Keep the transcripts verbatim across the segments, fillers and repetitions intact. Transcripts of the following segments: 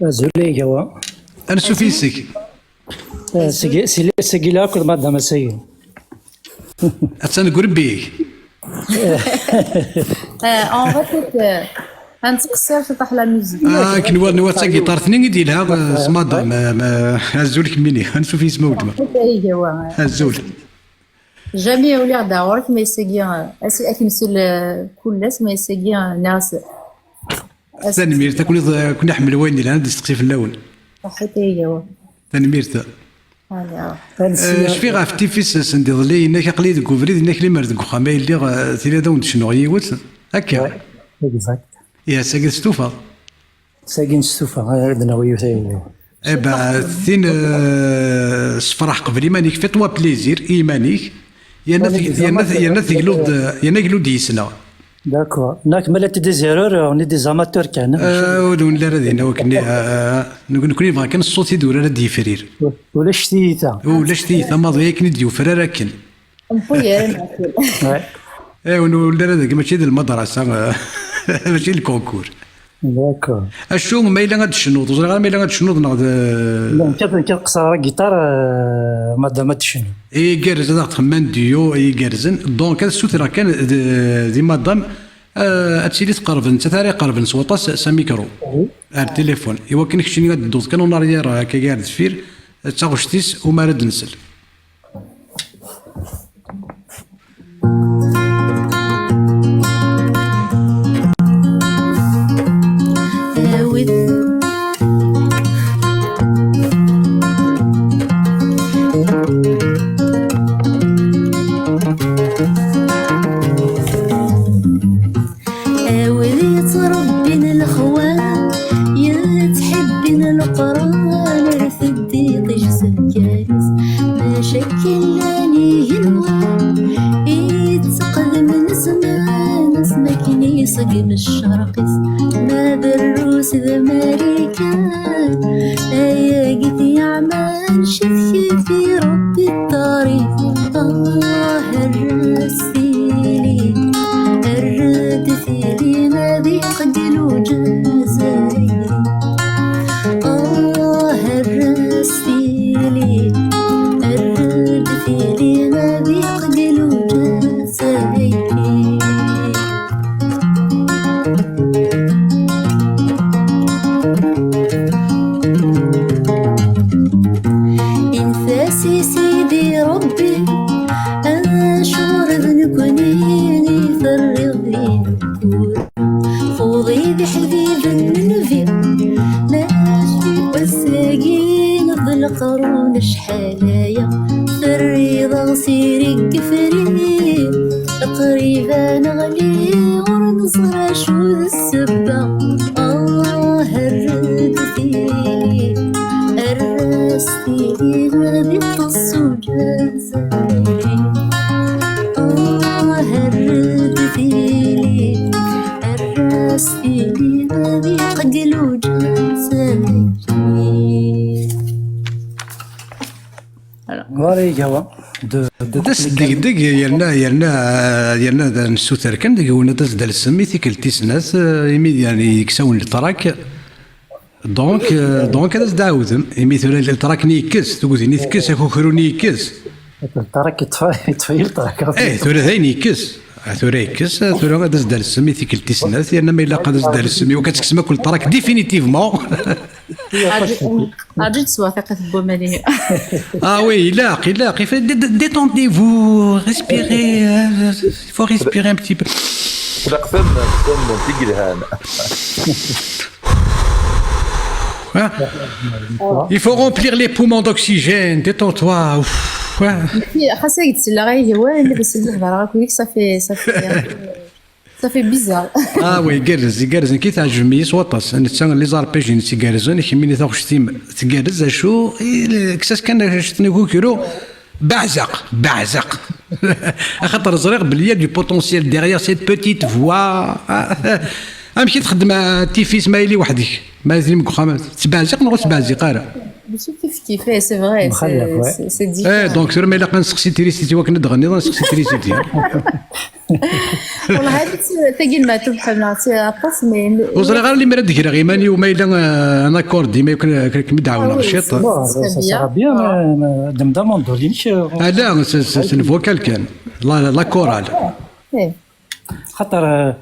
Azul a Igawa. Ansuf yis-k. Eh, seg, seg, seg la akked madame Asagi. Attan deg urebbi-k. Eh, on va peut-être, eh, ad nettqeṣṣir ciṭuḥ la musique. Ah, akken wa, nwa d tagiṭart-nni i d-yelha, eh, s madame, eh, ma, azul kemmini. Ansuf yis-m a weltma. Anta iga wa? Azul. Jamais uliɣ-d ɣur-k, ma yessagi, eh, as-, ad k-nsul, eh, kul ass, ma yessagi, eh, nniɣ-as, as- Tanemmirt, ad ken-, ad ken-iḥemmel wayen yelhan, ad isteqsi fell-awen. Ṣaḥit a iga wa. Tanemmirt. Voilà. Eh, cfiɣ ɣef tifis send iḍelli, yenna-k aql-i deg ubrid, yenna-k limer deg uxxam ay lliɣ, eh, tili ad awen-d-cnuɣ yiwet. Akka. Ouais, exact. Ihi ass-agi testufaḍ? Ass-agi nestufa, ad d-nawi yiwet ay lliɣ. Eh ben, tin, eh, sefraḥ qbel iman-ik, fais-toi plaisir i iman-ik, yerna teg-, yerna, yerna tegluḍ, yerna glu-d yis-neɣ. D'accord. Nak, ma la des erreurs, on est des amateurs kan. Eh, ur d-wen ara din, akken, eh, nek-, nekni nebɣa kan ṣṣut i d-ur ara d-yefrir. Ulac tiyita. Ulac tiyita maḍi akken i d-yufrar akken. Mpuyer. Ouais. Eh, ur d-wen ara dagi, mačči d lmadrasa, eh, mačči d lkunkur. D'accord. Acu, ma yella ad tecnuḍ, ur ẓriɣ ara ma yella ad tecnuḍ neɣ d... Non, nekk ad, nekk ad qeṣṣreɣ agiṭar, eh, madame ad tecnu. Igerrez ad aɣ-txemma n duo, igerrzen. Donc, ad ssutreɣ kan d, di madame, eh, ad tili tqerreb, nettat ara iqerrben s waṭas s amikru. Oui. Ar téléphone. Iwakken keččini ad tedduḍ kan en arrière, akka ar deffir, d taɣect-is, umi ara d-nsel. Awit. A wid yettṛebbin lexwa, yettḥibbin Leqran, ar teddi ṭij s lkaris, maca akken llan igenwan, itteqdem zzman, asmi akken iṣeggem ccerq-is, ma d Rrus d Marikan, ayagi t-yeɛman, cetket i Ṛebbi ṭṭari. Ah, err-as tili, err-d tili, ad iqeggel uǧazayri. Ah, err-as tili, err-d tili, ad iqeggel uǧazayri. Inef-as i Sidi Ṛebbi, acuɣer d nekni i terriḍ di nnekwa? Xuḍ i d iḥbiben n Nnbi, mačči ass-agi neɣ d leqrun acḥal aya, terriḍ-aɣ s iri n yifri. Qrib ad neɣli, ur neẓri acu d ssebba. Ah, err-d tili, err-as tili, ad iṭṭes uǧazayri. Ah, err-d tili, err-as tili, ad iqeggel uǧazayri. Voilà. Voilà, iga wa. De, de, d asdegdeg yerna, yerna, yerna d nessuter kan deg-wen ad as-d-alsem i tikkelt tis snat, eh, imi d, yani, yekkes-awen lṭrak. Donc, eh, donc ad as-d-ɛawdem, imi tura lṭrak-nni yekkes, tugdi-nni tekkes, akukru-nni yekkes. Lṭrak yeṭṭef-, yeṭṭef-iyi lṭrak. Eh, tura dayen yekkes. Ah, tura yekkes, ah, tura ad as-d-alsem i tikkelt tis snat, yerna ma ilaq ad as-d-alsem, iwakken ad tekksem akk lṭrak définitivement. Aǧi-, aǧi-d s waṭiqat n waman-ihi. Ah oui, ilaq, ilaq. Il faut dé-, dé-, détendez-vous, respirez, euh, il faut respirer un petit peu. Tlaq tamemt, tamemt i yelhan. Hein? Il faut remplir les poumons d'oxygène, détends-toi. Ouf, hein. Xas ad k-d-selleɣ ay hwa, imi d ass-agi hedreɣ akked-k, ça fait, ça fait, ça fait bizarre. Ah oui, igerrez, igerrez, nekk teɛǧeb-iyi s waṭas. Netta, les arpèges-ines igerrzen, kemmini taɣect-im tgerrez, acu, i-, kkes-as kan cwiṭ n ukukru, beɛzeq, beɛzeq. Axaṭer ẓriɣ belli y a du potentiel derrière cette petite voix. Amek i txeddem, ah, tifis ma yili weḥd-k? Ma yili deg uxxam, tettbeɛziq neɣ ur tettbeɛziq ara? Mačči kif kif, eh, c'est vrai, c'est, c'est, c'est différent. Eh, donc, tura ma ilaq ad nseqsi trisiti wakken ad d-ɣenniḍ, ad nseqsi trisiti. Wallah, hadi tagi n Maɛtub ḥemmleɣ aṭas, mais... Ur ẓriɣ ara limer ad d-greɣ iman-iw ma yella, eh, un accord, ma yella akken ad kem-id-ɛawneɣ ciṭ. Ah oui, c'est, c'est très bien. Bon, ça sera bien, mais, mais, d amdamandoline, euh, ah, là, c'est, c'est, c'est une vocale kan. La, la, la chorale. Eh. Xaṭer, eh,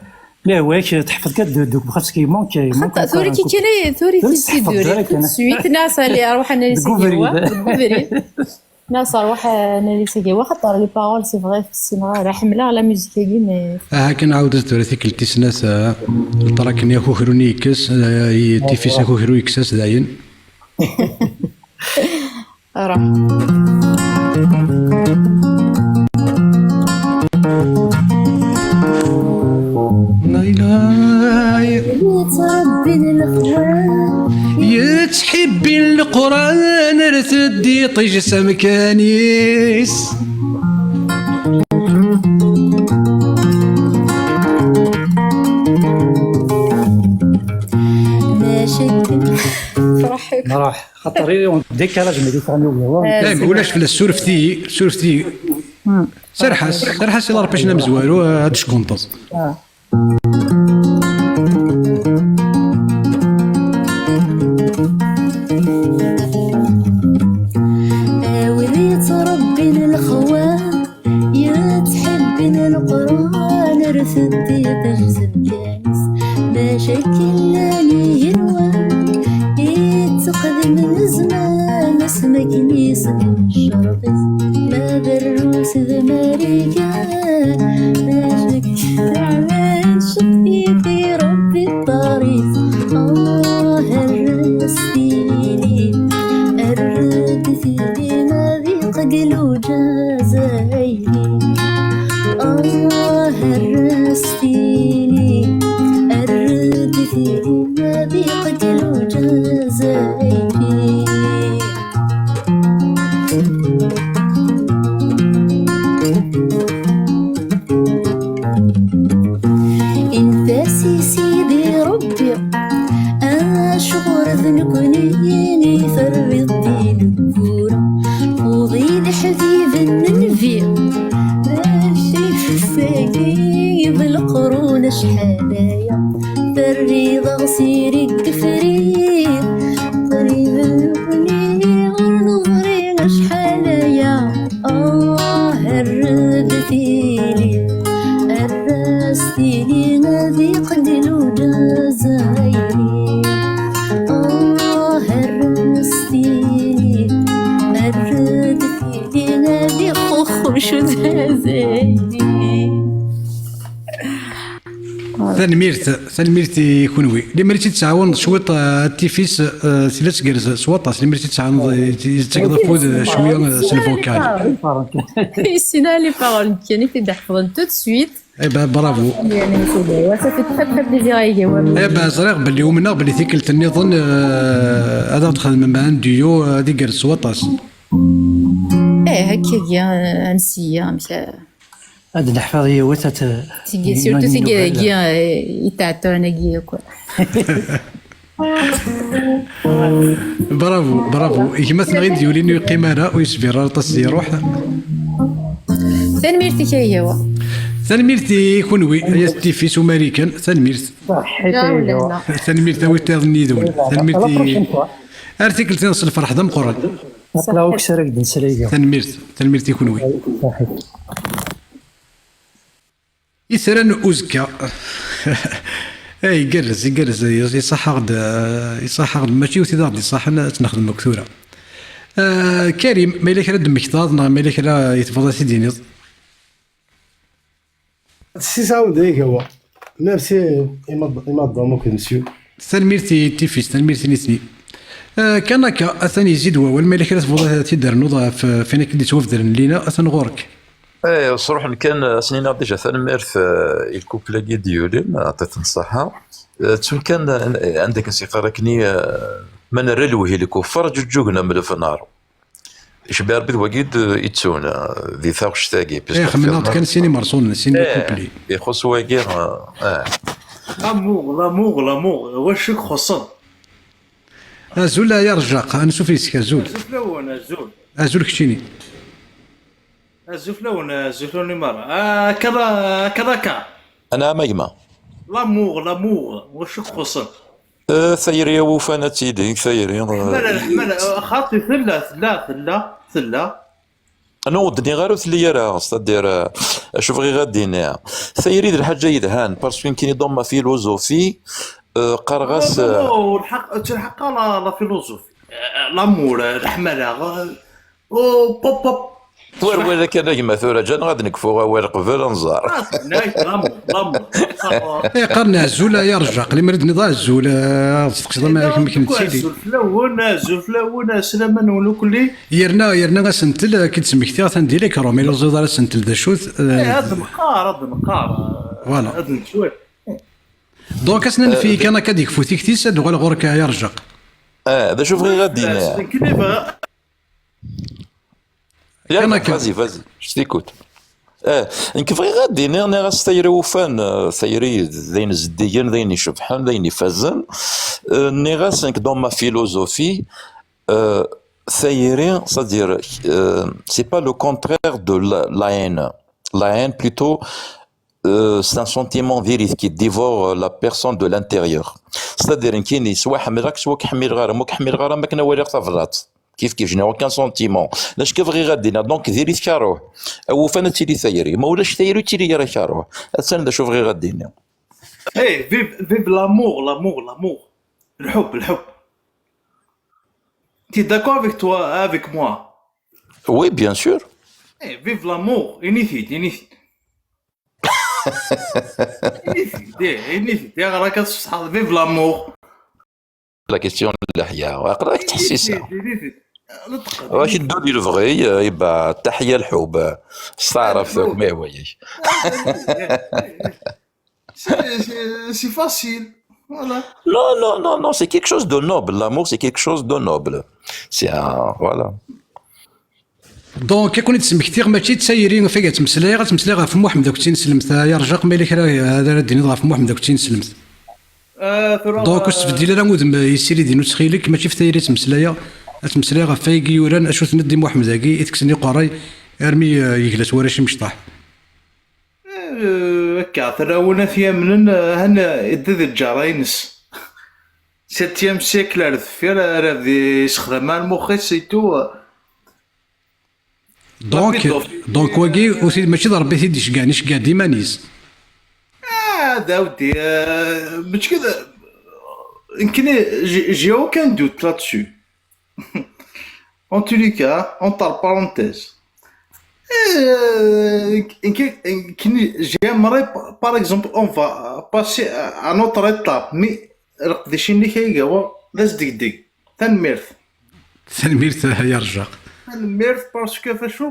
mais ouais, que تحفظ كاع de, de, خاصك يمونك، يمونك خاطر encore ثوري un كي coup. كان، ثوري كي تحفظ سي دوري direct، tout de suite. ناس اللي أروح أنا لي سيكيوا، بالكوفري. ناس أروح أنا لي سيكيوا، خاطر les paroles، c'est vrai، في السينما راه حملة على ميوزيك كي، mais... آه، كنعاود الزدورة تيكلتي سناس، آه، التراك نيا كوكرو نيكس، آه، ي-، تيفيس كوكرو يكساس داين. راه. يتحبي القرآن رتدي طيج سمكانيس. فرحك. راح. خاطر on décalage méditerranéen. آه، إيه، ما ولاش في السورفتي، سورفتي. سرحس، سرحس إلى ربي شنا مزوارو، آه، هاد الشكونطز. آه. آه، وليت ربي للخوان. يتحبن القرآن رفدي تجزم كاس، مشاكل لاني يروى. يتقدم الزمان اسمك يسلم الشرطي، ما بروس ذماريكا. مشاكل عمان شقيقي ربي الطريق. آه، الرستيني، الرد في دينا ذي قدلو جزايري. آه، الرستيني، الرد في دينا ذي قدلو جزايري. انت سي سيدي ربي، أشغر ذنكني فرض الدين الكورة. وضي الحبيب النبي، ماشي في الساقي بالقرون شحاليا. فريضة غسيري كفري، قريب مني غير نظري شحاليا. آه، هربتيلي، هرستيلي، نادي قدلو جزايري. آه، هرستيلي، هربتيلي، نادي خوخوش جزايري. Tanemmirt, tanemmirt i kunwi. Limer i tt-id-tɛawneḍ cwiṭ, eh, tifis, eh, tella tgerrez s waṭas. Limer i tt-id-tɛawneḍ, eh, i tt-, i tt-tefkiḍ afud, eh, cwiya, eh, s lvokal. Yessin les paroles kan i t-id-ḥefḍen tout de suite. Eh ben, bravo. Ça fait très, très plaisir à Igawam. Eh ben, ẓriɣ belli umneɣ belli tikkelt nniḍen, eh, ad aɣ-d-xedmem un duo, eh, ad igerrez s waṭas. Eh, akkagi, eh, ansi-ya, amek, eh, Ad neḥfeḍ yiwet, ad t-, tigi, surtout tigi-agi, eh, itɛeṭṭuɛen-agi akk. Bravo, bravo. Gma-tneɣ i d-yulin ur yeqqim ara, ur yesbir ara aṭas di ṛṛuḥ. Tanemmirt-ik a Igawa. Tanemmirt i kunwi, ay at tifis umarikan, tanemmirt. Tanemmirt a wid iḍen yid-wen. Tanemmirt i... Ar tikkelt s lferḥ d ameqqran. Aql-aɣ ukessar ad k-d-nsel a Igawa. Tanemmirt, tanemmirt i kunwi. Itran uzekka. Eh, igerrez, igerrez, iṣaḥ-aɣ-d, eh, iṣaḥ-aɣ-d, mačči wid i ɣ-d-iṣaḥen, ad tt-nexdem akk tura. Eh, Karim, ma yella kra ad d-temmektaḍ, neɣ ma yella kra i tebɣiḍ ad t-id-tiniḍ? Si ça, on dirait que, ouais. Merci, Imad, Imad Damok, monsieur. Tanemmirt i tifis, tanemmirt i nitni. Eh, kan akka, atan yezzi-d wawal, ma yella kra tebɣiḍ ad t-id-ternuḍ ɣef, ɣef wayen akka d-yettwabedren llinna, atan ɣur-k. Eh, sruḥen kan, eh, ad sen-iniɣ déjà tanemmirt, eh, i lkupl-agi d-yulin, ɛṭit-ten ṣṣaḥa. Eh, ttun kan, eh, anda kan s-yeqqar akkenni, eh, ma nerra lewhi i lkuffar, ǧuǧǧugen am lefnar. Icebbi Rebbi d wagi d-, yettun, eh, di taɣect-agi, puisque eh, xemmemeɣ-d kan sin imerṣulen, sin les couples. Ixuṣ wagi, eh, eh. L'amour, l'amour, l'amour, wacu i ixuṣṣen? Azul a Yarjaq, ansuf yis-k, azul. Azul fell-awen, azul. Azul keččini. Azul fell-awen, azul fell-awen i merra. Ah, akka d-, akka d-akka. Anɛam a gma. L'amour, l'amour, wacu k-xuṣṣen? Eh, tayri awufan ad tili, tayri, eh. Leḥmala, leḥmala, xaṭi tella, tella, tella, tella. Anu ur d-nniɣ ara ur telli ara, c'est-à-dire, euh, acu bɣiɣ ad d-iniɣ. Tayri d lḥaǧa yelhan, parce que nekkini dans ma philosophie, euh, qqareɣ-as, non, non, euh, non, ur lḥaq, ur telḥaq ara la philosophie. Euh, l'amour, euh, leḥmala, euh, oh, pop, pop. War wala kan a gma tura, ǧǧan-aɣ ad nekfu awal qbel ad nẓer. Ah, c'est nice, l'amour, l'amour. Eh, qqaren azul a Yarjaq, lemmer i d-tenniḍ azul, eh, ad teqsiḍ ama amek nettili. Azul fell-awen, azul fell-awen, aslama-nwen ukli. Yerna, yerna asentel, eh, k-id-smektiɣ atan di l'écran, ma ur teẓriḍ ara asentel d acu-t, eh, eh, ad nqar, ad nqar, eh, voilà. Ad nettwali. Donc, ass-n anef-iyi kan akka ad yekfu tikti-s, ad uɣaleɣ ɣur-k a Yarjaq. Eh, d acu bɣiɣ ad d-iniɣ? Nekni bɣa- Kan akka. Vas-y, vas-y, je t'écoute. Eh, nekk bɣiɣ ad d-iniɣ, nniɣ-as tayri ufan, eh, tayri d ayen zeddigen, d ayen icebḥen, d ayen ifazen. Eh, nniɣ-as nekk dans ma philosophie, euh, tayri, c'est-à-dire, euh, c'est pas le contraire de la, la haine. La haine, plutôt, euh, c'est un sentiment viril qui dévore, euh, la personne de l'intérieur. C'est-à-dire, nekkini, soit ḥemmleɣ-k, soit ur k-ḥemmleɣ ara. Ma ur k-ḥemmleɣ ara, am akken ad waliɣ tablaḍt. Kif kif, je n'ai aucun sentiment. D acu kan bɣiɣ ad d-iniɣ. Donc, diri-t karuh. Awufan ad tili tayri. Ma ulac tayri, ur ttili ara karuh. Attan d acu bɣiɣ ad d-iniɣ. Hey, vive, vive l'amour, l'amour, l'amour. Lḥubb, lḥubb. T'es d'accord avec toi, avec moi? Oui, bien sûr. Eh, vive l'amour, init-id, init-id. Init-id, eh, init-id, eh, ɣer akka tṣeḥḥaḍ, vive l'amour. La question n leḥya, aql-ak teḥsisa. Init-id, init-id. Neṭq, acu init-id. Ddun di lebɣi, eh, iba taḥya lḥub, eh, s taɛrabt akk, ma ihwa-yak. Ah, eh, eh, eh. C'est, c'est, c'est facile. Voilà. Non, non, non, non, c'est quelque chose de noble. L'amour, c'est quelque chose de noble. C'est un, voilà. Donc, ad ken-id-smektiɣ, mačči d tayri ɣef ay ttmeslayeɣ, ad ttmeslayeɣ ɣef Muḥemmed akked Tin Slemt. A Yarjaq, ma yella kra ara d-tiniḍ ɣef Muḥemmed akked Tin Slemt. Ah, tura, donc, ur sbeddil ara udem yessilidin, ttxil-k, mačči ɣef tayri ttmeslayeɣ, ad ttmeslayeɣ ɣef wayagi yuran, acu tenniḍ di Muḥemmed-agi, i tekksen i uqerray, armi, eh, yegla s warrac imecṭaḥ. Eh, akka, Ferɛun ad t-yamnen, eh, han, eh, idda di lǧara-ines. Septième siècle ar deffir, ara d-yessexdam ar mux-is et tout, eh. Donc, donc, wagi, ur t-, mačči d Rebbi i t-id-iceggɛen, iceggeɛ-d iman-is. Ah, d awdi, eh, mačči d, nekkni, j'ai, j'ai aucun doute là-dessus. En tous les cas, entre parenthèses, euh, qui, qui, j'aimerais, par exemple, on va passer à, à notre étape, mais leqdic-nni-k ay gawa d asdegdeg. Tanemmirt. Tanemmirt a Yarjaq. Tanemmirt parce que facu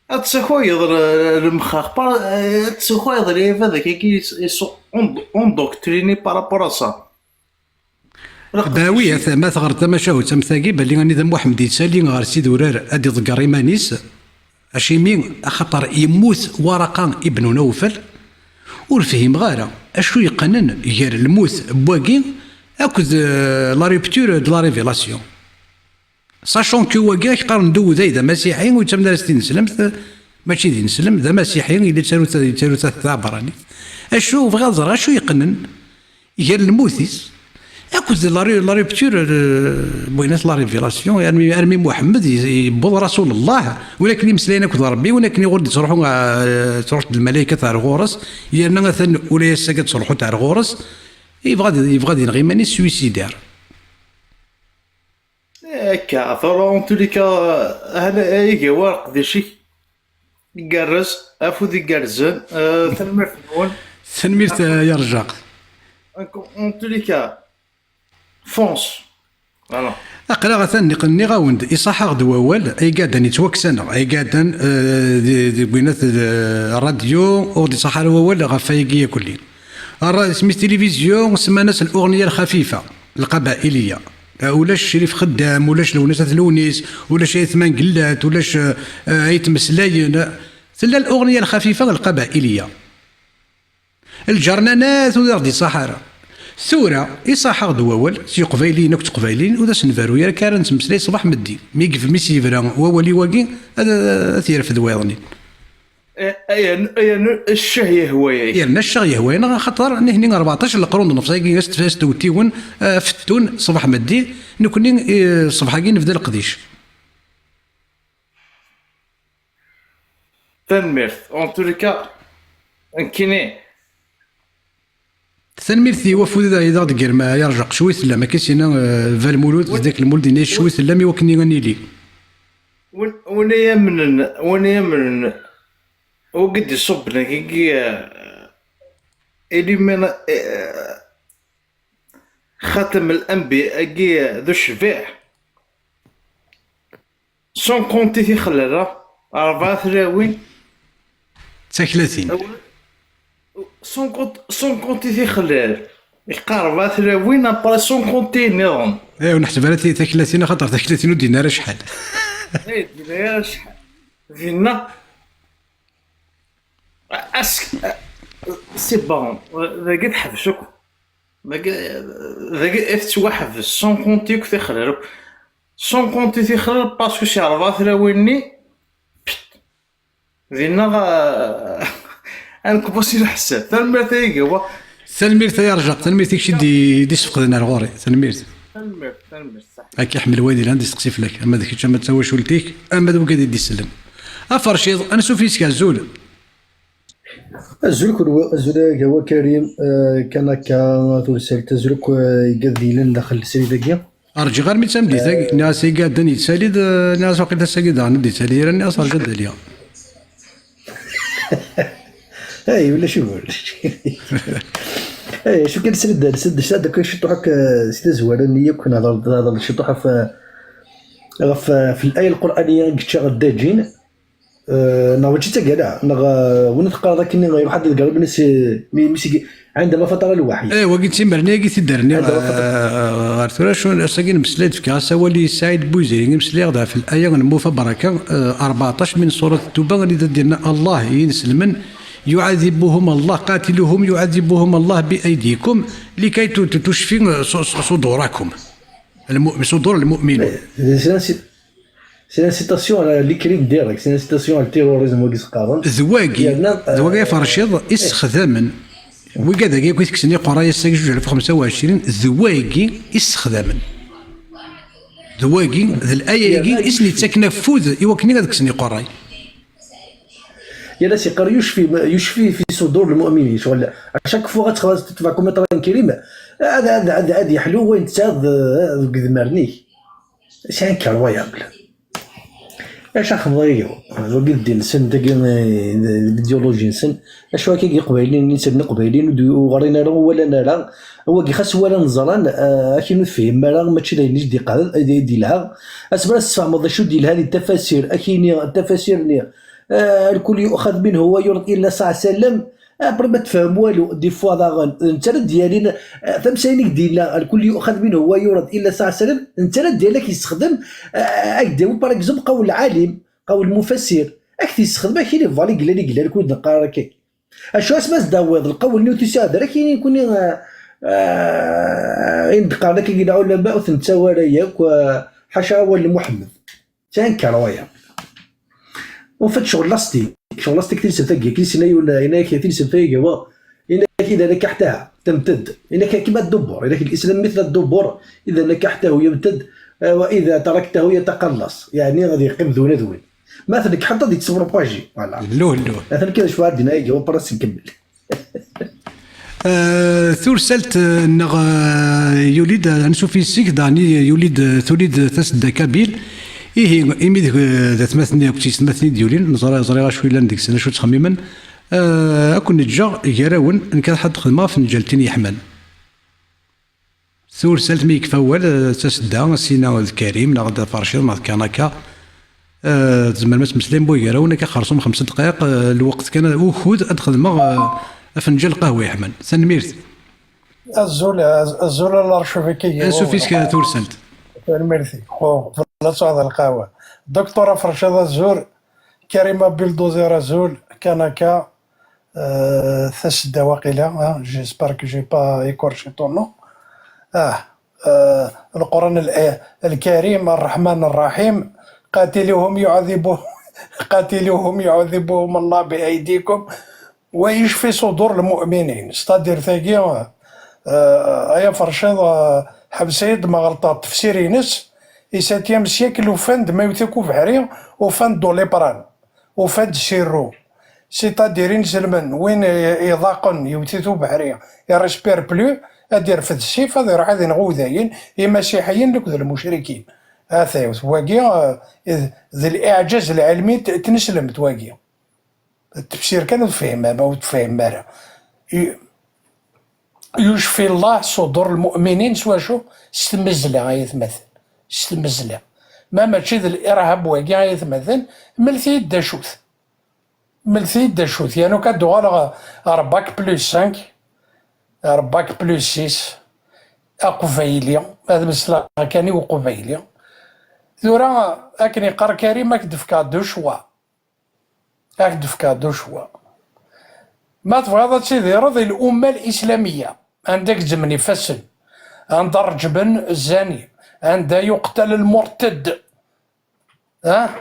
ad tessakayeḍ l-, lemxax, par-, ad tessakayeḍ lɛibad akka qui sont endoctrinés par rapport à ça. Bah oui, ma teɣreḍ tamacahut am tagi, belli anida Muḥemmed yettali ɣer Sidi Urar ad iḍegger iman-is, acimi? Axaṭer yemmut Waraqa ibn Nawfal, ur fhimeɣ ara acu yeqqnen gar lmut n wagi akked, euh, la rupture de la révélation. Sachant que wagi ak-qqaren d uday d amasiḥi, ur yettamen ara s tineslemt, mačči d ineslem, d amasiḥi, yella yettaru ta-, yettaru ta-, taɛebranit. Acu, bɣiɣ ad ẓreɣ acu yeqqnen gar lmut-is akked la ru-, la rupture, euh, bɣinat la révélation, armi, armi Muḥemmed y-, yewweḍ Rasulullah, win akken imeslayen akked Rebbi, win akken iɣur d-ttruḥu, euh, ttruḥ-d lmalaykat ar ɣur-s, yerna atan ula ass-agi ad ttruḥunt ar ɣur-s, yebɣa ad, yebɣa ad ineɣ iman-is, suicidaire. Akka, tura, en tous les cas, ahla, ay gawa leqdic-ik igerrez, afud igerrzen, euh, tanemmirt-nwen. Tanemmirt, euh, Yarjaq. En tous les cas, fonce. Voilà. Aql-aɣ atan nniɣ-awen-d, iṣaḥ-aɣ-d wawal, ay iɛeddan yettwakkes-aneɣ, ay iɛeddan, euh, di, di, deg winat, euh, rradyu, ur d-iṣaḥ ara wawal ɣef ayagi akk-lli. Rra-, isem-is tilivizyu, semman-as L'Ourniya Lxafifa, Lqabailiya. Eh, ulac Crif Xeddam, ulac Lewnis At Lewnis, ulac Ayt Mangellat, ulac, eh, eh, Ayt Meslayen. Tella L'Ourniya Lxafifa, Lqabailiya. Lǧernanat ur aɣ-d-iṣaḥ ara. Tura, iṣaḥ-aɣ-d wawal, s yeqbayliyen akk d teqbayliyin, ur d as-nberru ara akka ara nettmeslay ṣṣbeḥ meddi. Mi yef-, mi s-yebra wawal i wagi, ad, ad t-yerfed wayeḍ-nni. Eh, ayen, ayen, ccah yehwa-yak. Yerna ccah yehwa-yaneɣ, axaṭer nihni rbeɛṭac n leqrun d nnefs-agi as-d-, as-d-wtiwen, eh, fettun ṣṣbeḥ meddi, nekni, eh, ṣṣbeḥ-agi nebda leqdic. Tanemmirt. En tout cas, nekkini. Tanemmirt i wafud i d-, i d aɣ-d-ggrem, a Yarjaq, cwi tellam, akka sina, eh, Valmulud, zdat Lmulud, yenna-yi cwi tellam i wakken ad nili. Win, win ay amnen, win ay amnen, wagi d-iṣubben, agi, eh, ilimina, eh, xatam l-anbiya-agi d ucbiḥ. Sans compter tixellal, rebɛa tlawin. D taklatin. Sans compter, sans compter tixellal. Yeqqar rebɛa tlawin, après sans compter nniḍen. Eh, ur neḥseb ara ti-, taklatin, axaṭer taklatin ur d-yenni ara acḥal. Eh, d-yenni ara acḥal. Dinna. Ask-, c'est bon. Dagi teḥbes akk. Dagi, dagi i tettwaḥbes, sans compter akk tixellal akk. Sans compter tixellal, parce que si rebɛa tlawin-nni, pst, dinna, ah, ad nkubusi leḥsab. Tanemmirt ay agawa. Tanemmirt ay Arjaq, tanemmirt i kečč i d-, i d-isfeqden ar ɣur-i. Tanemmirt. Tanemmirt, tanemmirt, ṣaḥ. Ad k-iḥemmel waydi llan d-isteqsi fell-ak, ama d kečč, ama d tawacult-ik, ama d wigad i d-isellen. Aferciḍ, ansuf yis-k, azul. Azul kunwi, azul a Gawa Karim, eh, Kanaka, Tursalt, azul akk, eh, igad yellan daxel srid-agi. Rǧiɣ armi d tameddit-agi, nniɣ-as ay iɛeddan yettali-d, eh, nniɣ-as waqil ass-agi daɣen ur d-yettali ara, nniɣ-as rǧu ad d-aliɣ. Ay, ulac ugur. Ay, acu kan srid, srid, srid akk ciṭuḥ akk, eh, si tazwara-nni akk, nehḍer, nehḍer ciṭuḥ ɣef, ɣef, ɣef laya lquraniya i yečča Dda Ǧin. Eh, neɣ mačči d taggara, neɣ, eh, win i teqqareḍ akken iruḥ ad d-iḍegger iman-is, eh, mi, mi s-, ɛendama faṭara lwaḥyi. Eh, wagi d timerni-agi i t-id-rniɣ, ɛendama faṭara, eh, ɣer tura, acu, ass-agi nemmeslay-d, fkiɣ-as awal i Saɛid Buziri, i yemmeslay-aɣ-d ɣef laya n Mufa Baraka, eh, rbeɛṭac min surat Tuba, anida d-yenna Allah i yinselmen, يعذبهم الله، قاتلوهم يعذبهم الله بأيديكم لكي ت-، ت-، تشفي ص-، ص-، صدوركم. الم-، صدور المؤمنين. C'est une incitation à la, les crimes directs, c'est une incitation à le terrorisme, wagi s-qqaren. D wagi, yerna, d wagi, eh, aferciḍ i ssexdamen. Wigad-agi akk i tekksen iqerray ass-agi zuǧ alaf u xemsa u ɛecrin, d wagi i ssexdamen. D wagi, d laya-agi i sen-yettaken afud i wakken ad kksen iqerray. Yal ass yeqqar يشفي، يشفي في صدور المؤمنين. Ccɣel, à chaque fois ad txedmeḍ, tu vas commettre un crime, ad, ad, ad, ad yeḥlu wayen tesɛiḍ, eh, deg idmaren-ik. C'est incroyable. Acu axeḍ-agi? Wagi d ddin-nsen, dagi, eh, d l'idéologie-nsen. Acu akka i Iqbayliyen, inselmen iqbayliyen ur d-, ur ɣrin ara, ur walan ara. Wagi xas walan, ẓran, eh, akken ur tefhim ara, mačči d ayen i d-iqeɛden, i d-, i d-ilha. Asmi ara tesfehmeḍ d acu d-ilha di tafasir, akini, tafasir-nni, eh, الكل يؤخذ منه ويرد إلا صلى الله عليه وسلم. Après ma tefhem walu, des fois daɣen, d netta ara d-yalin, eh, tamsayin i k-d-yenna, الكل يؤخذ منه ويرد إلا صلى الله عليه وسلم, d netta ara d-yalin ad k-yessexdem, eh, ad k-d-yawi, par exemple, قول العالم, قول المفسر, ad k-t-yessexdem, akini, voilà, i yellan, i yellan, ur d-neqqar ara akka. Acu asmi as-d-tawiḍ lqawl-nni ur t-yesɛi ara kini kuni, eh, eh, ayen d-qqaren akka lɛulama ur ten-nettawi ara yakk, eh, ḥaca awal n Muḥemmed. C'est incroyable. En fait, ccɣel lastik, ccɣel lastik tilsemt-agi, akken i s-yenna yiwen, yenna-ak tilsemt-agi, wa, yenna-ak إذا نكحتها تمتد, yenna-ak كما الدبر, yenna-ak الإسلام مثل الدبر, إذا نكحته يمتد, eh, وإذا تركته يتقلص, yeɛni ad yeqqim d win ad win. Ma tnekḥeḍ ad yettebrupaji. Voilà. Lluh, lluh. Atan kan d acu ara d-iniɣ, iga wapras nkemmel. Eh, tursalt, eh, nneɣ, eh, yuli-d, eh, ansuf yis-k, daɣen yuli-d, eh, tuli-d tasedda kabyle. Ihi, imi d, eh, d atmaten akk d tiyessetmatin i d-yulin, neẓra, ẓriɣ acu yellan deg-sen, acu ttxemmimen. Eh, ad ken-ǧǧeɣ gar-awen, nekk ad ḥad xedmeɣ afenǧal tin yeḥman. Tursalt mi yekfa wawal, eh, d tasedda, sina d Karim, neɣ d Aferciḍ, neɣ d Kanaka. Eh, tzemrem ad tmeslayem buygarawen, akka xersum xemsa ddqayeq, eh, lweqt kan, ukud ad xedmeɣ, eh, afenǧal n lqahwa yeḥman. Tanemmirt. Azul, az-, azul a l'archevêque. Ansuf yis-k a Tursalt. Tanemmirt-ik. Xo, fell-as ad lqahwa. Docteur Aferciḍ azul, Karima Bulldozer azul, Kanaka, euh, tasedda waqila, hein, j'espère que j'ai pas écorché ton nom. Ah, euh, le Coran, le Karim, Ar-Rahman Ar-Rahim, قاتلوهم يعذبهم قاتلوهم يعذبهم الله بأيديكم ويشفي صدور المؤمنين. C'est-à-dire, tagi, euh, aya ferciḍ, euh, ḥbes-iyi-d ma ɣelṭeɣ, tefsir-ines, i septième siècle, ufan-d ma yewwet-ik ubeḥri, ufan-d uliperan, ufan-d sirru. C'est-à-dire, inselmen, win i-, iḍaqen, yewwet-it ubeḥri, i respire plus, ad irfed ssif, ad iruḥ ad ineɣ udayen, imasiḥiyen akked lmucrikin. Ata yiwet, wagi, euh, d, d liɛǧaz lɛilmi n tneslemt, wagi. Tefsir kan ur tefhim, ma ur tefhim ara. Yu-, يشفي الله صدور المؤمنين s wacu? S tmezla, ay atmaten. S tmezla. Ma mačči d lirhab wagi, ay atmaten, mlet-iyi-d d acu-t. Mlet-iyi-d d acu-t. Yernu kan ad d-uɣaleɣ ɣer bac plus cinq, ɣer bac plus six, aqbayli, ad mesleɣ kan i uqbayli. Tura, akken iqqar Karim, ad k-d-fkeɣ deux choix. Ad k-d-fkeɣ deux choix. Ma tebɣiḍ ad tidireḍ i l'umma l'islamiyya, anda gezzmen ifassen, anda reǧmen zzani, anda yuqtal lmurtedd, ah?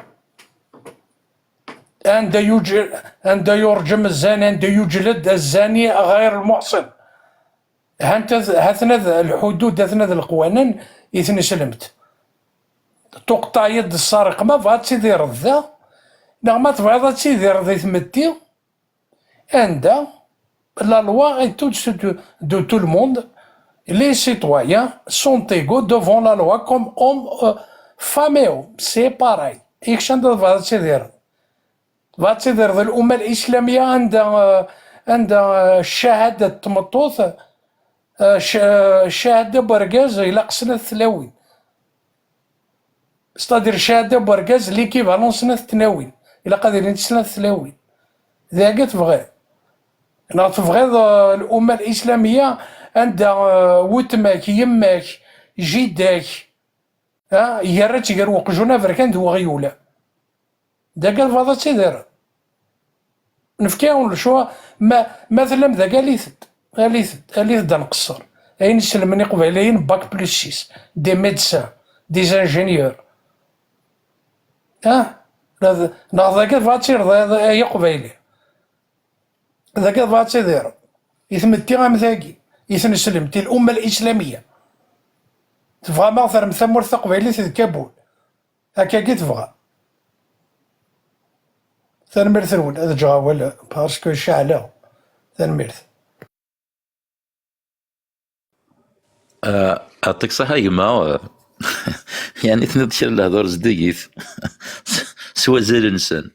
Anda yuǧ-, anda yurǧem zzani, anda yuǧled zzani ɣayr lmuḥsin. Hant-, hatna d lḥudud, hatna d leqwanen i tneslemt. Tuqeṭṭeɛ-d ssariq, ma tebɣiḍ ad tidireḍ da, neɣ ma tebɣiḍ ad tidireḍ i tmetti, anda la loi est au-dessus de, de tout le monde, les citoyens sont égaux devant la loi comme hommes, euh, femmes et hommes, c'est pareil. Ikc anda tebɣiḍ ad tidireḍ. Tebɣa ad tidireḍ l'umma l'islamiyya anda, euh, anda, euh, ccahada n tmeṭṭut, euh, c-, euh, ccahada n urgaz ilaq snat tlawin. C'est-à-dire, ccahada n urgaz, l'équivalent snat tlawin. Ilaq ad ilint snat tlawin. D aya tebɣiḍ? Neɣ tebɣiḍ, euh, l'umma l'islamiyya anda, euh, wetma-k, yemma-k, jida-k, ah, yerra-tt gar uqjun aberkan d weɣyul? Dagi tebɣiḍ ad tidireḍ? Nefka-yawen lecɣal, ma, ma tellam dagi, alit-d, alit-d, alit-d ad nqeṣṣer. Ayen iselmen iqbayliyen, bac plus six, des médecins, des ingénieurs. Ah, neɣ d-, neɣ dagi tebɣiḍ ad tidireḍ, ay, ay aqbayli? Dagi tebɣiḍ ad tidireḍ? I tmetti am tagi, i tneslemt, i l'umma l'islamiyya. Tebɣam ad terrem tamurt taqbaylit d Kabul. Akkagi tebɣa. Tanemmirt-nwen, ad ǧǧeɣ awal, parce que ceɛleɣ. Tanemmirt. Ah, yeɛṭik ṣṣeḥḥa a gma. Yani, tenniḍ kra n lehdur zeddigit s wazal-nsen.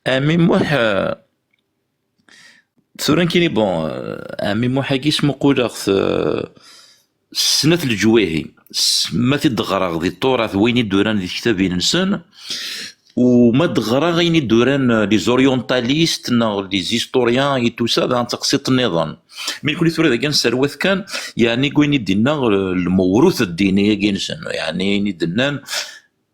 Ɛemmi Muḥ, ah, tura nekkini, bon, ah, Ɛemmi Muḥ-agi smuquleɣ-t, ah, s snat leǧwahi. S-, ma t-id-ɣreɣ di Tturat, wayen i d-uran di tektabin-nsen, u ma d-ɣreɣ ayen i d-uran, euh, les orientalistes neɣ les historiens et tout ça, daɣen d taqsiṭ nniḍen. Mi nekkni tura dagi nesserwat kan, yeɛni deg wayen i d-inna, euh, lmewrut ddini-agi-nsen, yeɛni ayen i d-nnan,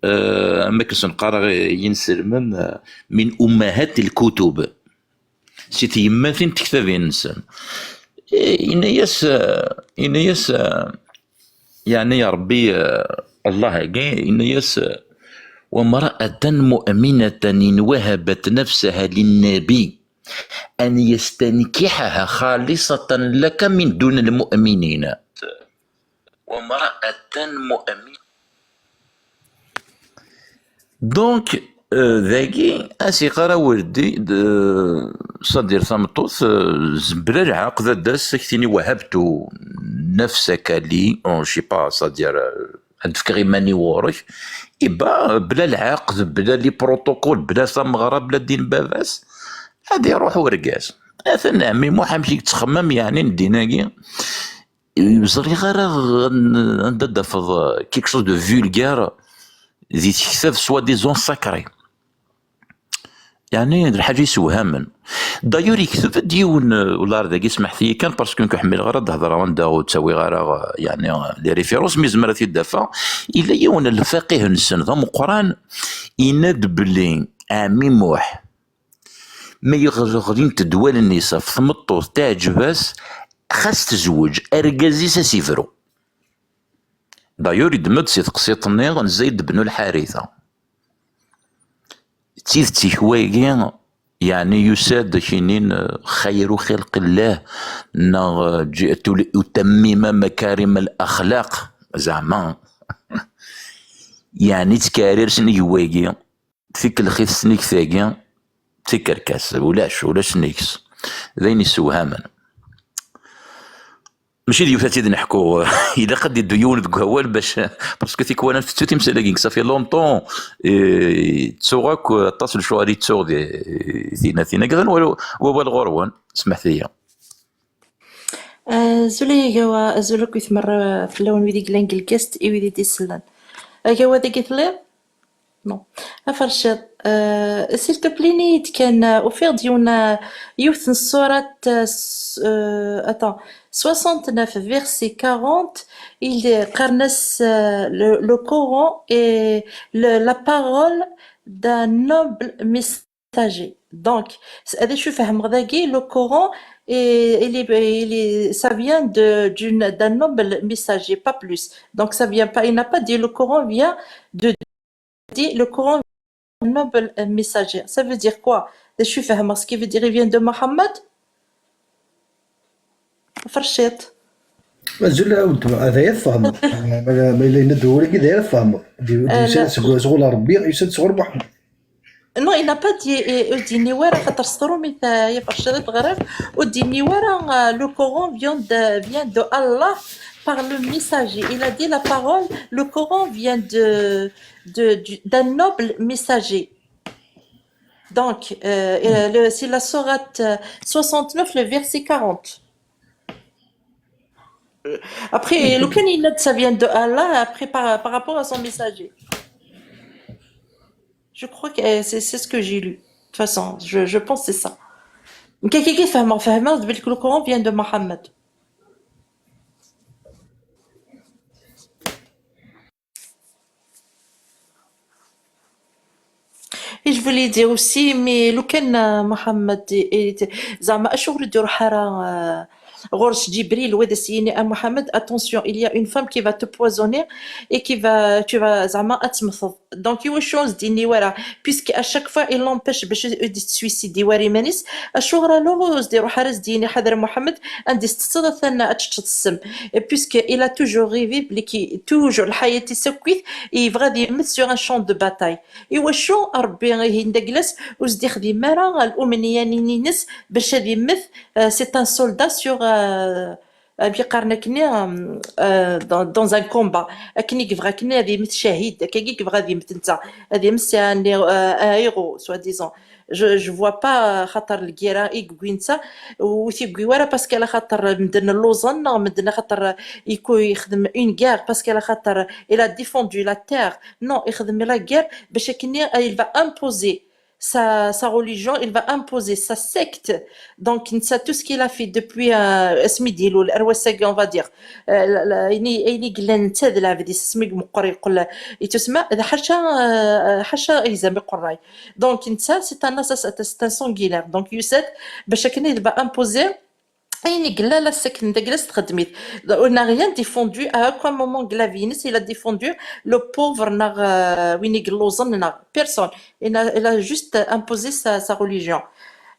euh, am akken sen-qqareɣ i yinselmen, euh, min ummahat lkutub. Si tyemmatin n tektabin-nsen. I-, yenna-yas, eh, yenna-yas, eh, yeɛni Ṛebbi, eh, Allah-agi, yenna-yas, eh, وامرأة مؤمنة إن وهبت نفسها للنبي أن يستنكحها خالصة لك من دون المؤمنين. وامرأة مؤمنة. Donc, euh, dagi, as-iqqar aweldi, d-, c'est-à-dire tameṭṭut, euh, z-, bla lɛaqed ad d-tas, ad k-tini وهبت نفسك لي, oh, je sais pas, c'est-à-dire, euh, ad d-fkeɣ iman-iw ɣur-k. Iba, bla lɛaqed, bla les protocoles, bla tameɣra, bla ddin n baba-s, ad iruḥ urgaz. Atan ɛemmi Muḥ amek i yettxemmim, yeɛni, n ddin-agi. Ur ẓriɣ ara an-, anda d-tafeḍ, euh, quelque chose de vulgaire di tektabt soi-disant sacrée. Yeɛni d lḥaǧa yessewhamen. D'ailleurs, yekteb-d yiwen, euh, wala ar dagi smeḥt-iyi kan, parce que nekk ur ḥmileɣ ara ad d-hedreɣ anda ur ttawiɣ ara, euh, yeɛni, euh, les références, mi zemreɣ ad t-id-afeɣ. Yella yiwen n lfaqih-nsen d ameqqran, yenna-d belli Ɛemmi Muḥ, ma yeɣ-, ɣlint-d wallen-is ɣef tmeṭṭut teɛǧeb-as, xas tezweǧ, argaz-is ad s-ibru. D'ailleurs, yeddem-d si teqsiṭ-nni n Zayd ben Lḥarita. D tidet-ik wagi, yeɛni yusa-d ad k-inin, eh, xayru xilqillah, neɣ, eh, ǧi-, tul-, utammima makarim al-axlaq, zeɛma, yeɛni ttkarir s nnig wagi, tikelxit s nnig tagi, d tikerkas, ulac, ulac nnig-s. D ayen yessewhamen. Mačči d yiwet ad tt-id-neḥku. Ilaq ad d-iddu yiwen deg wawal bac, parce que tikwal ad tettu timsal-agi, ça fait longtemps, eh, ttuɣ akk aṭas n lecɣal i ttuɣ di, di tinatin-agi. Atan wal-, wawal ɣur-wen, smeḥt-iyi. Azul ay agawa, azul akk i tmerra fell-awen wid i yellan deg lgast i wid i d-isellen. Agawa dagi telliḍ? Non. Aferciḍ, euh, s'il te plaît, ini-yi-d kan, euh, ufiɣ-d yiwen, euh, yiwet n ṣṣurat, euh, s-, euh, attends, soixante-neuf verset quarante, il, qqaren-as, euh, le, le Coran est le, la parole d'un noble messager. Donc, s-, d acu fehmeɣ dagi, le Coran est, il est, il est, ça vient de, d'une, d'un noble messager, pas plus. Donc, ça vient pas, il n'a pas dit le Coran vient de dit, le Coran, un noble messager. Ça veut dire quoi? D acu i fehmeɣ, ce qui veut dire, il vient de Mohammed? Ferciḍ. Azul a weltma, d aya tfehmeḍ. Ma, ma yella yenna-d wawal-agi, d aya tfehmeḍ. Di, di, euh, yusa-d seg, sɣur Rebbi, yusa-d sɣur Muḥemmed. Non, il n'a pas dit, eh, ur d-yenni wara, xaṭer s trumit, eh, ya Ferciḍ i d-ɣriɣ, ur d-yenni wara, euh, le Coran vient de, vient de Allah par le messager. Il a dit la parole, le Coran vient de, de, du, d'un noble messager. Donc, euh, euh, le, c'est la sourate, euh, soixante-neuf, le verset quarante. Euh, après, le kan il a dit ça vient de Allah, après, par, par rapport à son messager. Je crois que, euh, c'est, c'est ce que j'ai lu. De toute façon, je, je pense que c'est ça. Kiki, kiki, fahma, fahma, le Coran vient de Mohammed. Et je voulais dire aussi, mais لو كان محمد، زعما أشو ولد يروح راه، آه، غورش جبريل ودا سيني، آه، محمد، attention, il y a une femme qui va te poisonner et qui va, tu vas, زعما أتمثض. Donc, يوا شو زديني ورا، puisque à chaque fois, il l'empêche باش يسويسيدي ورا مانيس، أشو غرا لو زدي روح راه زديني حذر محمد، عندي ست سنة ثنا أتشتت السم. Et puisque il a toujours rêvé بلي كي toujours الحياة تسكت، يبغى يموت sur un champ de bataille. Iwacu Ṛebbi ihi n daglas ur s-d-ixdim ara l'umniya-nni-ines bac ad immet, euh, c'est un soldat sur, euh, amek i qqaren akkenni, euh, euh, dans, dans un combat. Akken i yebɣa akkenni ad immet cahid, akkagi i yebɣa ad immet netta. Ad immet c'est un héro, euh, un héros, soi-disant. Je, je vois pas, euh, xaṭer lgirra i yewwi netta, ur t-yewwi wara parce que ala xaṭer medden lluẓen, neɣ medden axaṭer iku-, yexdem une guerre, parce que ala xaṭer il a défendu la terre. Non, ixdem la guerre bac akkenni, euh, il va imposer sa, sa religion, il va imposer sa secte. Donc, netta, tout ce qu'il a fait depuis, euh, asmi d-ilul, ar wass-agi, on va dire, euh, la, la, ayen i, ayen i yellan netta d lɛebd-is, asmi i meqqer yeqqel, yettwasemma, d ḥaca, euh, ḥaca egzam iqerray. Donc, netta, c'est un assas-, c'est un sanguinaire. Donc, yusa-d bac akken il va imposer ayen i yella la secte n daglas txeddem-it. On n'a rien défendu à aucun moment de la vie-ines, il a défendu le pauvre, neɣ, euh, win i yelluẓen, neɣ personne. Il a, il a juste imposé sa, sa religion.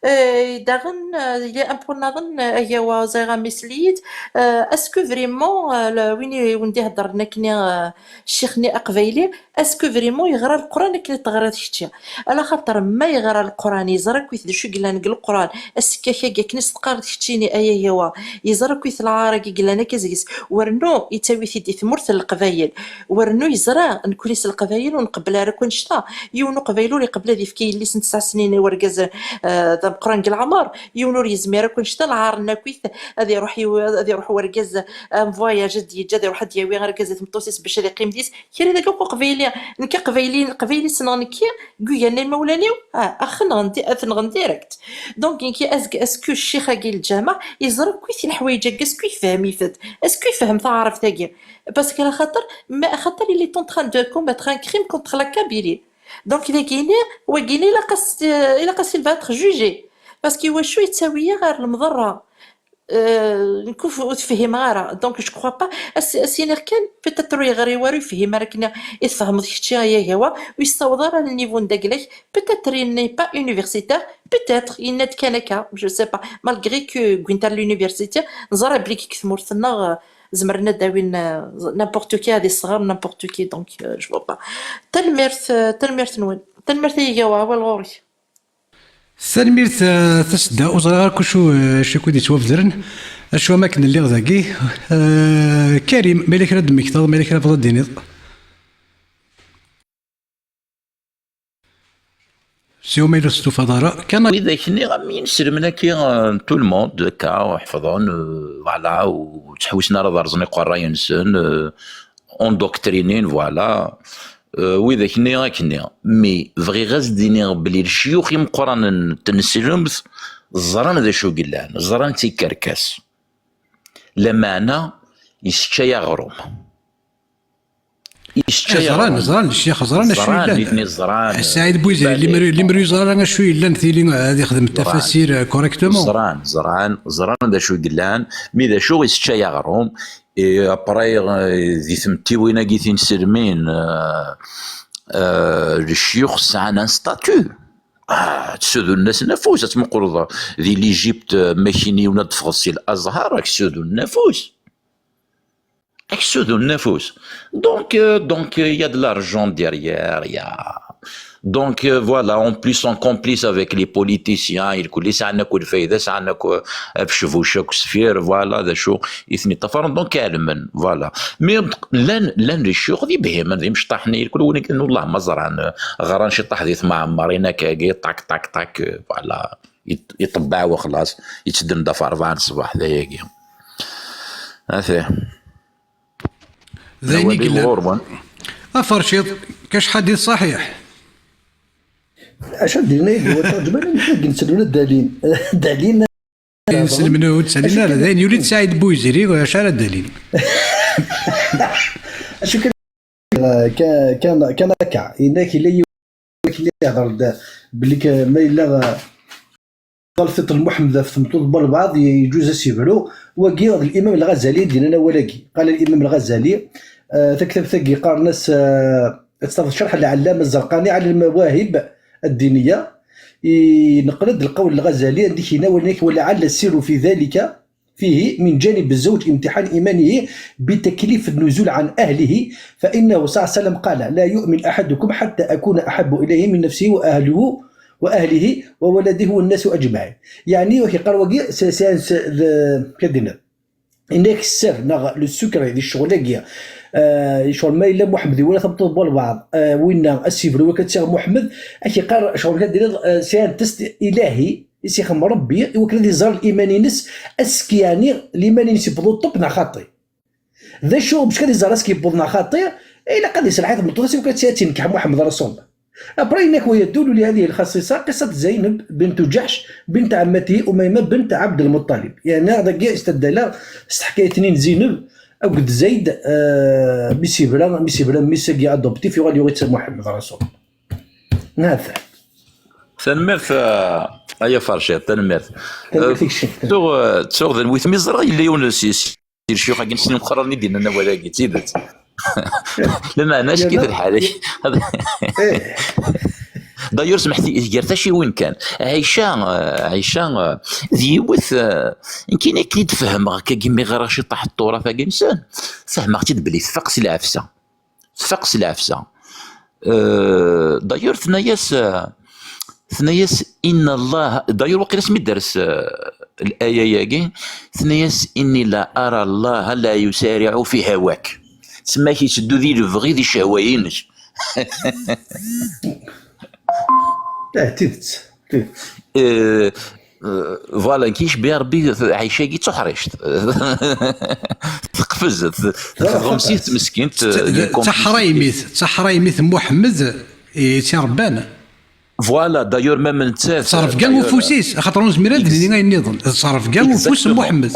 Et daɣen, euh, il est important, euh, agawa ẓriɣ amis liyit, euh, est-ce que vraiment, euh, le, win i wen-d-iheddren akkenni, euh, ccix-nni aqbayli, est-ce que vraiment yeɣra Leqran akken i teɣriḍ kečči? Ala xaṭer ma yeɣra Leqran, yeẓra akkit d acu i yellan deg Leqran, asekkak-agi akken i s-teqqareḍ keččini, ay agawa, yeẓra akkit lɛar-agi yellan akka seg-s, wernu yettawi-t-id i tmurt n Leqbayel, wernu yeẓra nekkni s Leqbayel ur nqebbel ara akk annect-a, yiwen Uqbayli ur iqebbel ad yefk i yelli-s n tesɛa snin i wergaz, eh, d ameqqran deg leɛmer, yiwen ur yezmir akk annect-a, lɛar-nni akkit ad iruḥ yiw-, ad iruḥ wergaz, eh, en voyage ad d-yeǧǧ, ad iruḥ ad d-yawi argaz d tmeṭṭut-is bac ad iqqim deg-s, kra dagi akk uqbayli. Nekk aqbayli, aqbayli ssneɣ nekki, deg ugar n imawlan-iw, ah, ax nɣen di-, ad t-nɣen direct. Donc, nekki, est-ce que, est-ce que ccix-agi n lǧameɛ yeẓra akk leḥwayeǧ-agi, est-ce que yefhem-it-id? Est-ce que yefhem taɛrabt-agi? Parce que axaṭer, ma, axaṭer il est en train de commettre un crime contre la Kabylie. Donc, dagini, wagini, ilaq-as, ilaq-as il va être jugé. Parce que iwacu yettawi-yi ɣer lemḍerra? Euh, nekk ur, ur t-fhimeɣ ara. Donc, je crois pas. As-, as-iniɣ kan, peut-être ur yeɣri wara, ur yefhim ara akken i tfehmeḍ kečči ay agawa, ur yessaweḍ ara le niveau n dagla-k. Peut-être il n'est pas universitaire, peut-être yenna-d kan akka, je sais pas. Malgré que wwin-t ar l'université, neẓra belli deg tmurt-nneɣ, euh, zemren ad d-awin, euh, n'importe qui ad isɣer n'importe qui, donc, euh, je vois pas. Tanemmirt, euh, tanemmirt-nwen. Tanemmirt ay agawa, awal ɣur-k. Tanemmirt, eh, tasedda, ur ẓriɣ ara kucu, eh, acu i d-yettwabedren. Acu am akken lliɣ dagi. Eh, Karim, ma yella kra ad d-temmektaḍ, ma yella kra tebɣiḍ ad d-tiniḍ. Siwa ma yella ur testufaḍ ara, kan. Widak-nni am inselmen-agi, eh, n tout le monde, akka, ḥefḍen, eh, voilà, ur ttḥewwisen ara ad rẓen iqerray-nsen, eh, endoctrinen, voilà. Euh, widak-nni akkenni. Mi bɣiɣ ad s-d-iniɣ belli lecyux imeqqranen n tneslemt ẓran d acu yellan, ẓran d tikerkas. Lameɛna yesseččay aɣrum. Yesseččay aɣrum. Ẓran, ẓran, lecyax ẓran acu yellan. Ẓran, nitni ẓran. Saɛid Bouizid, limer, limer ur yeẓra ara acu yellan, tili ad ixdem tafasir, euh, correctement. Ẓran, ẓran, ẓran d acu yellan, mi d acu yesseččay aɣrum. Et après, euh, di tmtiwin-agi tinselmin, euh, euh, lecyux sɛan un statut. Ah, ttsudunen-asen afus, ad tmuqleḍ di l'Égypte, euh, ma kini ad teffɣeḍ si l'Azhar, ad k-ssudunen afus. Ad k-ssudunen afus. Donc, euh, donc, euh, il y a de l'argent derrière, il y a Donc, euh, voilà, en plus, sont complices avec les politiciens, irkul sɛan akk lfayda, sɛan akk, euh, abecbuc akk sfir, voilà, d acu i ten-iṭṭafaren, donc ɛelmen, voilà. Mais llan, llan lecyux d ibhimen, d imecṭaḥen, irkul win akken, wellah ma ẓran, euh, ɣran ciṭṭaḥ di tmeɛmarin akkagi, tak, tak, tak, euh, voilà, iṭ-, iṭebbeɛ wexlaṣ, yettedden-d ɣef rebɛa n ṣṣbeḥ, d ayagi. Ati. D ayen i yellan. Aferciḍ, كاش حديث صحيح. Acu ad d-inin ayagi, wa ttɛeǧǧben amek i gen-sellen ad d-alin. D-alin. Inselmen ur d-sellen ara, d ayen yuli-d Saɛid Bouizid, acu ara d-alin? Acu kan, kan, kan akka, inak yella yiwen akken i yehder-d belli k-, ma yella, uh, Lfeṭṭ n Muḥemmed ɣef tmeṭṭut n walbeɛḍ yeǧǧuz ad s-yebru. Wagi d Limam Lɣazali i d-yennan awal-agi. قال الإمام الغزالي, eh, taktabt-agi qqaren-as, eh, ad tafeḍ Cerḥ Lɛellama Zzerqani ɛala Lmawahib Ddiniya. Ineqqel-d lqawl n Lɣazali, anda i k-yenna: "ولعل السر في ذلك فيه من جانب الزوج امتحان إيمانه بتكليف النزول عن أهله، فإنه صلى الله عليه وسلم قال: لا يؤمن أحدكم حتى أكون أحب إليه من نفسه وأهله، وأهله وولده والناس أجمعين." يعني, wa k-yeqqar wagi, s-, s-, s-, d-, k-, d-, inek sser, neɣ le secret di ccɣel-agi, eh, ccɣel ma yella Muḥemmed iwala tameṭṭut n walbeɛḍ, eh, winna ad s-yebru akka d Siɣ Muḥemmed, ad k-yeqqar ccɣel kan d-, eh, c'est un test ilahi, i s-ixdem Rebbi, i wakken ad iẓer liman-ines, ass-, yeɛni liman-ines yewweḍ u ṭṭeb neɣ xaṭi. D acu, bac ad iẓer ass-, yewweḍ neɣ xaṭi, ilaq ad iselḥ i tmeṭṭut-is, i wakken ad tt-, ad tt-inkeḥ Muḥemmed Rasul. Après, inek ويدل لهذه الخصيصة قصة زينب بنت جحش بنت عمته أميمة بنت عبد المطلب. Yeɛni, dagi, istadda-la s teḥkayt-nni n Zeyneb akked Zayd, eh, mi s-yebra, mi s-yebra mmi-s-agi adoptif, yuɣal yuɣ-itt Muḥemmed Rasul. Nafeɛ. Tanemmirt, eh, ay aferciḍ, tanemmirt. Tanemmirt i kečči. Eh, tuɣ, eh, tuɣ d lwit mi ẓriɣ yella yiwen si, si, si lecyux-agi n Snin Uxranen i d-yennan awal-agi, d tidet. Lameɛna acu-k-it lḥal-ik? Eh. D'ailleurs, smeḥ-iyi, gar taciwin kan. Ɛica, eh, Ɛica, eh, d yiwet, eh, nekkini akken i d-fehmeɣ, akkagi mi ɣriɣ ciṭṭaḥ n Tturat-agi-nsen, fehmeɣ-tt-id belli tfaq s lɛefsa. Tfaq s lɛefsa. Euh, d'ailleurs, tenna-yas, euh, tenna-yas, إن الله, d'ailleurs, waqila asmi d-ters, euh, l'aya-agi, tenna-yas, إني لأرى الله لا يسارع في هواك. Tsemma-k yetteddu di lebɣi di ccehwa-inek. Eh, d tidet, d tidet. Euh, Euh, voilà, nekk yecbi Rebbi, Ɛica-agi d tuḥrict. Teqfez, t-, txedmemt si tmeskint, euh, d taḥraymit, d taḥraymit n Muḥemmed i tt-irebban. Voilà, d'ailleurs, même nettat, tettrebga ufus-is, axaṭer ur nezmir ad d-nini ayen nniḍen. Tettrebga ufus n Muḥemmed.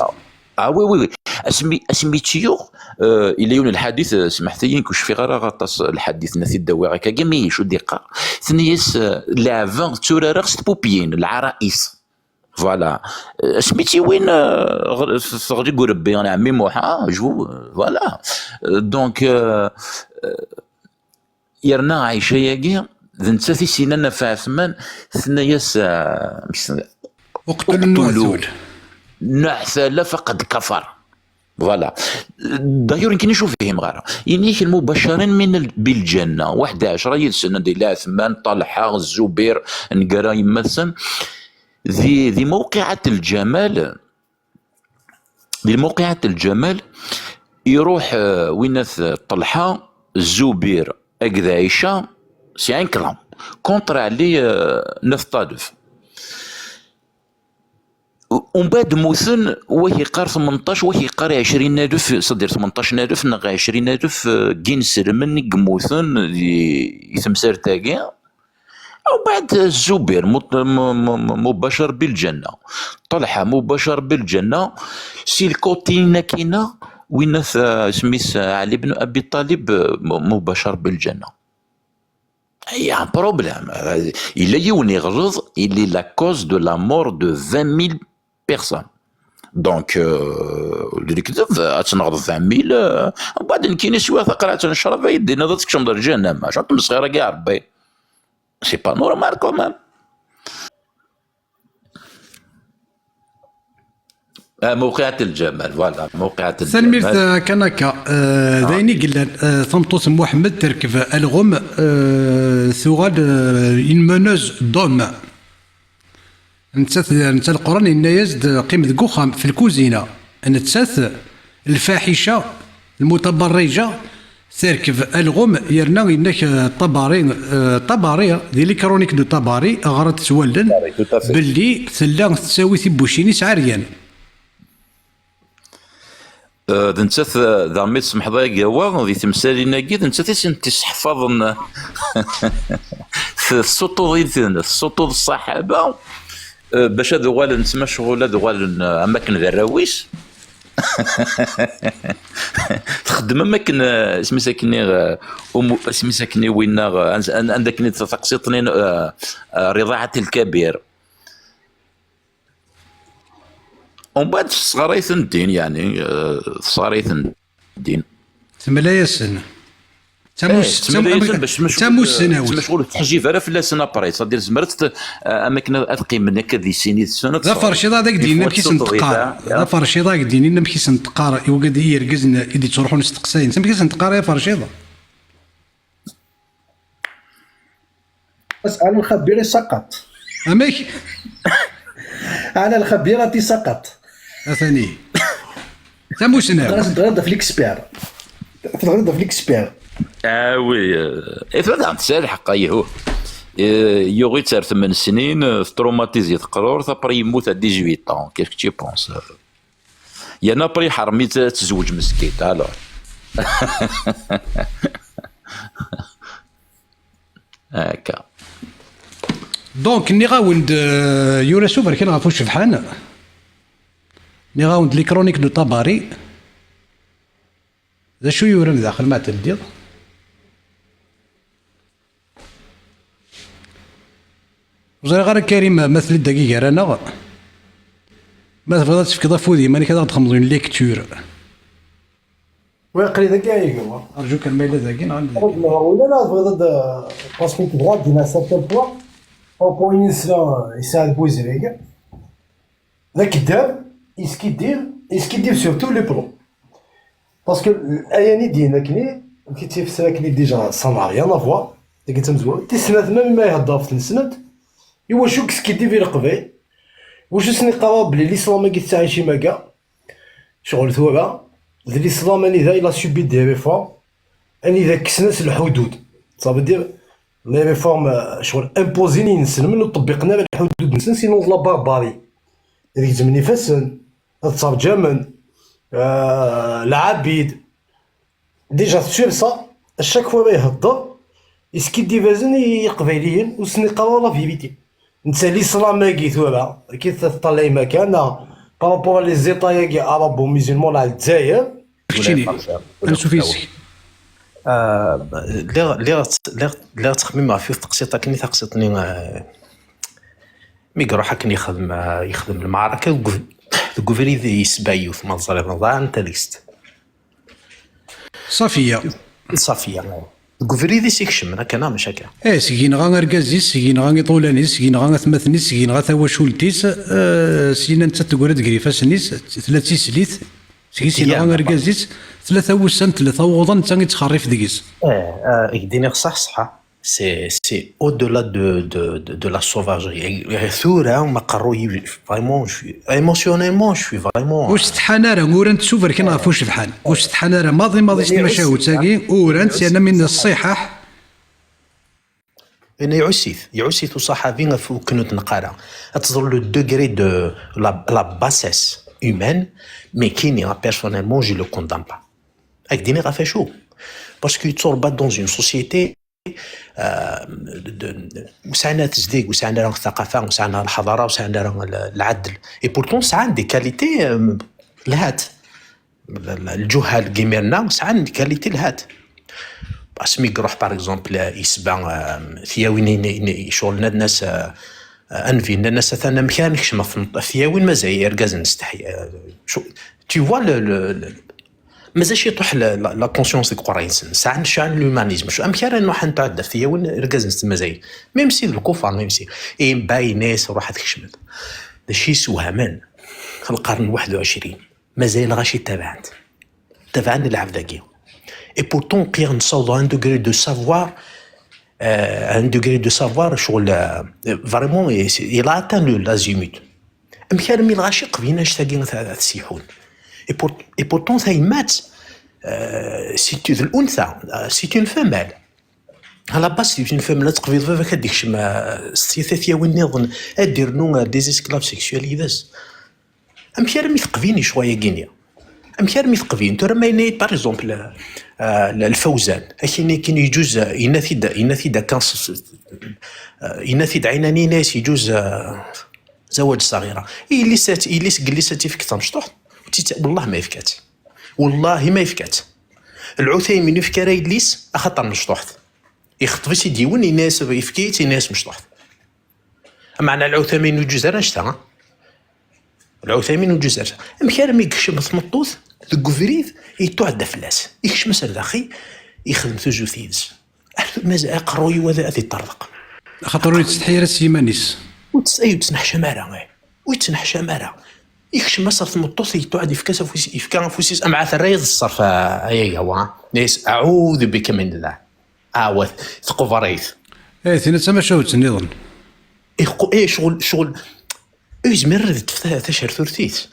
Ah oui, oui, oui. Asmi, asmi tt-yuɣ, euh, yella yiwen n lḥadit, euh, smeḥt-iyi, nekk ur cfiɣ ara aṭas lḥadit, n ad t-id-awiɣ akka, mi icu d-iqqar. Tenna-yas, euh, leɛbeɣ, tturareɣ s tpupiyin, lɛarayis. Voilà. Asmi tt-iwin, euh, ɣ-, teɣli deg urebbi n ɛemmi Muḥ, ah, je vous, euh, voilà. Euh, donc, euh, euh, yerna Ɛica-agi, d nettat i s-yennan ɣef Ɛetman, tenna-yas, euh, amek s-, اقتلوا النوع الذول. نعثل فقد كفر. Voilà. D'ailleurs, nekni ur fhimeɣ ara. Ini-k المبشرين من ال-، بالجنة. واحد عشرة yid-sen, anda yella Ɛetman, Ṭalḥa, Zubir, nnger-a yemma-tsen. Di, di موقعة الجمل, di موقعة الجمل, iruḥ, euh, winna-t Ṭalḥa, Zubir, akked Ɛica, c'est un clan, contre Ɛli, euh, n At Ṭaleb. Umbeɛd mmuten, wa yeqqar tmenṭac, wa yeqqar ɛecrin alef, c'est-à-dire tmenṭac alef neɣ ɛecrin alef, euh, n yinselmen i yemmuten di, i temsalt-agi. Umbeɛd Zubir, mu-, mu-, mu-, mu-, مبشر بالجنة. Ṭalḥa مبشر بالجنة. Si lkuti-nni-a, winna-t, euh, isem-is, euh, Ɛli ben Abi Ṭaleb, euh, mu-, مبشر بالجنة. Il y a un problème. Yella yiwen iɣleḍ, il est la cause de la mort de vingt mille personnes. Donc, euh, ur d-, lekdeb, ad tenɣeḍ vingt mille, euh, mbeɛd nekkini swiɣ taqerɛet n ccrab, ay d-tiniḍ ad tkecmeḍ ar ǧahennama. Acu n tmesxir-agi a Rebbi? C'est pas normal quand même. Ah, موقعة الجمل, voilà, موقعة الجمل. Tanemmirt, euh, Kanaka. Euh, d ayen i yellan, euh, tameṭṭut n Muḥemmed terkeb alɣem, euh, tuɣal, euh, une meneuse d'hommes. Nettat, netta Leqran yenna-yas-d qqim deg uxxam, fi lkuzina. Nettat, lfaḥica, lmutabarrija, terkeb alɣem, yerna yenna-k, euh, Tabari, euh, Tabari, di les chroniques de Tabari, ɣer-d s wallen, Tabari, tout à fait. Belli tella tettawi tibucin-is ɛeryan. Euh, d nettat, euh, daɣmi tsemḥeḍ agawa, di temsalin-agi, d nettat i sent-isseḥfaḍen tessuṭuḍ-iten, tessuṭuḍ ṣṣaḥaba, euh, bac ad uɣalen ttmacɣul, ad uɣalen, euh, am akken d arraw-is. Txeddem am akken, euh, isem-is akkenni, euh, umu-, isem-is akkenni winna, euh, anz-, an-, anda akkenni taqsiṭ-nni, euh, euh, رضاعة الكبير. Umbeɛd tesɣaray-ten ddin, yeɛni, euh, tesɣaray-ten ddin. Temla-yasen. Eh, temla-yasen bac ttmacɣul, ttmacɣul ur teḥjib ara fell-asen après, c'est-à-dire zemret, euh, am akken ad, ad qqimen akka di sin yid-sen, ad D aferciḍ ad ak-d-yini amek i sen-teqqar. D aferciḍ ad ak-d-yini amek i sen-teqqar i wigad i yergazen i d-ittruḥun steqsayen. Amek i sen-teqqar ay aferciḍ? بس على الخبير سقط. Amek? على الخبيرة سقط. Atani. Tamusnawt. تغرد في l'expert. تغرد في l'expert. Ah oui, euh, et toi, c'est le حق, يهو. Euh, yuɣ-itt ar tmen snin, euh, tetraumatisi teqrurt, après yemmut à dix-huit ans. Qu'est-ce que tu penses? Yerna après iḥrem-itt ad tezweǧ meskint, alors. Akka. Donc, nniɣ-awen-d, euh, yura s uberkan ɣef ucebḥan. Nniɣ-awen-d les chroniques de Tabari. D acu yuran daxel ma teldiḍ? Ur ẓriɣ ara, Karim, ma telliḍ dagi gar-aneɣ. Ma tebɣiḍ ad tefkeḍ afud i yiman-ik ad aɣ-d-txedmeḍ une lecture. ويقري ذاك يا يقوى. Arju kan ma yella dagi neɣ anda. ولا لا تبغي ضد باسكو تبغى دينا سيرتان بوان. او بوين يسرا يساعد بوزريق. ذاك الدار يسكيدير يسكيدير sur tous les plans. Parce que اياني دينا كني كي تيفسر كني déjà ça n'a rien à voir. ديك تمزوان تسنات ما ما يهضر في تنسنات. ايوا شو كسكيدي في القبيل. واش سني قرا بلي الاسلام كي تسعى شي مكا. شغل ثورة، ذ الإسلام أني ذا إلا سوبي دي ريفورم، أني ذا كسنس الحدود. صافي دير لي ريفورم، آه، شغل امبوزيني نسلم انه طبقنا الحدود نسن سينو لا بارباري. هذيك زمني فسن، الترجمن، آه، العبيد. ديجا سور سا، الشاك فوا يهضر، يسكي ديفازن يقبايليين، وسني قالوا لا فيريتي. نتا ليسلام اكي ثورا كي تطلعي مكانها بارابور لي زيطا ياكي عرب وميزلمون على الجزائر. كشتيني انسو فيسك. آه، لي لي لي تخميم في تقسيط كني تقسيطني آه، Mi iruḥ akken yexdem, eh, yexdem lmeɛraka deg ub-, deg ubrid yesba yiwet, ma teẓriḍ, ḍan tadist. Safiya. Safiya. Deg ubrid i s-ikecmen, akka neɣ mačči akka? Eh, seg yenɣa argaz-is, seg yenɣa iṭulan-is, seg yenɣa atmaten-is, seg yenɣa tawacult-is, eh, syin nettat teggra-d gar ifassen-is, tella d tislit, seg-s yenɣa argaz-is, tlata wussan, tlata wuḍan, netta i yettxerrif deg-s. Eh, eh, i k-d-iniɣ ṣṣeḥ, ṣṣeḥ. C'est, c'est au-delà de, de, de, de la sauvagerie. Tura, ma qerru-yi, vraiment, je suis, émotionnellement, je suis vraiment. Ur setḥan ara, urant s uberkan ɣef ucebḥan. Ur setḥan ara, maḍi maḍi s tmacahut-agi, urant yerna min ṣṣiḥaḥ. Yenna iɛuss-it, iɛuss-it uṣaḥabi ɣef wakken ur t-neqqar ara. Ad teẓreḍ le degré de la, la bassesse humaine, mais kini, personnellement, je le condamne pas. Ad k-d-iniɣ ɣef acu. Parce que yetturebba dans une société, euh, de, de, ur sɛin ara tezdeg, ur sɛin ara ttaqafa, ur sɛin ara lḥaḍara, ur sɛin ara l-, lɛedl. Et pourtant, sɛan des qualités, euh, lhat. L-, l-, lǧuhal n yimir-nna sɛan des qualités lhat. Asmi iruḥ, par exemple, yesba, euh, tiyawin, ccɣel-nna, nnan-as, euh, euh, anvi, nnan-as, atan amek ara nekcem ɣef tiyawin, mazal irgazen steḥya. Euh, tu vois, le, le, le, mazal ciṭuḥ la, la, la conscience deg uqerray-nsen. Sɛan, sɛan l'humanisme. Amek ara nruḥ ad nɛeddi ɣef tiyawin, irgazen mazal. Même si d lkufar, même si. Et mbeɛd yenna-as, ruḥ ad tkecmeḍ. D acu yessewhamen? Lqern waḥed u ɛecrin. Mazal lɣaci ttabaɛen-t. Ttabaɛen lɛebd-agi. Et pourtant, qiɣ nessaweḍ à un degré de savoir, euh, à un degré de savoir, ccɣel, euh, vraiment, il a atteint le, l'azimut. Amek armi lɣaci qeblen annect-agi ad t-, ad t-syiḥun? Et pour-, et pourtant, tayemmat, euh, c'est une, d l'untha, euh, c'est une femelle. À la base, c'est une femelle, ad teqbiḍ baba-k ad d-ikcem, euh, s tyawin nniḍen, ad d-irnu, euh, des esclaves sexuels yid-s. Amek armi teqbin ccɣel-agi-nni? Amek armi teqbin? Tura ma yenna-yi-d, par exemple, euh, Lfawzan, akken, akken yeǧuz, euh, yenna-t-id, yenna-t-id akka, s-, s-, euh, yenna-t-id ɛinani, yenna-yas yeǧuz, euh, zawaǧ ṣaɣira. Yelli-s, yelli-s deg yelli-s ad tt-ifk tamecṭuḥt, ur tt-, wellah ma yefka-tt. Wellah ma yefka-tt. Lɛuthaymin ur yefki ara yelli-s, axaṭer mecṭuḥt. Ixeṭṭeb-itt-id yiwen, yenna-yas ifk-itt, yenna-yas mecṭuḥt. Meɛna Lɛuthaymin ur yeǧuz ara annect-a, ha? Lɛuthaymin ur yeǧuz ara. Amek armi yekcem tmeṭṭut deg ubrid, yettuɛedda fell-as? Yekcem-as ar daxel, yexdem tuzut yid-s. Mazal aqerruy-iw ad, ad iṭerḍeq. Axaṭer ur yettsetḥi ara s yiman-is. Ur tt-, ay ur yettneḥcam ara, eh. Ur yettneḥcam ara. Yekcem-as ɣer tmeṭṭut, yettuɛed-, yefka-as afus, yefka afus-is, amɛa terra-yas ṣṣerf, a, ay agawa, ha? Yenna-yas, "Aɛudu bika minallah." Awat, tquber-it. Eh, tina d tamacahut nniḍen. Iqu-, eh, ccɣel, ccɣel, ur yezmir ara ad yeṭṭef ta-, tacerturt-is.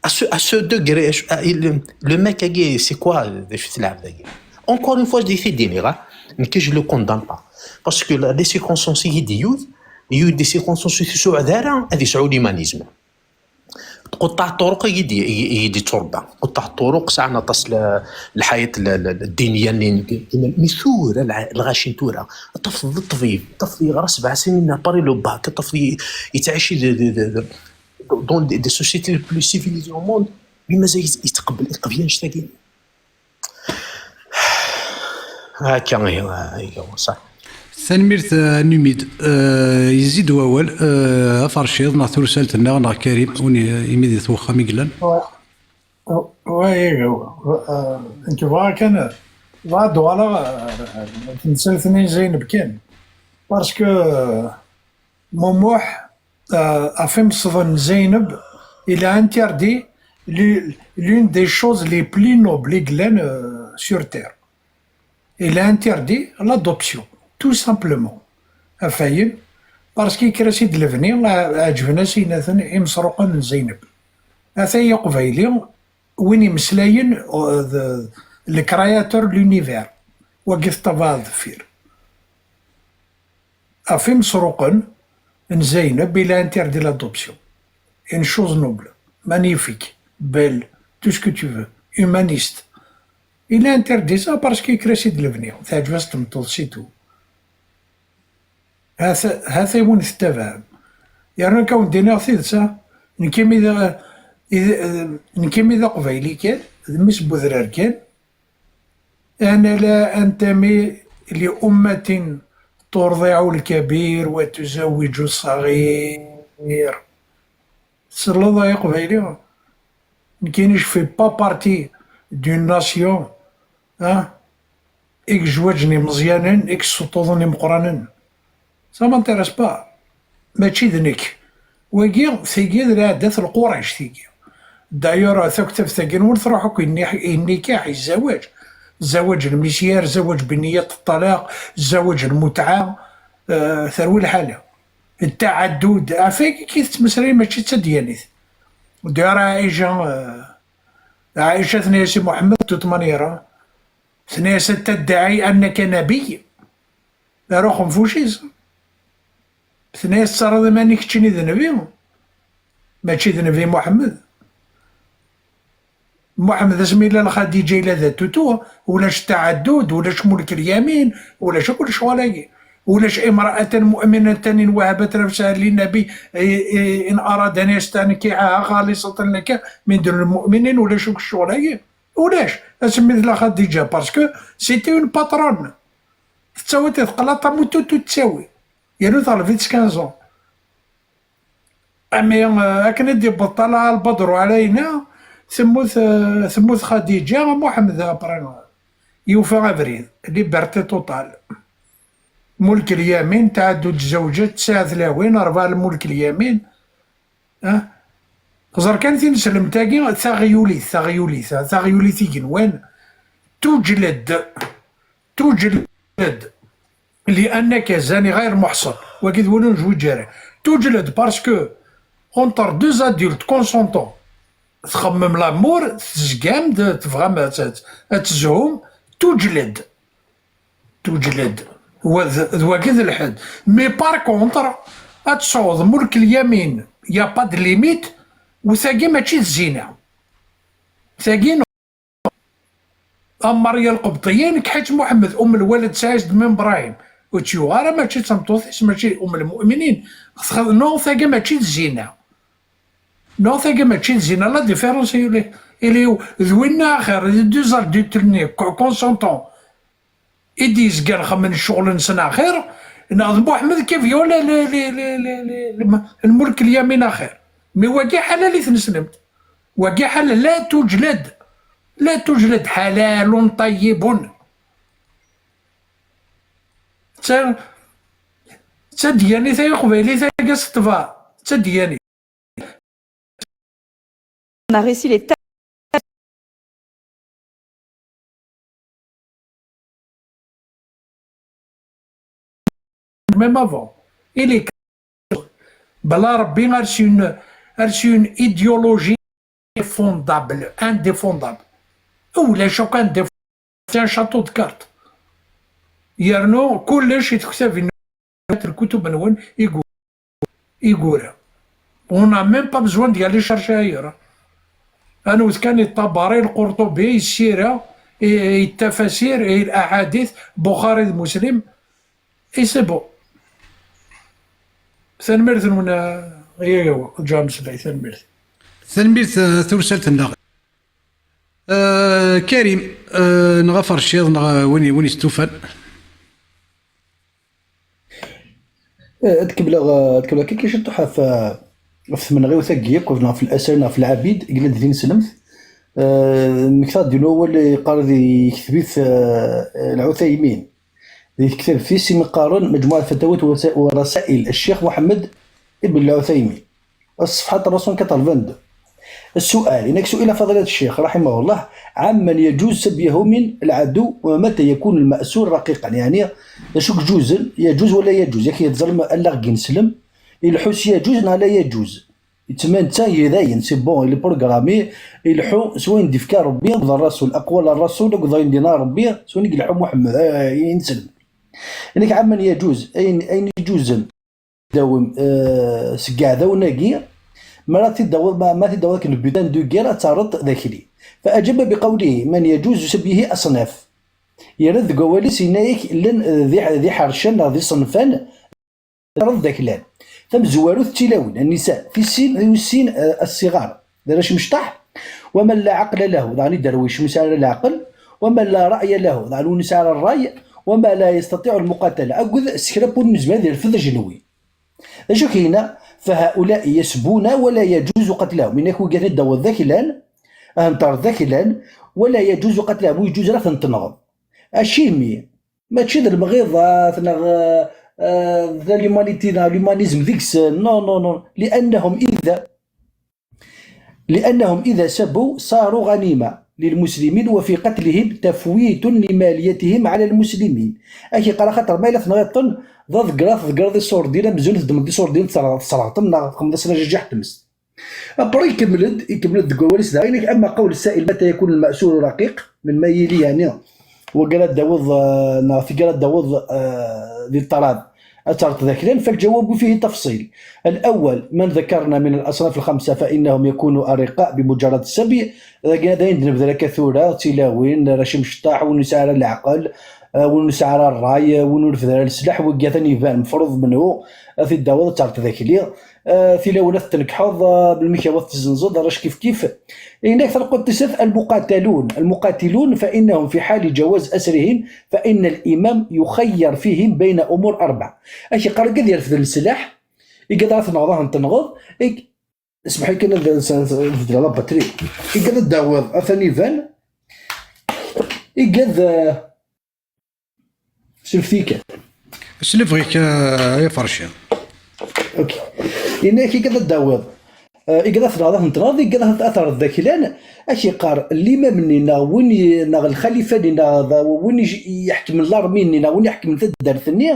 À ce, à ce degré, à ce, à, le, le mec-agi, c'est quoi, d acu-t lɛebd-agi? Encore une fois, je dis, c'est dini, ha? Nekk, je le condamne pas. Parce que la, les circonstances i yi-d-yuɣ, yuɣ-d des circonstances ur t-yessuɛed ara ad yesɛu l'humanisme. Tquṭṭaɛ ṭṭuruq i yi-d-, i yi-, i yi-d-itturebba. Tquṭṭaɛ ṭṭuruq sɛan aṭas l-, lḥayat l-, l-, ddiniya-nni. Mi tura, lɣ-, lɣaci n tura, ad tafeḍ d ṭṭbib, ad tafeḍ yeɣra sebɛa snin après le bac, ad tafeḍ y-, yettɛici de, de, de, de, dans des, des sociétés les plus civilisées au monde, mais mazal yet-, yettqebbel, yeqbel annect-agi. Akka ihi, ihi, ṣaḥ. Tanemmirt a Numid. Eh, yezzi-d wawal, eh, aferciḍ neɣ tursalt-nneɣ neɣ Karim, win i, imi di twexxam i yellan. Wa, ihi, eh, nekk bɣiɣ kan, bɣiɣ ad d-uɣaleɣ, eh, temsalt-nni n Zeyneb kan. Parce que, eh, Mumuḥ, euh, ɣef imesḍen n Zeyneb, il a interdit l'u-, l'une des choses les plus nobles i yellan, euh, sur terre. Il a interdit l'adoption, tout simplement. Afayen, parce que yekker-as-id lebni, a-, ɛeǧben-as inaten imesruqen n Zeyneb. Ata Aqbayli, win imeslayen, euh, d, le créateur de l'univers, wagi teṭṭabaɛeḍ deffir. Ɣef imesruqen n Zeyneb, il a interdit l'adoption. Une chose noble, magnifique, belle, tout ce que tu veux, humaniste. Il a interdit ça parce que yekker-as-id lebni, teɛǧeb-as tmeṭṭut, c'est tout. Hata, hata i win tettabaɛem. Yerna ad wen-d-iniɣ tidet, ha? Nekk imi d, i d, nekk imi d aqbayli kan, d mmi-s n wedrar kan, أنا لا أنتمي لأمة ترضع الكبير وتزوج الصغير. Tesleḍ ay aqbayli? Nekkini, je fais pas partie d'une nation, hein, i yezwaǧen imeẓyanen, i yessuṭṭuḍen imeqqranen. Ça m'intéresse pas. Mačči d nekk. Wagi, tigi d lɛadat n Lqurayc, tigi. D'ailleurs, taktabt-agi n win truḥ akk i nni-, i nnikaḥ, i zzawaǧ. Zzawaǧ lmisyar, zzawaǧ biniyat ṭṭalaq, zzawaǧ lmutɛa, eh, terwi lḥala. Ttaɛaddud, ɣef wagi i tettmeslay, mačči d tadyanit. D'ailleurs, Ɛica, eh, Ɛica tenna-yas i Muḥemmed, de toute manière, tenna-yas: "أنت تدعي أنك نبي؟" Ar uxenfuc-is. Tenna-yas: "Tettarraḍ iman-ik keččini d nnbi? Mačči d nnbi Muḥemmed." Muḥemmed, asmi yella Lxadiǧa, yella d atutu, ulac taɛaddud, ulac mulk lyamin, ulac akk lecɣal-agi. Ulac امرأة مؤمنة إن وهبت نفسها للنبي، إيه، إيه، إن أراد أن يستنكحها خالصة لك من دون المؤمنين، ulac akk ccɣel-agi. Ulac, asmi tella Xadiǧa, parce que c'était une patronne. Tettawi, teqqel aṭamutu, ur tettawi. Yernu teɣleb-itt quinze ans. Ami, euh, akken i d-yewweḍ Ṭalaɛ Lbedru ɛlayna, temmut, euh, temmut Xadiǧa, Muḥemmed après, euh, yufa abrid, liberté totale. Mulk lyamin, taɛaddud tzawǧat, tesɛa tlawin, rebɛa lmulk lyamin. Ah. Ẓer kan tineslemt-agi, taɣyulit, taɣyulit, ah, taɣyulit igenwan, tuǧled, tuǧled. لأنك زاني غير محصن. Wagi d win ur nezwiǧ ara. Tuǧled parce que entre deux adultes consentants, txemmem l'amour, tezgam-d, tebɣam ad, ad, ad tezhum, tuǧled. Tuǧled. Wa d, d wagi d lḥedd. Mais par contre, ad tesɛuḍ mulk lyamin, y a pas de limite, u tagi mačči d zzina. Tagi n Am Maria Lqebṭiyin, kḥitt Muḥemmed, Um Lwaled Saɛid Ben Brahim. Ur tt-yuɣ ara, mačči d tameṭṭut-is, mačči Um Lmuminin. Txed-, non, tagi mačči d zzina. Non, tagi mačči d zzina. La différence, il est, il est où? D winna axir, d deux adultes-nni, co-, consentants, i d-yezgan xemmen ccɣel-nsen axir, neɣ d Muḥemmed qui viola le, le, le, le, le, le, lmulk lyamin axir. Mais wagi ḥalal i tneslemt. Wagi ḥalal, la tuǧled. La tuǧled حلال طيب. D ta-, d tadyanit ay aqbaylit ay aseṭba. D tadyanit. On a réussi les ta-, même avant. Il est Bla Rebbi, ar s une, ar s une idéologie indéfendable, indéfendable. Ulac akk indéfendable. C'est un château de cartes. Yernu kullec i tektabin, lkutub-nwen i gu-, i gura. On n'a même pas besoin d'y aller chercher ailleurs. Ad nwet kan i Ṭabari, Lqurṭubi, i Ssira, i, i Tafasir, i Laḥadit, Buxari d Muslim, et c'est bon. Tanemmirt-nwen, a, ay agawa, ǧǧeɣ ameslay, tanemmirt. Tanemmirt, eh, tursamt-nneɣ. Eh, Karim, eh, neɣ Aferciḍ, neɣ, eh, win, win yestufan. Eh, ad kemmleɣ, eh, ad kemmleɣ kan ciṭuḥ ɣef, eh, ɣef tmenɣiwt-agi yakk, neɣ ɣef lasr, neɣ ɣef lɛabid i yellan di tineslemt. Eh, mmektaɣ-d yiwen wawal yeqqar di, yekteb-it, eh, Lɛuthaymin. Di tektabt-is imi qqaren Mejmuɛa Lfatawat wa Rasa-, wa Rasail Ccix Muḥemmed ibn Lɛuthaymin, ṣṣefḥa ṛṛasum quatre-vingt-deux. السؤال، إنك سئل فضيلة الشيخ رحمه الله عمن يجوز سبيه من العدو ومتى يكون المأسور رقيقا، يعني، d acu yeǧuzen, يجوز ولا يجوز؟ Yak yettẓalem allaɣ n yineslem, ileḥḥu s يجوز neɣ لا يجوز? Yettma netta dayen, c'est bon, il est programmé, ileḥḥu s wayen d-ifka Rebbi akked Rrasul, aqwal n Rrasul akked wayen d-yenna Rebbi, s wayen i ileḥḥu Muḥemmed, eh, ineslem. Nekk ɛamman yeǧuz, ayen, ayen iǧuzen, dawem, eh, seg iɛdawen-agi, ma ara t-id-tawiḍ, ma, ma t-id-tawiḍ akken butin de guerre, ad terreḍ d akli. فأجاب بقوله من يجوز سبيه أصناف. Yerra deg wawal-is, yenna-yak, llan, eh, d iḥ-, d iḥercen neɣ d iṣenfan, terreḍ d aklan. Tamezwarut d tilawin, النساء, tis sin, tis sin, eh, الصغار, d arrac imecṭaḥ, ومن لا عقل له, daɣen iderwicen ur nesɛi ara leɛqel, ومن لا رأي له, daɣen ur nesɛi ara ṛṛay, وما لا يستطيع المقاتلة, akked sekra n win ur nezmir ad irfed ajenwi. D acu k-yenna? فهؤلاء يسبون ولا يجوز قتلهم. Yenna-k wigad i d-tawiḍ d aklan, henter d aklan, ولا يجوز قتلهم, ur yeǧuz ara ad ten-tenɣeḍ. Acimi? Mačči d lemɣiḍat neɣ, eh, eh, d l'humanité neɣ l'humanisme deg-sen. Non, non, non. لأنهم إذا لأنهم إذا سبوا صاروا غنيمة للمسلمين، وفي قتلهم تفويت لماليتهم على المسلمين. Ak-iqqar axaṭer ma yella tenɣiḍ-ten, d aḍegger ad tḍeggreḍ iṣurdiyen, amzun teddmeḍ iṣurdiyen tesserɣeḍ-ten neɣ txedmeḍ-asen ajajiḥ n tmes. Après ikemmel-d, ikemmel-d deg wawal-is daɣen, أما قول السائل متى يكون المأسور رقيق, melmi ara yili, yeɛni, wagi ara d-tawiḍ, eh, neɣ tigi ara d-tawiḍ, eh, di ṭṭrad, ad terreḍ d aklan, فالجواب فيه تفصيل. الأول، من ذكرنا من الأصناف الخمسة فإنهم يكونوا أرقاء بمجرد السبي. Dagi ad ayen d-nebder akka tura, d tilawin, arrac imecṭaḥ, win ur nesɛi ara leɛqel, eh, win ur nesɛi ara ṛṛay, eh, win ur nefdi ara leslaḥ, wigi atan iban mefruḍ menhu, ad t-id-tawiḍ, ad terreḍ d akli. Eh, tilawin ad t-tnekḥeḍ, eh, melmi k-yaweḍ ad t-tezzenzeḍ, arrac kifkif. Yenna-k talqut tis snat, المقاتلون، المقاتلون فإنهم في حال جواز أسرهم فإن الإمام يخير فيهم بين أمور أربع. Ak-iqqar igad yerfed leslaḥ, igad ara tenɣeḍ, ad ten-tenɣeḍ, ig-, smeḥ-iyi kan ad, ad, ad beddleɣ la batterie. Igad ad d-tawiḍ, atan iban, igad, eh, Slefti kan. Slefɣ-ik, eh, ay aferci. Ok. Yenna-ak igad ad d-tawiḍ. Eh, igad ad tenɣeḍ, ad ten-tenɣeḍ, igad ad, ad terreḍ d aklan, ak-iqqar limam-nni neɣ win i, neɣ lxalifa-nni neɣ d, win i, iḥekmen l'armée-nni neɣ win iḥekmen taddart-nni,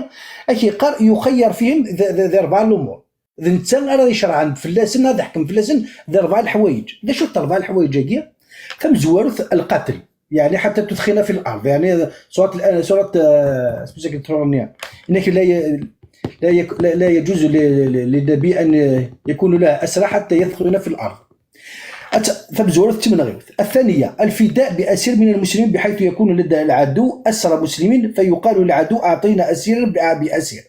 ak-iqqar يخير فيهم d, d, d rebɛa lumuṛ. D netta ara icerɛen fell-asen, ad iḥkem fell-asen di rebɛa leḥwayeǧ. D acu-t rebɛa leḥwayeǧ-agi? Tamezwarut, القتل، يعني حتى تثخن في الأرض، يعني سورة ال-، سورة، آه، اسمه ذاك الترونية. إنك لا ي-، لا يك-، لا، لا يجوز ل-، ل-، للنبي أن يكون له أسرى حتى يثخن في الأرض. الت-، tamezwarut d timenɣiwt. الثانية، الفداء بأسير من المسلمين بحيث يكون لدى العدو أسرى مسلمين، فيقال للعدو: أعطينا أسيرا ب-، بأسير.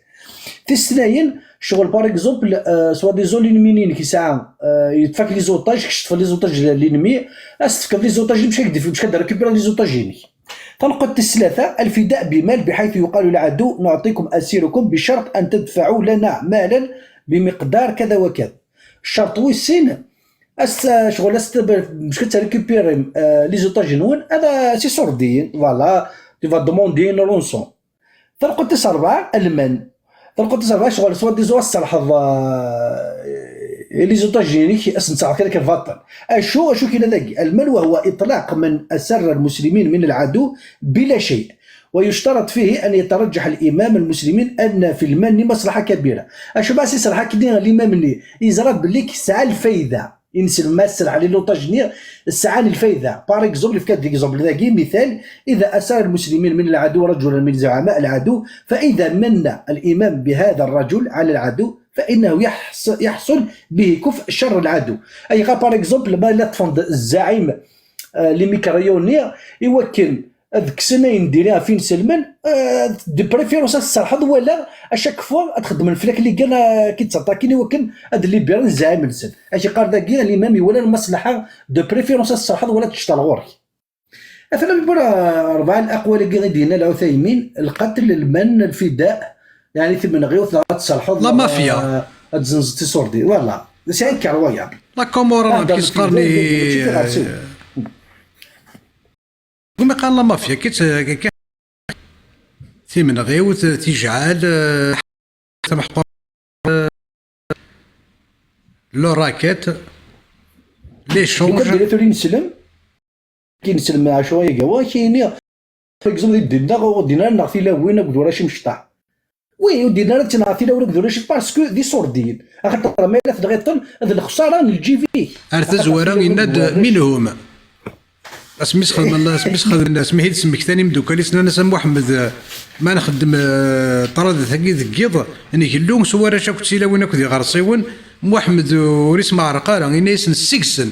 Tis tnayen, ccɣel, par exemple, euh, soi-disant l'ennemi-inek yesɛa, euh, yeṭṭef-ak les otages, kečč teṭṭfeḍ les otages n l'ennemi, ad s-tefkeḍ les otages-inek, bac ad k-d-, bac ad récupérer les otages-inek. Tanqut tis tlata, الفداء بمال بحيث يقال للعدو: نعطيكم أسيركم بشرط أن تدفعوا لنا مالا بمقدار كذا وكذا. Ccerṭ wis sin, as-, ccɣel as-, bac ad trécupérem, euh, les otages-nwen, ad, s iṣurdiyen, voilà, tu vas demander une rançon. Tanqut tis rebɛa, alman. Tanqut tis rebɛa, ccɣel soi-disant ad tserrḥeḍ, euh, les otages-inek, ad sen-tesserrḥeḍ kan akka lbaṭel. Acu, acu k-yenna dagi? المال وهو إطلاق من أسر المسلمين من العدو بلا شيء، ويشترط فيه أن يترجح الإمام المسلمين أن في المال مصلحة كبيرة. Acu ma s-iserreḥ akken limam-nni, yeẓra belli yesɛa lfayda. Inselmen ma sserḥen les otages-nni, sɛan lfayda. Par exemple, yefka-d l'exemple dagi, مثال: إذا أسر المسلمين من العدو رجلا من زعماء العدو، فإذا من الإمام بهذا الرجل على العدو، فإنه يحص-، يحصل به كفء شر العدو. Ayɣer, par exemple, ma la ṭṭfen-d الزعيم, euh, les migraillons-nni, i wakken ad kksen ayen n diri ɣef inselmen, euh, de préférence ad tserrḥeḍ, wala à chaque fois ad xeddmen fell-ak les guerres, ad k-id-ttaṭakin i wakken ad libéren zzɛim-nsen. Ak-iqqar dagi, limam iwala lmaslaḥa, de préférence ad tserrḥeḍ wala ad teččeḍ ɣur-k. Atan, rebɛa n leqwal-agi i d-yenna Lɛuthaymin: القتل، المن، الفداء, yeɛni timenɣiwt, neɣ ad tserrḥeḍ, la mafia, ad tzenzeḍ tiṣurdiyin. Voilà. D acu akka wayeḍ? La Comore, amek i s-qqaren i Gumi qqaren la mafia, kif, kif, timenɣiwt, tijɛal, eh, tameḥqurt, eh, le racket, l'échange. Lukan diri tura ineslem, ki ineslem acu ay agawa, ki ini, par exemple, di ddin-nneɣ ur din ara neɣ tilawin akked warrac imecṭaḥ. Oui, ur din ara ttnaɣ tilawin akked warrac, parce que d iṣurdiyen. Axaṭer ma yella tenɣiḍ-ten, d lexṣara n lǧib-ik. Ar tazwara, yenna-d: منهم. Asmi s-xedmen, asmi s-xedmen, asmi i d-smektan imeddukal-is, nnan-as: "A Muḥemmed, ma nxeddem, eh, ṭradet-agi deg yiḍ, ngellu s warrac akked tilawin akked iɣersiwen, Muḥemmed ur ismeɛreq ara." Yenna-yasen: "Ssigsen."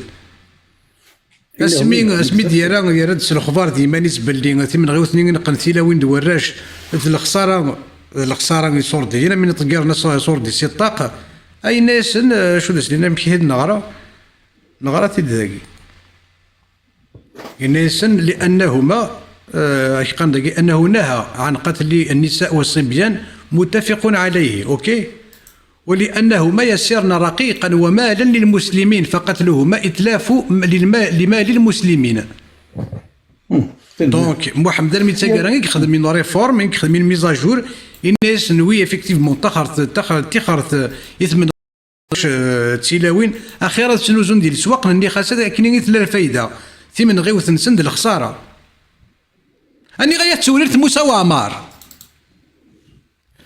Asmi, asmi d-yerra, yerra-d s lexbar d yiman-is belli timenɣiwt-nni i neqqen tilawin d warrac, d lexsara, d lexsara i iṣurdiyen, am win iṭeggaren aṣ-, aṣurdi si ṭṭaq, yenna-yasen, eh, acu d as-nini, amek i t-id-neɣra? Neɣra-t-id dagi. Yenna-yasen: "لأنهما", eh, ak-qqaren dagi: "أنه نهى عن قتل النساء والصبيان، متفق عليه", ok? ولأنهما يسرن رقيقا ومالا للمسلمين، فقتلهما إتلاف للما-، لمال المسلمين. Donc, Muḥemmed armi d taggara i yexdem une réforme, i yexdem une mise à jour, yenna-yasen, oui, effectivement, taxert, taxert, tixert i tmenɣac, eh, d tilawin, axir ad ttnuzun di leswaq, nenni xas ad akken i tella lfayda, timenɣiwt-nsen d lexsara. Aniɣ ay at tewrirt Musa Waɛmar?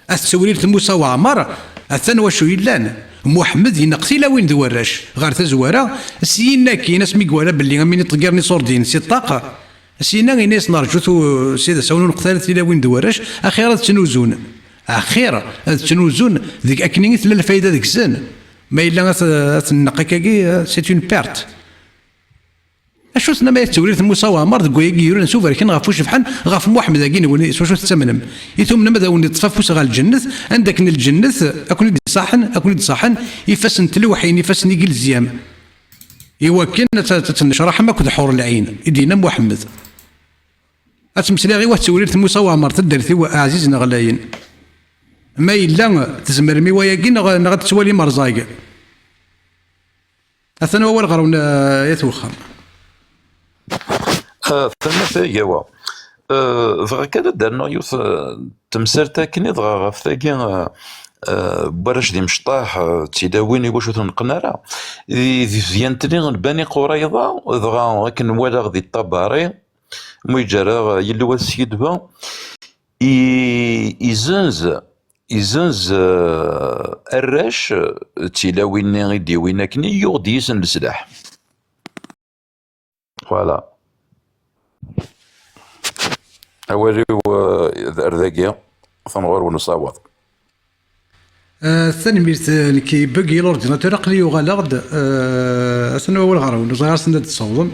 At tewrirt Musa Waɛmar, atan wacu yellan. Muḥemmed ineqq tilawin d warrac. Ɣer tazwara, syin akkin, asmi iwala belli am win iṭeggiren iṣurdiyen si ṭṭaq, syin-a, ini-as nerǧu tu-, sya d asawen ur neqq ara tilawin d warrac, axir ad ttnuzun. Axir ad ttnuzun deg akken i tella lfayda deg-sen. Ma yella ad t-, ad t-nneqq akkagi, c'est une perte. Acu tennam ay at tewrirt Musa Waɛmar deg wayagi yuran s uberkan ɣef ucebḥan ɣef Muḥemmed-agi-nwen, s wacu tettamnem? I tumnem ad awen-iṭṭef afus ɣer lǧennet, anda akken lǧennet ad ken-id-iṣaḥen, ad ken-id-ṣaḥen ifassen n tlewḥin, ifassen n igelzyam, i wakken ad t-, ad tennecraḥem akked ḥur lɛin, i d-yenna Muḥemmed. Ad tmeslaɣ i wat tewrirt Musa Waɛmar, taddart-iw ɛzizen ɣlayen. Ma yella tzemrem i wayagi neɣ, neɣ ad tettwalim rẓag? Atan wawal ɣer-wen, eh, ayt wexxam. Ah, tanemmirt a Igawa. Ah, bɣiɣ kan ad d-rnuɣ yiwet, ah, n temsalt akken i dɣa ɣef tagi, ah, ah, n warrac d imecṭaḥ, ah, d tilawin i wacu ur ten-neqqen ara. Di, di tedyant-nni n Bani Qurayḍa, dɣa akken walaɣ di Ṭabari, mu yeǧǧa ara yelli wat Skidba, i, izenz, izenz, ah, arrac, ah, d tilawin-nni i d-iwin akken i yuɣ-d yis-sen leslaḥ. Voilà. Awal-iw, eh, ar dagi, atan ɣur-wen usawaḍ. Eh, tanemmirt, eh, nekk yebbeggey l'ordinateur, aql-i uɣaleɣ-d, eh, atan wawal ɣer-wen, ur ẓriɣ ass-n ad d-tessawḍem.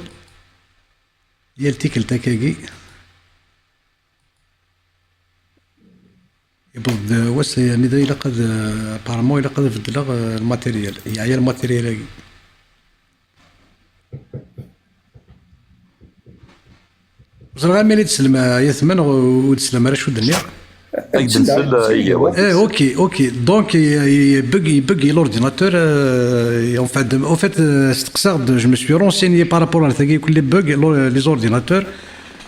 Yal tikkelt akkagi. Yewweḍ-d wass, anida ilaq ad, apparemment ilaq ad beddleɣ, eh, lmatéryel. Yeɛya lmatéryel-agi. Ur ẓriɣ armi i d-teslem, eh, yatma, neɣ ur d-teslam ara acu d-nniɣ. Ad k-d-nsel, eh, Igawa. Eh, ok, ok. Donc, yebbeggey, yebbeggey l'ordinateur, eh, en fait, en fait, eh, steqsaɣ-d, je me suis renseigné par rapport à tagi, les bugs, les ordinateurs.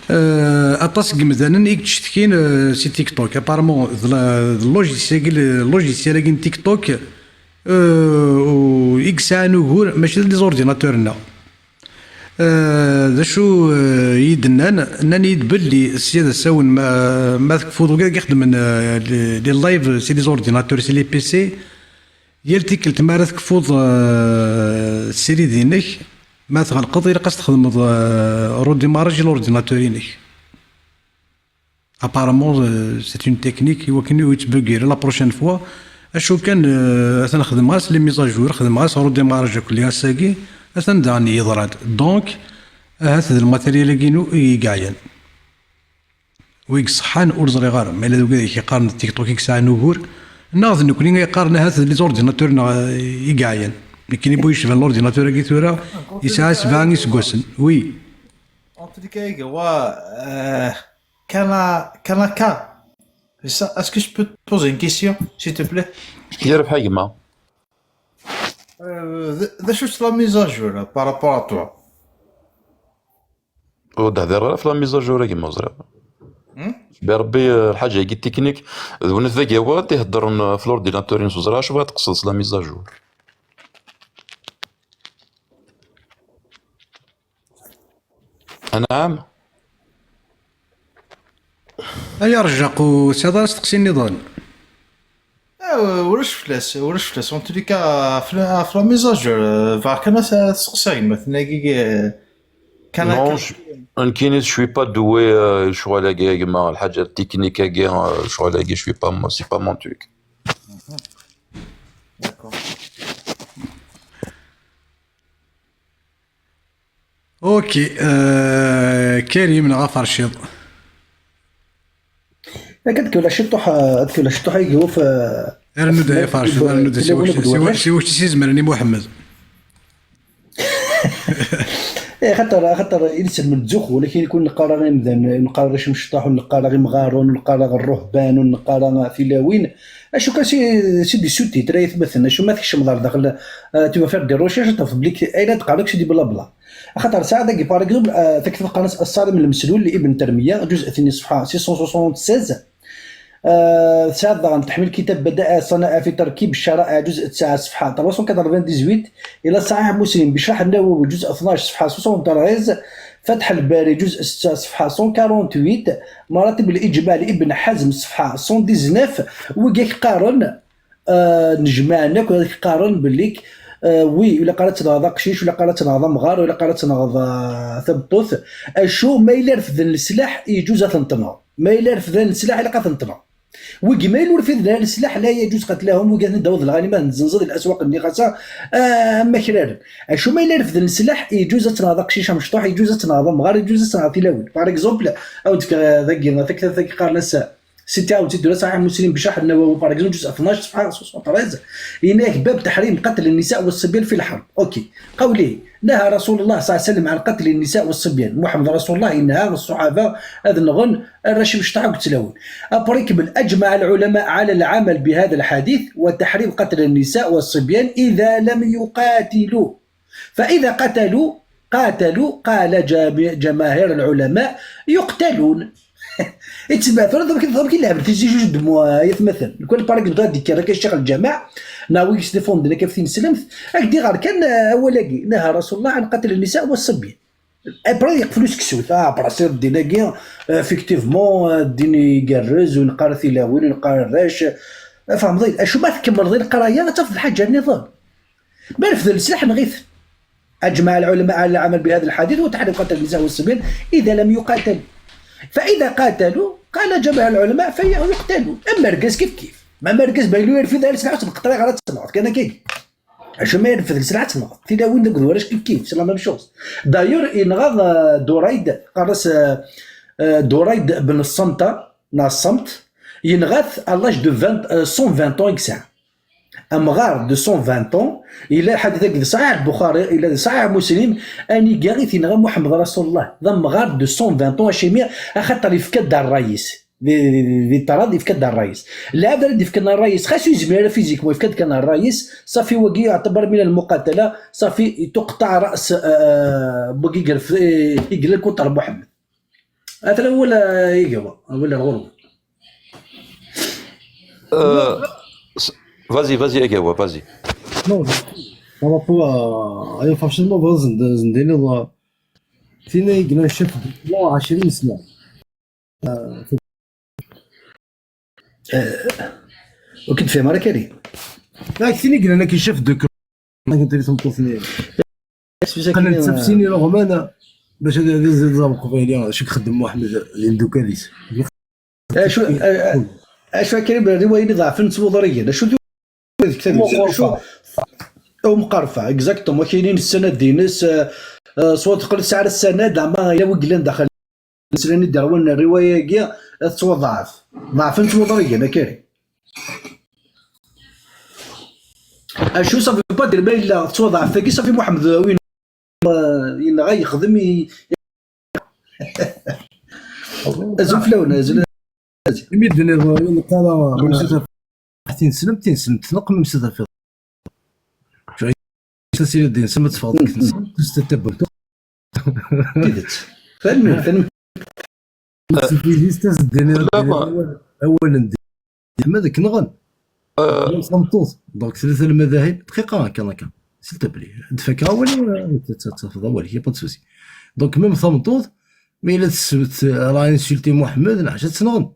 Eh, aṭas n yimdanen i yettcetkin, eh, si TikTok. Apparemment, d la, d logiciel-agi, logiciel-agi n TikTok, eh, u, i yesɛan ugur, mačči d les ordinateurs-nneɣ. Eh, d acu, eh, i yi-d-nnan? Nnan-iyi-d belli sya d asawen ma, ma tekfuḍ wigad i ixeddmen, eh, les, les lives si les ordinateurs, si les P C, yal tikkelt mi ara tekfuḍ, eh, ssirid-inek, ma tɣelqeḍ, ilaq ad s-txedmeḍ, eh, redémarrage i l'ordinateur-inek. Apparemment, euh, c'est une technique i wakken ur yettbugir la prochaine fois. Acu kan, euh, atan xedmeɣ-as les mises à jour, xedmeɣ-as redémarrage akkelli ass-agi, atan daɣen yeḍra-d. Donc, ahat d lmatéryel-agi-inu i yeɛyan. Wi iṣeḥḥan ur ẓriɣ ara, ma yella d wigad i k-iqqaren d TikTok i yesɛan ugur, neɣ d nekkni ay iqqaren ahat d les ordinateurs-nneɣ i yeɛyan. Nekkini bu yecban l'ordinateur-agi tura, yesɛa sebɛa iseggasen. Oui. En tout cas, Igawa, euh, can I, can I, can. C'est ça. Est-ce que je peux te poser une question, s'il te plaît? Yerbeḥ a gma. Euh, d, d acu-tt la mise à jour, euh, par rapport à toi? Ur d-hdireɣ ara ɣef la mise à jour a gma, ẓriɣ. Hmm? Bi Rebbi, eh, lḥaǧa-agi teknik, d win d Agawa i d-iheddren, eh, ɣef l'ordinateur-ines, ur ẓriɣ acu bɣa teqsed s la mise à jour. Anɛam? Ay arjaq, ur tesɛiḍ ara asteqsi nniḍen? Ah, ulac fell-as, ulac fell-as. En tout cas, ɣef la, ɣef la mise à jour, euh, bɣiɣ kan ad s-, ad steqsiɣ gma-tneɣ-agi, euh, kan Non, akka. Je, nekkini, je suis pas doué, euh, lecɣal-agi a gma, lḥaǧa teknik-agi, euh, lecɣal-agi, je suis pas, c'est pas mon truc. D'accord. Ok, euh, Karim neɣ Aferciḍ. Ad k-wala ciṭuḥ, ad k-wala ciṭuḥ a Igawa. Rnu-d ay Aferciḍ, rnu-d, siwa kečč i s-izemren i Muḥemmed. Eh, axaṭer, axaṭer inselmen ttzuxxun, akken i kun neqqar ara imdanen, neqqar ara imecṭaḥ, ur neqqar ara imɣaren, ur neqqar ara rruhban, ur neqqar ara tilawin. Acu kan, c'est, c'est des sous-titres, ay atmaten. Acu ma tkecmeḍ ar daxel, euh, tu vas faire des recherches, ad tafeḍ belli ayen ad qqaren akk c'est des blabla. Axaṭer sɛiɣ dagi, par exemple, euh, taktabt qqaren-as Ṣṣarim Lmeslul li Ibn Termiya, ǧuz'et-nni ṣṣefḥa six cent soixante-seize. آه، سعد ضغن تحميل كتاب بدائع الصنائع في تركيب الشرائع، جزء تسعة، صفحة trois cent quatre-vingt-dix-huit، إلى صحيح مسلم بشرح النووي، جزء اثناش، صفحة soixante-treize، فتح الباري، جزء ستة، صفحة cent quarante-huit، مراتب الإجماع لابن حزم، صفحة cent dix-neuf. ويقول لك قارن، آه، نجمعنا كنا قارن باللي، آه، وي، ولا قرات نهض قشيش، ولا قرات نهض مغار، ولا قرات نهض، آه، ثبطوث. أشو ما إلا رفد السلاح يجوز أثنتنا. ما إلا رفد السلاح إلا قاتنتنا. ويجي ما يلور في ذا السلاح لا يجوز قتلهم، وقال نداو الغنيمة نزنزل الأسواق النخاسة، آه، مكرار. أشو ما إلا رفد السلاح يجوز أتنهض قشيشة مشطوح، يجوز أتنهض مغار، يجوز أتنهض تلاون. Par exemple، أو تك-، ذاك، ذاك، ذاك قال ناس، سيتي أو تدور صحيح مسلم بشرح النووي، par exemple، جزء اثناش، صفحة soixante-treize، هناك باب تحريم قتل النساء والصبيان في الحرب. أوكي. قوله: نهى رسول الله صلى الله عليه وسلم عن قتل النساء والصبيان. محمد رسول الله ينهى الصحابة أذ نغن الرشم شطحق تلاون. أبريك من أجمع العلماء على العمل بهذا الحديث وتحريم قتل النساء والصبيان إذا لم يقاتلوا. فإذا قتلوا، قاتلوا، قال جام-، جماهير العلماء: يقتلون. يتسمع ثورة ضرب كده، ضرب كده لعب تيزي جوج دموع يا ثمثل. كل بارك بدا ديك راك الشيخ الجامع، ناوي يستفون دنا كيف تنسلمت. أك دي غار كان، آه، أول أجي نهى رسول الله عن قتل النساء والصبيان. أبرا يقفلوا سكسوت، آه، أبرا سير الدين أجي، آه، effectivement، آه، الدين يقرز ونقار ثلاوين ونقار الراش. آه، فهم ضيل. أشو ما تكمل ضيل قرايا، تفضل حاجة نظام. ما نفذ السلاح نغيث. أجمع العلماء على العمل بهذا الحديث وتحريم قتل النساء والصبيان إذا لم يقاتلوا. فإذا قاتلوا، قال جماهير العلماء، فيقتلوا. أما رقاز كيف كيف. ما مرقز بين يرفض السلاح وتنقطع غير تصنعت. كان كي. عشان ما يرفض السلاح تصنعت. تيدا وين دقوا وراش كيف كيف. C'est la même chose. داير إنغاض، آه، دورايد، قرص، آه، آه، دورايد بن الصمتة، نا الصمت، ينغاث à l'âge de vingt، آه، cent vingt ans يكسع. أمغار de cent vingt ans، إلا حديث هكذا صحيح البخاري، إلا صحيح مسلم، أني قاعد ينغى محمد رسول الله، ذا أمغار de cent vingt ans، أشيمي، أخطر يفكد دار الرئيس. دي، دي، دي، دي ترى يفكد دار الرئيس. لا، هذا اللي يفكد دار الرئيس، خاصو يزمي على فيزيك، ويفكد كان الرئيس، صافي وقي يعتبر من المقاتلة، صافي تقطع رأس، آه، بوقي يقرف، آه، يقلل كونتر محمد. هذا الأول، آه، يقوى، أول الغرب. Euh, s- vas-y, vas-y, Agawa, vas-y. Non, par rapport à, à l'infraction, moi, vraiment, c'est une, c'est une délire, euh, تينا يقنا شف بلون عشرين سنة. وكنت فاهم راه كريم. لا، تينا يقنا أنا كي شف دوك. أنا كنت ريتم طوفني. قلنا تسفسيني رغم أنا باش هذا هذا زيد زعما قبيلي، شك خدم محمد لين دوكاليس. شو شو كريم الروايه اللي ضعفن تموضريا شو الكتاب شو او مقرفه اكزاكتوم كاينين السند دينس. صوت قلت سعر السند زعما الا وقلان داخل السنه اللي داروا لنا الروايه كيا تتوضعف ضعفن تموضريا انا كريم. اشو صافي با دير ما الا تتوضعف تاكي صافي محمد وين ينغا يخدم ي- ازول فلاون ازول. يمدني نقرا مسلسل. تنسلم تنسلم تنق مسلسل في شو سلسلة دين سما تفاضل تنسلم تستتبل. فهمت فهمت. سيفيزيس تزدني. اولا ندير ما ذاك نغن. صمطوط دونك ثلاثة المذاهب دقيقة هكا هكا. سيلتبلي دفك اول تفضل اول هي با سوسي. دونك ميم صمطوط، مي الا تسبت راه انسولتي محمد العشاء تسنغن.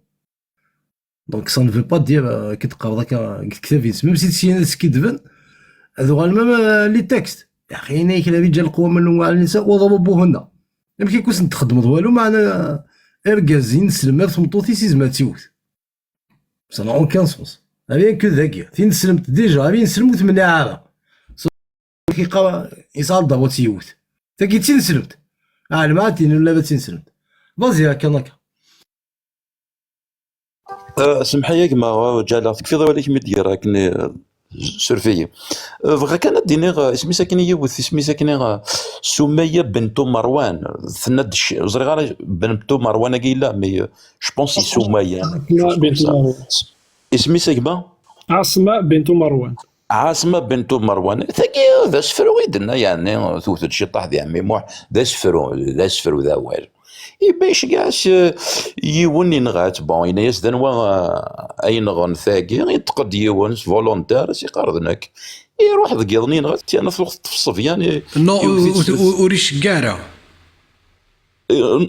دونك سا نفو با دير كي تقرا ذاك كتاب يس ميم سي تسينا سكيدفن. هذو غير ميم لي تكست يا اخي هنا يكلا بيجا القوة من على النساء وضربوهن. ما كيكونش تخدم والو معنا. ارجازين سلمات مطوطي سيزمات يوث. Ça n'a aucun sens. Rien que dagi. Tin slemt déjà, rien slemt mais ara. Qui قرا يسال ضربة يوت. Tagi tin slemt. Ah, le matin ولا tin slemt. Vas-y, هكا هكا. سمحي يا جماعة، جعل تكفي ذلك مدير هكني. Suref-iyi. Euh, bɣiɣ kan ad d-iniɣ, euh, isem-is akken i yiwet, isem-is akken i, euh, Sumaya Bentou Marwan. Tenna-d cci-, ur ẓriɣ ara Bentou Marwan-agi yella, mais, euh, je pense c'est Sumaya, quelque chose comme ça. Isem-is a gma? Asma Bentou Marwan. Asma Bentou Marwan. Tagi d asefru i d-tenna, yeɛni, tewwet-d ciṭṭaḥ di Ɛemmi Muḥ. D asefru, d asefru d awal. Iba iceggeɛ-as, euh, yiwen, yenɣa-tt. Bon, yenna-yas d anwa, euh, ay yenɣen tagi. Yeṭṭeq-d yiwen s volontaire, as-yeqqar d nekk. Iruḥ deg yiḍen, yenɣa-tt, yerna tuɣ teṭṭef ṣṣebyan, i-, non, iwet-itt ur, ur, ur iceggeɛ ara. Euh,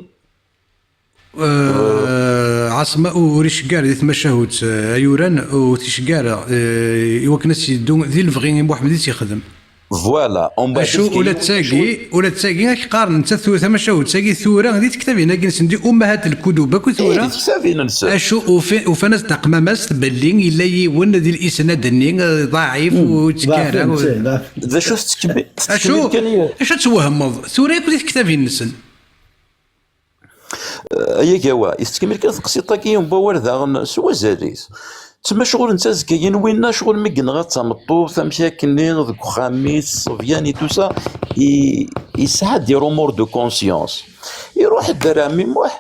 euh, Ɛaṣma ur, ur iceggeɛ ara di tmacahut, euh, ay uran, ur t-iceggeɛ ara, euh, i wakken ad s-yeddu di lebɣi i Muḥemmed i tt-yexdem. Voilà, on va acu, ula d tagi, ula d tagi, ak qqaren, nettat tura, tamacahut-agi tura, di tektabin-agi-nsen, di ummahat lkudub akk tura. Eh, di tektabin-nsen. Acu, ufi-, ufan-as-d taqmamast belli yella yiwen di lisnad-nni, eh, ḍaɛif, hmm, ur yettekki ara, ḍaɛfen, u-, d acu tettkemmil? Acu, tettkemmil kan i-, acu ad twehmeḍ? Tura akk di tektabin-nsen. Eh, ay agawa, yettkemmil kan teqsiṭ-agi n wawal daɣen s wazal-is. Ttmacɣulen d tazekkayin, winna ccɣel mi yenɣa d tameṭṭut, amek akkenni deg uxxam-is, ṣṣebyan i tusa, i-, yesɛa des remords de conscience. Iruḥ-d ar Ɛemmi Muḥ,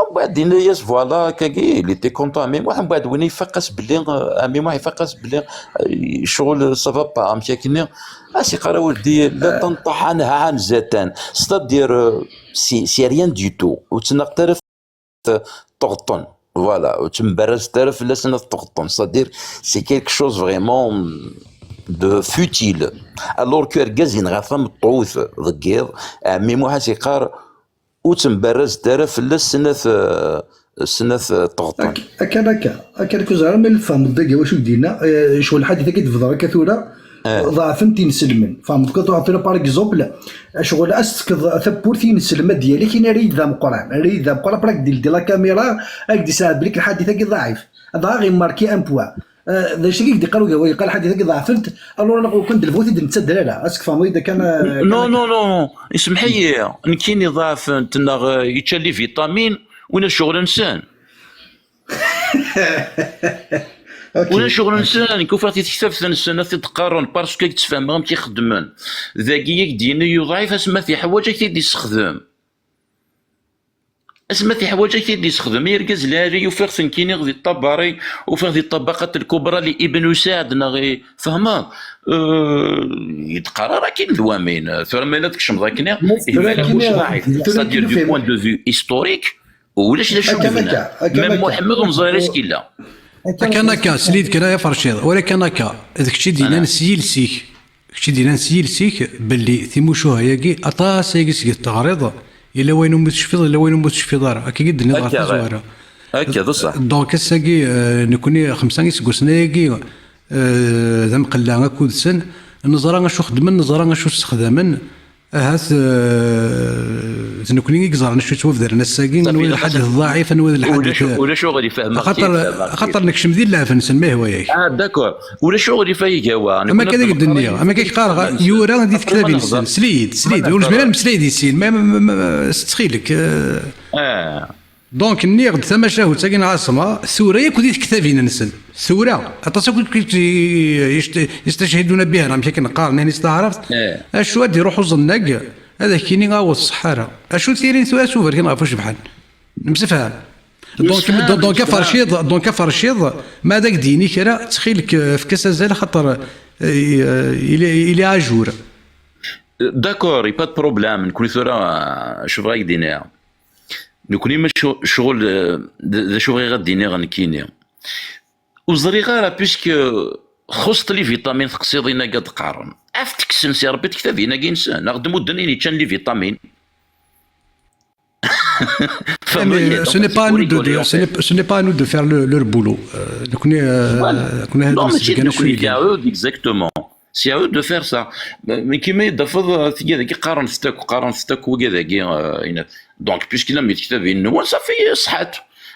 mbeɛd yenna-yas, voilà, akkagi, il était content Ɛemmi Muḥ, mbeɛd winna ifaq-as belli, eh, Ɛemmi Muḥ ifaq-as belli, eh, ccɣel ça va pas, amek akkenni, as-iqqar a weldi, la tanṭaḥ anha anzatan, c'est-à-dire, euh, c'est, c'est rien du tout. Ur ttnaqat ara f-, tɣeṭṭen. Voilà, ur ttembarazet ara fell-asen ad tɣeṭṭen. C'est-à-dire, c'est quelque chose vraiment de futile. Alors que argaz yenɣa tameṭṭut deg yiḍ, Ɛemmi Muḥ as-iqqar, ur ttembarazet ara fell-as, snat, eh, snat, eh, tɣeṭṭen. Ak-, akken akka, akken akka ur ẓriɣ ma tfehmeḍ dagi wacu i d-yenna, eh, ccɣel lḥadit-agi d-bḍer akka tura, eh, ḍeɛfen-t inselmen. Tfehmeḍ kan truḥeḍ tura, par exemple, ccɣel ad s-tekkeḍ tawwurt i inselmen ad d-yali, kini ara yid d ameqqran, ara yid d ameqqran, après ad d-ildi la caméra, ad d-isɛa belli lḥadit-agi ḍɛif. Dɣa ɣ-imarki un point. Eh, d acu i k-d-iqqar ugawa, yeqqar lḥadit-agi ḍeɛfen-t, alors neɣ ukan d lbut i d-nettader ara. Est-ce que tfehmeḍ-iyi-d akken, eh, non, kan non, akka? Non, non. Ismeḥ-iyi, nekkini ḍeɛfen-t neɣ, eh, yečča les vitamines, win ad ceɣlen-sen. Ok. Ulac ccɣel-nsen, nekk ufiɣ-t i tektabt-nsen, ad t-id-qqaren, parce que ttfehmeɣ amek i xeddmen. Dagi i k-d-yenna uḍɛif, asma t-iḥwaǧ, ad k-t-id-issexdem. Asma t-iḥwaǧ, ad k-t-id-issexdem. I argaz lɛali, ufiɣ-t nekkini di ṭṭabari, ufiɣ di ṭṭabaqat lkubra li Ibn Usaɛd, neɣ i, tfehmeḍ? Euh, yettqarar akin d wamin. Tura ma yella tkecmeḍ akken, ma yella tura ulac akin, ḍɛif. Tura c'est-à-dire akin du point de vue historique, ulac d acu akka, akka, akka, même Muḥemmed ur neẓri ara acu yella. Akka, akka, akka, sel-iyi-d kan ay aferciḍ, wala kan akka, d kečč i d-yennan s yiles-ik, kečč i d-yennan s yiles-ik belli timucuha-agi, aṭas ayagi seg teɣriḍ, yella wayen umi tecfiḍ, yella wayen umi tecfiḍ ara, akka i d-tenniḍ ɣer tazwara. Akka, d ṣṣeḥ. Donc, ass-agi, euh, nekni xemsa iseggasen ayagi, euh, d amqella akud-sen, neẓra acu xeddmen, neẓra acu ssexdamen, Ahat, eh, d nekni i yeẓran acu yettwabedren ass-agi, anwa d lḥadit ḍɛif, anwa d lḥadit, ulac, ulac uɣilif, fehmeɣ-k-id, axaṭer, fehmeɣ-k-id. Axaṭer nekcem di llɛeb-nsen, ma yehwa-yak. Ah, d'accord. Ulac uɣilif ay agawa. Am akka i k-d-nniɣ, am akka i k-qqareɣ, yura di tektabin-nsen. Sel-iyi-d, sel-iyi-d. Ur nezmir ara ad nemmeslay di sin, ma, ma, ma, ma, s ttxil-k, eh. Ah. Donc, nniɣ-d tamacahut-agi n Ɛaṣma, tura yakk di tektabin-nsen. Tura, aṭas akk i, i, i, yestacahiduna biha, amek akken qqaren, ihi s taɛrabt. Eh. Acu ad iruḥ uẓennag, ad ak-yini aweḍ ṣṣeḥḥa ara. Acu tiri tura s uberkan ɣef ucebḥan? Nemsefham. Donc, nemsefham, donc, donc, nemsefham. Aferciḍ, donc, aferciḍ, ma ad ak-d-yini kra, ttxil-k, efk-as azal, axaṭer, eh, il est, il est à jour. D'accord, y a pas de problème. Nekni tura, eh, acu bɣiɣ ad ak-d-iniɣ? Nekni ma cu-, ccɣel, eh, d, d acu bɣiɣ ad d-iniɣ nekkini? Ur ẓriɣ ara, puisque xuṣṣet les vitamines teqsiḍin-agi ad d-qqaren. Af teksen si Rebbi tektabin-agi-nsen, neɣ d-mudden ayen yeččan les vitamines. Mais, euh, ce n'est pas à nous de, de, ce n'est, ce n'est pas à nous de faire le, leur boulot. Euh, nekni, euh, voilà. Nekni, non, mačči d nekni, d aɛud, exactement. C'est à eux de faire ça. Mais, mais kima i d-tafeḍ, euh, tigad-agi qqaren-t akk, qqaren-t akk wigad-agi, euh, ina-, donc, puisque la mi tektabin-nwen, ça fait, euh, ṣṣḥat.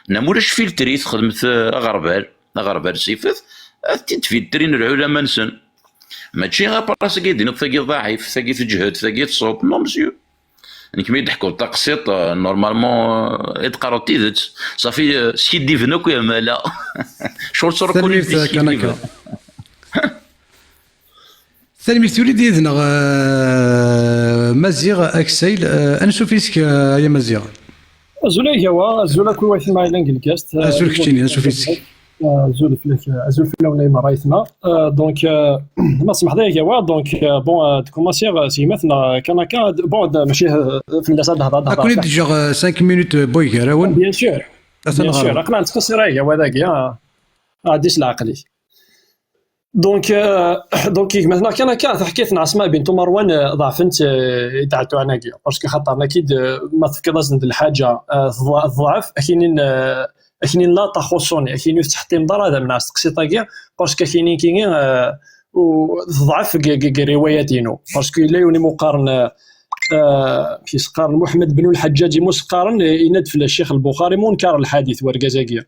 Nam ulac filtri, txedmet, euh, aɣerbal, aɣerbal sifet, ad t-id-filtrin lɛulama-nsen. Mačči après-agi d-iniḍ tagi ḍɛif, tagi teǧhed, tagi tṣub. Non, monsieur. Nekk mi d-teḥkuḍ taqsiṭ, euh, normalement, euh, i d-qqareḍ tidet. Safi, euh, skiddiben akk yamala. Ccɣel ttrukkun-d skiddiben. Tanemmirt, Kanaka. Tanemmirt, yuli-d yid-neɣ, eh, Maziɣ Aksayl. Eh, ansuf yes-k, eh, ay Amaziɣ. Azul ay Gawa, azul akk i wayt ma yellan deg lgast. Azul keččini, ansuf yes-k. Eh, azul fell-ak, eh, azul fell-awen ay merra yetma. Eh, donc, eh, ma tsemḥeḍ ay Gawa, donc, eh, bon, eh, ad commencer, eh, s gma-tneɣ, eh, Kanaka, ad, bon, ad, mačči, eh, fell-as ad d-hḍeṛ, ad d-hḍeṛ. Ad ken-id-ǧǧeɣ, eh, cinq minutes, eh, boy gar-awen. Bien sûr. Atan ɣer-wen. Bien sûr, aql-aɣ nettqeṣṣir ay Gawa dagi, ah. Ɛeddi s leɛqel-ik. Donc, euh, donc, gma-tneɣ kan akka, taḥkayt n Ɛasma bint Umerwan, euh, ḍeɛfent, euh, i tɛettuɛin-agi. Parce que xaṭer, naki-d, euh, ma tefkiḍ-asen-d lḥaǧa, euh, tḍa-, tḍeɛf, akinin, euh, akinin la taxuṣṣuni, akinin ur tettḥettimeḍ ara ad am-nɛas teqsiṭ-agi, parce que akinin kini, euh, u-, tḍeɛf deg, deg, deg riwayat-inu. Parce que yella yiwen imuqqaren, euh, euh, kis qqaren Muḥemmed ben Lḥeǧǧaǧ i Museqqaren, euh, yenna-d fell-as Ccix Lbuxari, munkar lḥadit, wergaz-agi.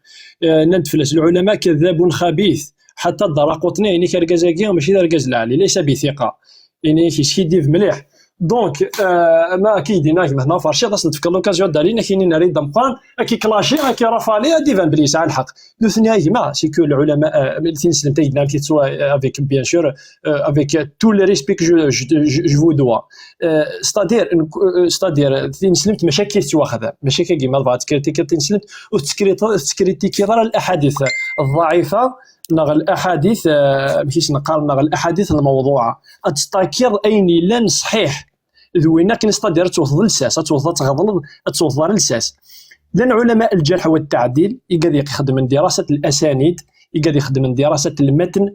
Euh, nnan-d fell-as lɛulama kadabun xabit. Ḥatta Ddaraquṭni, inek argaz-agi mačči d argaz lɛali, laysa bi thiqa. Inek yeskiddib mliḥ. Donc, euh, ma akka i d-yenna gma-tneɣ Ferciḍ, ad sen-tefkeḍ l'occasion ad d-alin, ad k-inin rrid ameqqran, ad k-iklaci, ad k-irafali, ad d-iban belli yesɛa lḥeqq. Nutni a gma, c'est que lɛulama, euh, tineslemt ay d-nnan, avec, bien sûr, euh, avec tout le respect que je, je, je, je vous dois. Euh, c'est-à-dire, euh, c'est-à-dire, tineslemt mačči akka i tettwaxdam, mačči akka gma tebɣa ad tekritiki tineslemt, ur tettkri-, ur tettkritiki ara l'aḥadith ḍḍɛifa, neɣ l'aḥadith, eh, amek i s-neqqar, neɣ l'aḥadith lmewḍuɛa. Ad tettakiḍ ayen yellan ṣḥiḥ. D win akken, c'est-à-dire, ad tewteḍ lsas, ad tewteḍ ad tɣeḍleḍ, ad tewteḍ ar lsas. Llan ɛulama lǧerḥ wa tteɛdil, igad ixedmen dirasat l'asanid, igad ixedmen dirasat lmatn,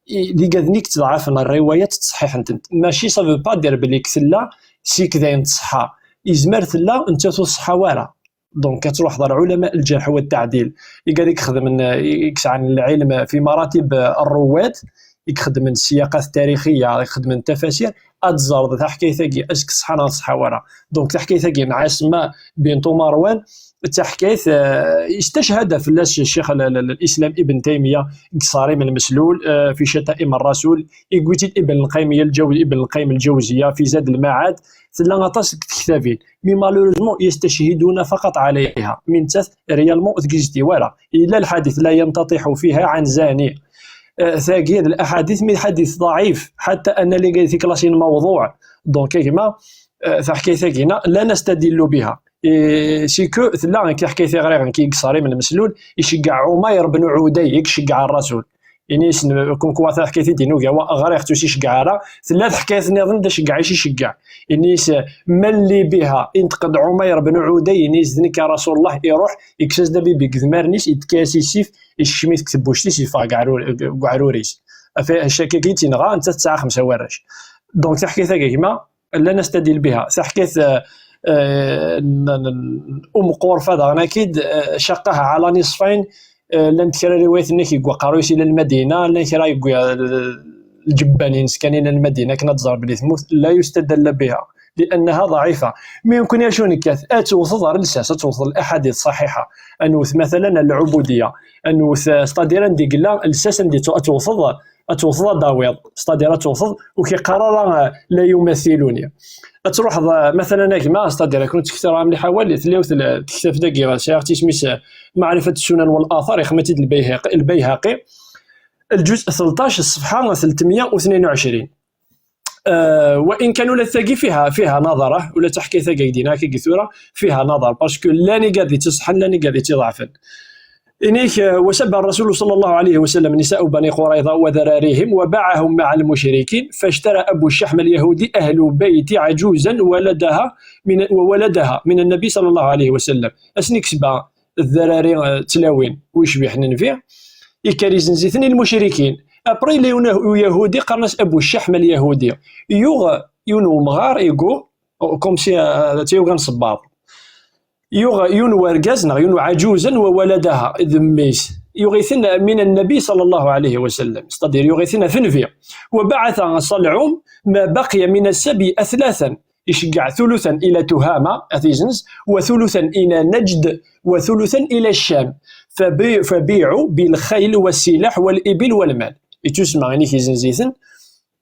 i, d igaden i yettḍeɛfen rriwayat ttṣeḥḥiḥen-tent. Mačči ça veut pas dire belli tella sik dayen tṣeḥḥa. Izmer tella nettat ur tṣeḥḥa wara. Donc, ad truḥeḍ ɣer ɛulama lǧerḥ wa tteɛdil, igad i ixedmen, i yesɛan lɛilm fi maratib rruwat, i ixedmen ssiyaqat tarixiya, i ixedmen tafasir, ad tẓerḍ taḥkayt-agi, est-ce que ṣṣeḥḥa neɣ ṣṣeḥḥa wara. Donc, taḥkayt-agi n Ɛasma bint Umarwan, d taḥkayt, eh, yestachhada fell-as Ccix l-, l-, l-, Lislam Ibn Taymiya deg Ṣarim Lmeslul, eh, fi Cataim Rrasul, yewwi-tt-id Ibn Lqayyim Lǧaw-, Ibn Lqayyim Lǧawziya fi Zad Lmaɛad, tella aṭas deg tektabin. Mais malheureusement, yestachhiduna faqat ɛalayha. Mi nettat, réellement, ur tgizti wara. Yella lḥadit, la yantatixu fiha an zani. Eh, tagi d laḥadit, mais lḥadit ḍɛif. Ḥatta anna li tiklasin mawḍuɛ. Donc, a gma, eh, taḥkayt-agi, la nastadillu biha. Eh, c'est que tella, nekk taḥkayt i ɣriɣ, nekk i yeṣarim n Meslul, iceggeɛ Umayr ben Uday, i iceggeɛ Rrasul. Ini-as, comme quoi taḥkayt i d-inu gawa, ɣriɣ-tt ur s-iceggeɛ ara, tella teḥkayt nniḍen d aceggeɛ i s-iceggeɛ. Ini-as, man li biha, inṭeq-d Umayr ben Uday, ini-as, d nekk a Rasulullah, iruḥ, ikkes-as-d abibi deg idmaren-is, ittekka-as i ssif, isekcem-it deg tebbuct-is, yeffeɣ deg uɛrur-, deg uɛrur-is. Afa-, acu akka i tt-inɣa, nettat tesɛa xemsa warrac. Donc, taḥkayt-agi, gma, la nastadil biha. Taḥkayt, eh, eh, n, n, n, Umm Qurfa daɣen akid, eh, شقها على نصفين, eh, llant kra riwayat-nni yegwa aqerruy-is ila Lmadina, llan kra yegwa, eh, lǧebban-ines kan ila Lmadina, akken ad tẓer belli temmut, la yustadalla biha, لأنها ضعيفة. Mi nekkni acu nekkat? Ad tewteḍ ɣer lsas, ad tewteḍ laḥadit ṣaḥiḥa. Ad nwet, matalan, Lɛubudiya. Ad nwet, eh, c'est-à-dire, anda i yella lsas, anda i t-, ad tewteḍ, ad tewteḍ ad d-tawiḍ, c'est-à-dire ad tewteḍ, ur k-iqqar ara, eh, la yumathiluni. Ad truḥeḍ, eh, matalan, a gma, c'est-à-dire, ad ken-id-kkteɣ mliḥ awal, tella yiwet n tektabt dagi, sɛiɣ-tt isem-is, eh, Maɛrifat Sunan wal Athar, ixdem-itt-id Lbayhaq-, Lbayhaqi, lǧuz tleṭṭac, ṣṣefḥa tletmya u tnin u ɛecrin. Eh, wa in kan ula d tagi fiha, fiha naḍar, eh, ula d taḥkayt-agi i d-yenna akka tura, fiha naḍar, parce que llan igad i tt-iṣeḥḥan, llan igad i tt-iḍeɛfen. Inik, eh, وسب الرسول صلى الله عليه وسلم نساء بني قريظة وذراريهم وباعهم مع المشركين فاشترى أبو الشحم اليهودي أهل بيت عجوزا ولدها من، وولدها من النبي صلى الله عليه وسلم. Ass-nni ksba ddrari, eh, tlawin u yecbiḥ nnbi, ikker izenz-iten i lmucrikin. Après, yella yiwen uyahudi, qqaren-as Abu Ccaḥm al-Yahudi. Yuɣ yiwen umɣar, ego, comme si, eh, d tayuga n sebbaḍ. Yuɣ yiwen wergaz, neɣ yiwen uɛaǧuzen, wa waladaha, d mmi-s. Yuɣ-iten min annabi sallallahu alayhi wa sallam. C'est-à-dire, yuɣ-iten ɣef nnbi. وبعث صلعوم ما بقي من السبي أثلاثا. Iceggeɛ ثلثا إلى تهامة, at izenz, وثلثا إلى نجد، وثلثا إلى الشام. فبي-، فبيعوا بالخيل والسلاح والإبل والمال. Ittusemma inik izenz-iten,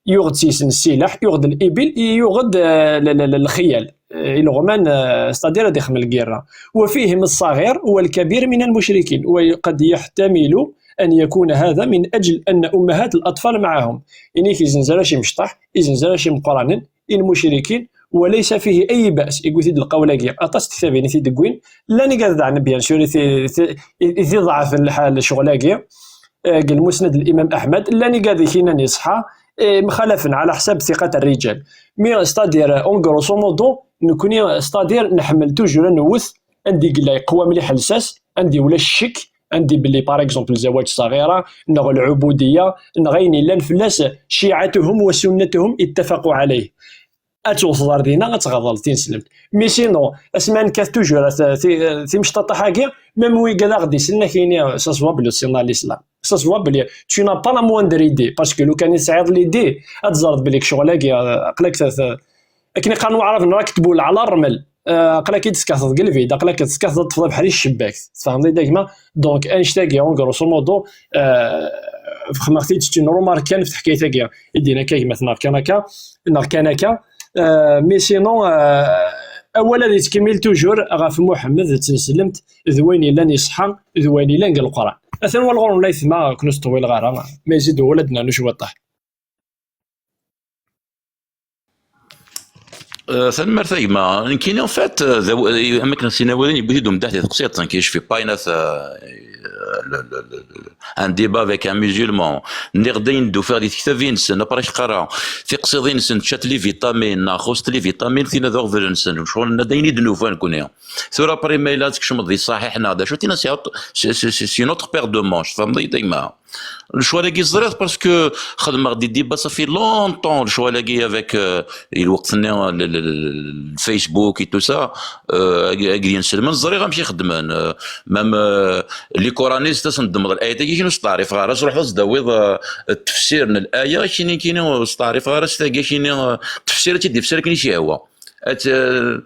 yuɣ-d s-isen ssilaḥ, yuɣ-d libil, yuɣ-d, eh, l-, l-, l-, lxiyal, eh, ileɣman, eh, c'est-à-dire ad ixdem lgirra. وفيهم الصغير والكبير من المشركين، وقد يحتمل أن يكون هذا من أجل أن أمهات الأطفال معهم. Ini-k izenzer-ac imecṭaḥ, izenzer-ac imeqqranen, i lmucrikin, وليس فيه أي بأس. Iwwi-t-id lqawl-agi. Aṭas n tektabin i t-id-wwin. Llan igad daɣen, bien sûr, i t-, i t-, i t-iḍeɛfen lḥal ccɣel-agi. Eh, deg lmusnad n Imam Aḥmed, llan igad i k-inan iṣeḥḥa, eh, mxalafen ɛla ḥsab ثقة الرجال. Mais, c'est-à-dire, en grosso modo, nekni, c'est-à-dire, nḥemmel toujours ad newwet anda i yella yeqwa mliḥ lsas, anda ulac ccek, anda belli, par exemple, زواج صغيرة, neɣ العبودية, neɣ ayen yellan fell-as, شيعتهم وسنتهم اتفقوا عليه. Ad tewteḍ ar dinna, ad tɣaḍleḍ tineslemt. Mais sinon, asmi ad nekkat toujours, at-, ti-, timecṭaṭaḥ-agi, même wigad aɣ-d-isellen, ad k-yini, ça se voit belli ur tessineḍ l'islam. Ça se voit belli tu n'as pas la moindre idée, parce que lukan i tesɛiḍ l'idée, ad teẓreḍ belli ccɣel-agi, eh, aql-ak t-, t-, akken i qqaren waɛraben, راك تبول على الرمل. Eh, aql-ak i d-teskafteḍ deg lbid, aql-ak teskafteḍ ad teṭṭfeḍ abeḥri s ccebbak. Tfehmeḍ-iyi-d a gma? Donc, annect-agi, en grosso modo, eh, xedmeɣ-t-id, c'est une remarque kan ɣef teḥkayt-agi i d-yenna akka gma-tneɣ kan akka, neɣ kan akka. Eh, mais sinon, eh, awal ad yettkemmil toujours ɣef Muḥemmed d tneslemt d wayen yellan iṣeḥḥa d wayen yellan deg Leqran. Atan walɣur n laytma, ur ken-ttṭewwileɣ ara, ma yezid wul ad d-nernu cwiṭṭaḥ. Euh, tanemmirt a gma. Nekkini, en fait, euh, d aw-, am akken sin awalen yewwi-t-id umeddaḥ di teqsiṭ, donc je fais pas une, euh, le, le, le, le, un débat avec un musulman. Nniɣ-d ayen d-ufiɣ di tektabin-nsen, après qqareɣ tiqsiḍin-nsen ččant les vitamines, neɣ xuṣṣent les vitamines, tin d aɣbel-nsen. Ccɣel-nni d ayen i d-nufa nekkni. Tura après ma yella ad tkecmeḍ di ṣṣaḥiḥ neɣ d acu, tin c'est, c'est, c'est, c'est une autre paire de manches, tfehmeḍ-iyi a gma? Lecɣal-agi ẓriɣ parce que xedmeɣ des débats, ça fait longtemps, lecɣal-agi avec, euh, lweqt-nni, le, le, le, le Facebook et tout ça, euh, ag-, ag yenselmen, ẓriɣ amek i xeddmen, euh, même, euh, les coranistes, ad sen-ddmeḍ l'ayat-agi, kini ur steɛrifeɣ ara, ad truḥeḍ ad s-d-tawiḍ, euh, tefsir n l'aya, kini, kini ur steɛrifeɣ ara s tagi, kini, euh, tefsir ad tt-id-ifsir akken i s-yehwa. Ad, euh,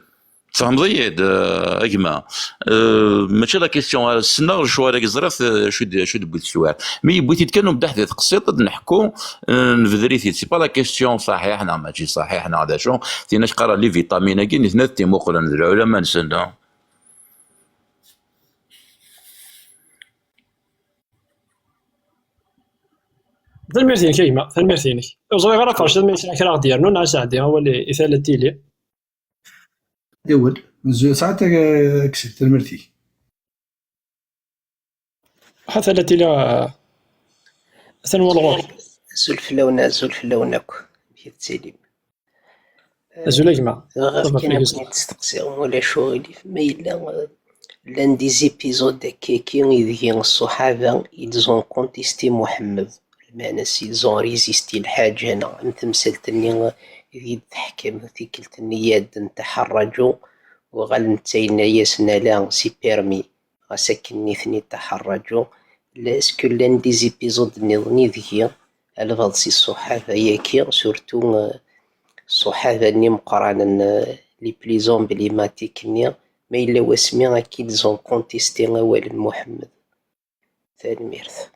Tfehmeḍ-iyi-d, eh, a gma? Eh, mačči la question ara ssneɣ, lecɣal-agi ẓriɣ-t, eh, acu d, acu d-tewwi teswiɛt. Mi yewwi-t-id kan umeddaḥ di teqsiṭ, ad neḥku, eh, nebder-it-id. C'est pas la question ṣaḥiḥ neɣ mačči ṣaḥiḥ neɣ d acu. Tin acu qqaren les vitamines-agi, nitni ad t-imuqlen d lɛulama-nsen, da. Tanemmirt-inek a gma, tanemmirt-inek. Ur ẓriɣ ara qerrec ma yesɛa kra ara ɣ-d-yernun, neɣ ad sɛeddi awal i, i tala tili. Awal. Nzu-, sɛiɣ tag-, aksel, tanemmirt-ik. Ḥa tala tili, ah, atan walɣur. Azul fell-awen, azul fell-awen akk. Amek i tettilim? Azul a gma. Bɣiɣ kan ad ken-id-steqsiɣ, ma ulac uɣilif, ma yella, eh, llan des épisodes akkaki ideg ṣṣuḥaba, ils ont contesté Muḥemmed, lmeɛna-s, ils ont résisté lḥaǧa, neɣ am temsalt-nni ideg d-teḥkam tikkelt-nni i d-ntaḥ rraǧu, uɣal netta yenna-yasen ala, c'est permis, ɣas akken nitni taḥ rraǧu. Est-ce que llan des épisodes nniḍen ideg albaḍ si ṣṣuḥaba-yagi, surtout, euh, ṣṣuḥaba-nni meqqranen, euh, les plus emblématiques-nni, ma yella wasmi akka i d-ils ont contesté awal n Muḥemmed? Tanemmirt.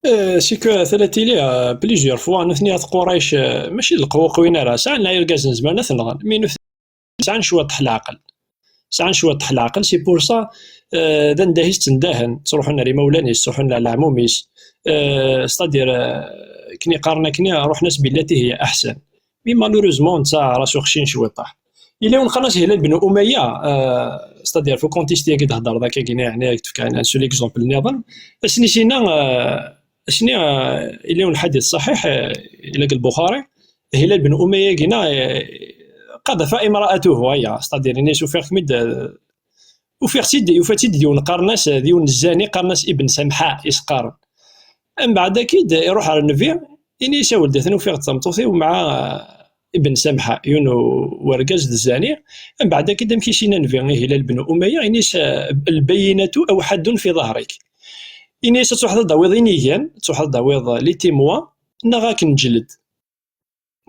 Euh, c'est que tala tili, euh, plusieurs fois, nutni at Qurayc, euh, mačči d lqewqwin ara, sɛan irgazen zemren ad t-nɣen, mais nutni sɛan cwiṭ n leɛqel. Sɛan cwiṭ n leɛqel, c'est pour ça, euh, d anda i s-ttndahen, ttruḥun ar imawlan-is, ttruḥun ar leɛmum-is. Euh, c'est-à-dire, euh, akken i qqaren akkenni, ruḥen-as بالتي هي أحسن. Mais malheureusement, netta ras uxcin cwiṭaḥ. Yella win qqaren-as Hilal ben Umayya, euh, c'est-à-dire, faut contester-agi d-hedreḍ akka-gini, yeɛni, ad k-d-fkeɣ un seul exemple nniḍen. Asni sina, euh, asni, euh, yella win lḥadit ṣaḥiḥ, euh, yella deg Lbuxari, Hilal ben Umayya-gina, eh, qadafa imra'atuhu, aya, c'est-à-dire, ini-as ufiɣ-kem-id, eh, ufiɣ-tt-id, yufa-tt-id d yiwen qqaren-as, d yiwen zzani qqaren-as Ibn Samḥa i s-qqaren. Mbeɛd akid iruḥ ɣer nnbi, ini-as a weldi, atan ufiɣ-d tameṭṭut-iw mɛa Ibn Samḥa, yiwen u-, wergaz d zzani. Mbeɛd akid amek i s-yenna nnbi i Hilal ben Umayya, ini-as, eh, البينة أوحد في ظهرك. Ini-as ad truḥeḍ ad d-tawiḍ inigan, ad truḥeḍ ad d-tawiḍ les témoins, neɣ ad k-neǧled.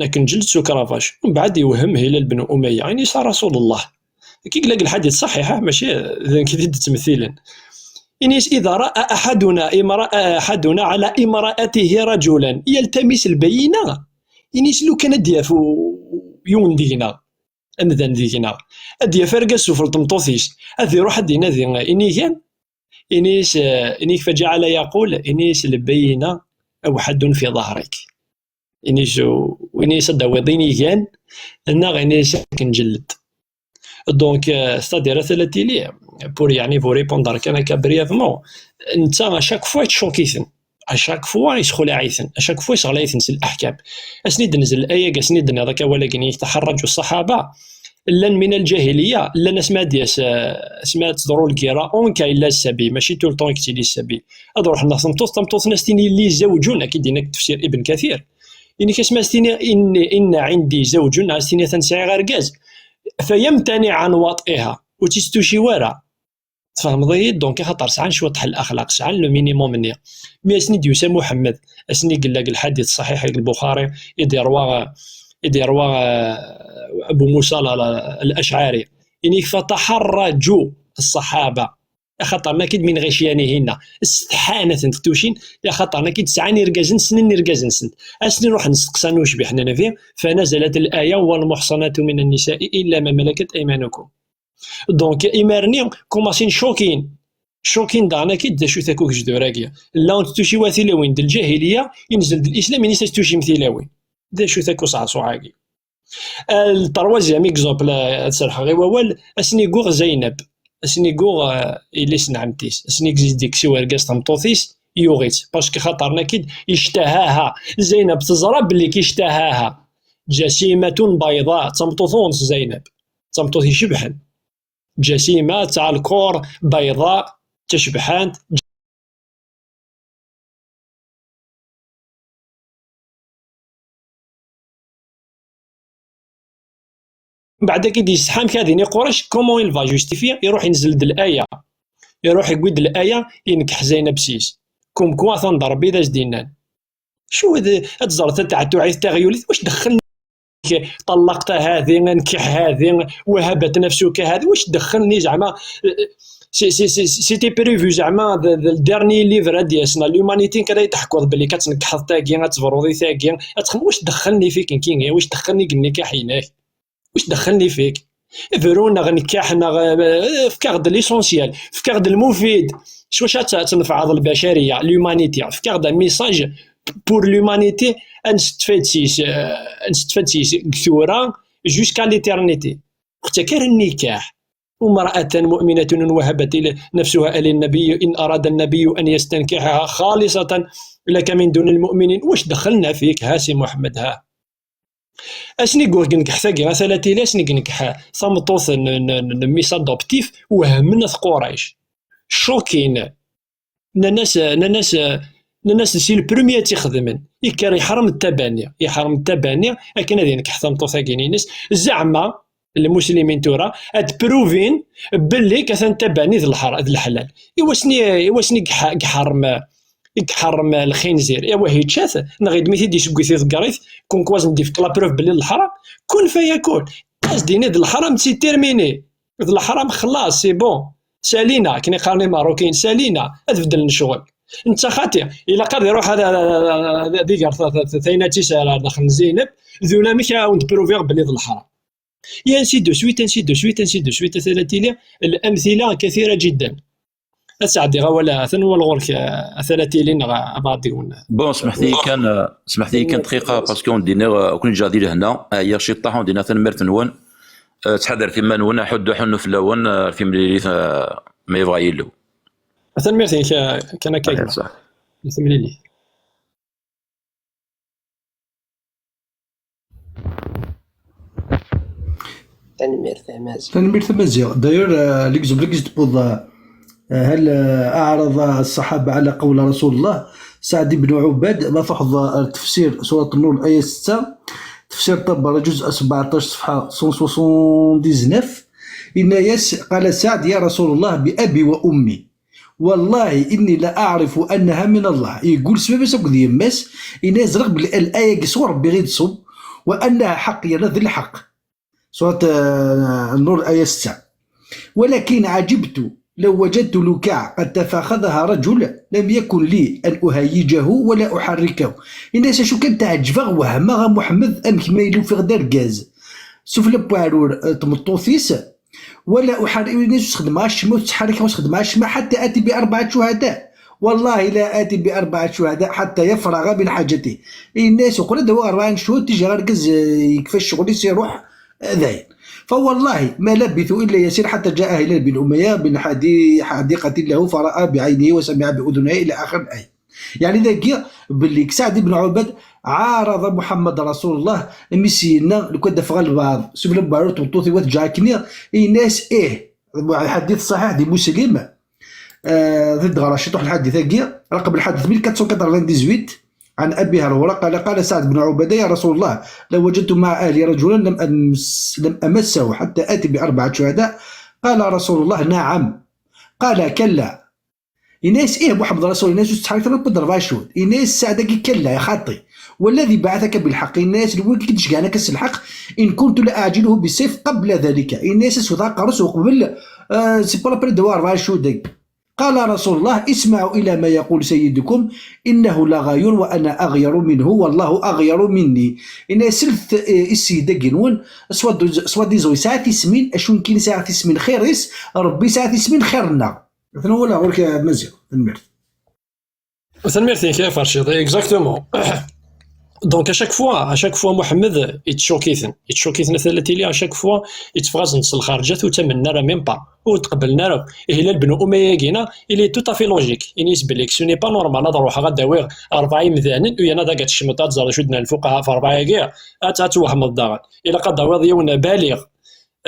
Akken ǧeld s ukrabac. Mbeɛd yewhem Hilal ben Umayya. Ini-as a Rasul Allah. Akka i yella deg lḥadit ṣaḥiḥ, ah, mačči d nekk i t-id-ttmettilen. Ini-as, إذا رأى أحدنا امرأة، أحدنا على امرأته رجلا يلتمس البينة. Ini-as, lukan ad d-yaf u-, yiwen deg-neɣ amdan deg-neɣ. Ad d-yaf argaz sufell tmeṭṭut-is, ad iruḥ ad d-inadi inigan, ini-s, eh, ini-k فجعل يقول, ini-s البينة أوحد في ظهرك. Ini-s, ini-s ad d-tawiḍ inigan, neɣ ini-s ad k-nǧelled. Donc, euh, c'est-à-dire, a tala tili, pour, yeɛni, vous répondre kan akka brièvement, netta, à chaque fois, yettcokk-iten. À chaque fois, yesxulaɛ-iten. À chaque fois, yesɣlay-iten s leḥkam. Ass-nni d-nzel aya, ass-nni d-nniḍ akka awal-agi-nni, تحرجوا الصحابة, llan من الجاهلية, llan asmi ad d-yas, euh, asmi ad teḍru lgirra, en cas yella ssabi, mačči tout le temps i yettili ssabi. Ad ruḥen ɣer tmeṭṭut, tameṭṭut-nni ad as-tini لي زوج, akka i d-yenna deg tefsir Ibn Kathir. Ini-k asmi ad as-tini إن, إن عندي زوج, ad as-tini atan sɛiɣ argaz. فيمتنع عن وطئها, ur tt-istuciw ara. Tfehmeḍ-iyi-d? Donc, axaṭer sɛan cwiṭ n laxlaq, sɛan le minimum-nni. Mi asen-id-yusa Muḥemmed, asen-i yella deg lḥadit ṣṣaḥiḥ deg Lbuxari, i d-yerwa, i d-yerwa, euh, Abu Musa la, la, Al-Ash'ari. Ini-k فتحرجوا الصحابة. Axaṭer nakid من غشيانهن, setḥan ad ten-ttucin, axaṭer nakid sɛan irgazen, ssnen irgazen-nsen. Asen-iruḥen steqsan ucbiḥ n Nnbi, فنزلت الآية والمحصنات من النساء إلا ما ملكت أيمانكم. Donc, imar-nni, kumasin cokin. Cokin daɣen akid d acu-t akk ugejdur-agi. Llant tuciwa tilawin d lǧahiliya, inzel-d lislam, ini-s ad tucim tilawin. D acu-t akk useɛṣuɛ-agi? Le troisième exemple, euh, ad serḥeɣ i wawal, asen-iguɣ Zeynab. Asen-iguɣ, euh, yelli-s n ɛemti-s. Asen-iguɣ deg-s i urgaz tameṭṭut-is, yuɣ-itt. Parce que xaṭer nakid, اشتهاها. Zeynab teẓra belli اشتهاها. جسيمة بيضاء, d tameṭṭut ɣur-s Zeynab. D tameṭṭut icebḥen. جسيمة, tesɛa lkor, بيضاء, d tacebḥant. Mbeɛd akid yessetḥa amek ad ini Qurayc, comment il va justifier, iruḥ inzel-d laya. Iruḥ yewwi-d laya, inkeḥ Zeynab s-is. Comme quoi, atan d Rebbi i d as-d-innan. Acu ad, ad teẓreḍ tateɛtuɛit taɣyulit, wac dexxel طلقت هذه, nkeḥ هذه, وهبت نفسك هذه, wac dexxel-nni zeɛma, c'est, c'est, c'est, c'était prévu zeɛma, d, d, le dernier livre ad d-yasen, l'humanité kan ay d-teḥkuḍ belli kan ad tnekḥeḍ tagi, ad tebruḍ i tagi, ad txedmeḍ, wac dexxel-nni fik nekkini, wac dexxel-nni deg nnikaḥ-inek, wac dexxel-nni fik? Bru neɣ nkaḥ neɣ, euh, fk-aɣ-d l'essentiel, fk-aɣ-d lmufid. S wacu ad t-, ad tnefɛeḍ lbacariya, l'humanité, fk-aɣ-d un message pour l'humanité, ad nestfad s-is, euh, ad nestfad s-is deg tura jusqu'à l'éternité. Ur ɣ-ttak ara nnikaḥ. امرأة مؤمنة إن وهبت نفسها للنبي إن أراد النبي أن يستنكحها خالصة لك من دون المؤمنين. Wac dexxel-nni fik, ha Si Muḥemmed, ha? Ass-nni i yenkeḥ tagi, a tala tili, ass-nni i yenkeḥ tameṭṭut n, n, n, n mmi-s adoptif, wehmen at Qurayc. Choqués. Nnan-as, nnan-as, nnan-as c'est le premier ad tt-ixedmen. Ikker iḥrem tabani, iḥrem tabani akken ad yenkeḥ tameṭṭut-agi-ines. Zeɛma lmuslimin tura ad d-pruvin belli atan tabani d lḥar-, d leḥlal. I wasen i, i wasen i iḥ-, iḥrem, i iḥrem lxinzir, i wah ičča-t, neɣ iddem-it-id isewwi-t iḍegger-it, comme quoi ad sen-d-ifk la preuve belli d leḥram, kun fayakun. Ad s-d-ini d leḥram, c'est terminé. D leḥram, xlaṣ, c'est bon. Salina, akken i qqaren Imeṛṛukiyen, salina, ad beddlen ccɣel. Netta xaṭi, ilaq ad iruḥ ad, ad, ad, ad, ad iger ta-, ta-, ta-, taynatt-is ar daxel n Zeynab, d ulamek ad awen-d-pruviɣ belli d leḥram. Et ainsi de suite, ainsi de suite, ainsi de suite, a tala tili, الأمثلة كثيرة جدا. Ad sɛeddiɣ awal, atan wal ɣur-k, a tala tili, neɣ a Baɛdiwen. Bon, smeḥt-iyi kan, smeḥt-iyi kan dqiqa, parce que ur d-nniɣ, ur ken-ǧǧiɣ di lehna, ɛyiɣ ciṭṭaḥ, ur d-nniɣ tanemmirt-nwen. Eh, ttḥadaret iman-nwen, aḥuddu aḥunnu fell-awen, eh, ar timlilit, eh, ma yebɣa Yillu. Tanemmirt-ik, eh, kan akka. Ahiya, gma. Ṣṣeḥ. Ar timlilit. Tanemmirt a Maziɣ. Tanemmirt a Maziɣ. D'ailleurs, euh, l'exemple i s-d-tewwiḍ, euh, هل، آه، أعرض الصحابة على قول رسول الله؟ سعد بن عباد، ma truḥeḍ ar tefsir surat Nnur, aya setta, tefsir Ṭabari, juz sebɛeṭṭac, ṣṣefḥa cent soixante-dix-neuf, yenna-yas, قال سعد: يا رسول الله، بأبي وأمي، والله إني لأعرف أنها من الله. Yeggul s baba-s akked yemma-s, yenna-yas, ẓriɣ belli laya-agi sɣur Rebbi i d-tṣubb, وأنها حق, yerna d lḥeqq. Surat, eh, Nnur, aya setta. ولكن عجبت لو وجدت لكاع قد تفاخذها رجل لم يكن لي أن أهيجه ولا أحركه. Yenna-yas acu kan, tɛeǧbeɣ, wehmeɣ a Muḥemmed, amek ma yella ufiɣ-d argaz. Sufella n uɛrur, eh, tmeṭṭut-is, ولا أحرك, ur s-xeddmeɣ acemma, ur ttḥerrikeɣ, ur s-xeddmeɣ acemma, حتى آتي بأربعة شهداء. والله لا آتي بأربعة شهداء حتى يفرغ من حاجته. Yenna-yas uqbel ad awiɣ rebɛa n ccuhud, tiji argaz, eh, yekfa ccɣel-is, iruḥ, eh, dayen. فوالله ما لبثوا إلا يسير حتى جاء هلال بن أمية بن حدي-, حديقة له فرأى بعينه وسمع بأذنيه إلى آخر الآية. يعني dagi belli Saɛd ibn Ɛubad عارض محمد رسول الله, imi s-yenna, lukan ad ffɣeɣ lbeɛḍ, sufella n uɛrur tmeṭṭut-iw ad ǧǧeɣ akkenni, yenna-yas ih. Lḥadit ṣaḥiḥ di Muslim, eh, ad d-ɣreɣ ciṭuḥ lḥadit-agi, raqem lḥadit mille quatre cent quatre-vingt-dix-huit, عن أبي هريرة قال: قال سعد بن عبادة: يا رسول الله، لو وجدت مع أهلي رجلا لم أمس-، لم أمسه حتى آتي بأربعة شهداء. قال رسول الله: نعم. قال: كلا. Yenna-yas, ih, Muḥemmed Rasul, yenna-yas, ur tettḥerrik ara, wwiḍ rebɛa ccuhud. Yenna-yas Saɛd-agi: كلا، xaṭi. والذي بعثك بالحق, yenna-yas, d win i k-id-ceggɛen akka s lḥeqq, إن كنت لأعجله بالسيف قبل ذلك. Yenna-yas, ad s-wteɣ aqerru-s uqbel, eh, c'est pas la peine ad awiɣ rebɛa ccuhud-agi. قال رسول الله: اسمعوا إلى ما يقول سيدكم، إنه لغيور وأنا أغير منه والله أغير مني. Yenna-yas, slet, eh, i sseyid-agi-nwen, swa-, soi-disant yesɛa tismin, acu nekkini sɛiɣ tismin xir-is, Rebbi yesɛa tismin xir-nneɣ. Atan wala ɣur-k a Maziɣ, tanemmirt. Tanemmirt-ik a Farciḍ, exactement. Donc, à chaque fois, à chaque fois, Muḥemmed, yettcukk-iten. Yettcukk-iten, a tala tili, à chaque fois, yetteffeɣ-asen-d s lxerǧat, ur ttamen ara, même pas. Ur t-qebblen ara. Ihi Hilal ben Umayya-agi-na, il est tout à fait logique. Ini-as belli ce n'est pas normal, ad ruḥeɣ ad d-awiɣ rebɛa imdanen, u yerna ad d-tecmeḍ, ad tẓer d acu d-nnan lfuqaha ɣef rebɛa-agi, ad, ad twehmeḍ daɣen. Ilaq ad d-tawiḍ yiwen baliɣ,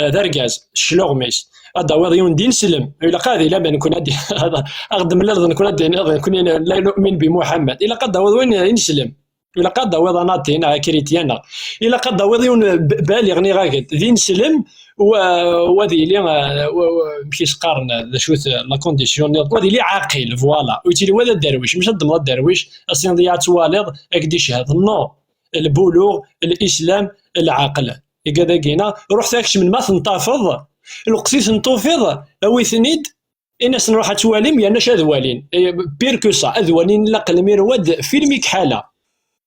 eh, d argaz, cclaɣem-is. Ad d-tawiḍ yiwen d ineslem, ilaq ad yili ama nekkni ad, ad, ad ɣ-d-temlaleḍ nekkni ad d-tiniḍ nekkni la nu'min bi Muḥemmed. Ilaq ad d-tawiḍ win ineslem. Ilaq ad d-tawiḍ anati neɣ akrityan neɣ. Ilaq ad d-tawiḍ yiwen b-, baliɣ niɣ agad d ineslem, u, u ad yili, eh, u, u, amek i s-qqaren, d acu-t, la condition nniḍen, u ad yili ɛaqil, voilà. Ur yettili wala d aderwic, mačči ad d-temleḍ aderwic, ad s-tiniḍ ya ad twaliḍ, ad k-d-icehhed. Non. Lbuluɣ, lislam, lɛaql. Igad-agi-na, ruḥ tura kecmen ma ten-tafeḍ, lweqt i ten-tufiḍ, awi-ten-id, in-asen ruḥ ad twalim, yerna acu ad walin? Eh, pire que ça, ad walin laqel mi rwad film i kḥala.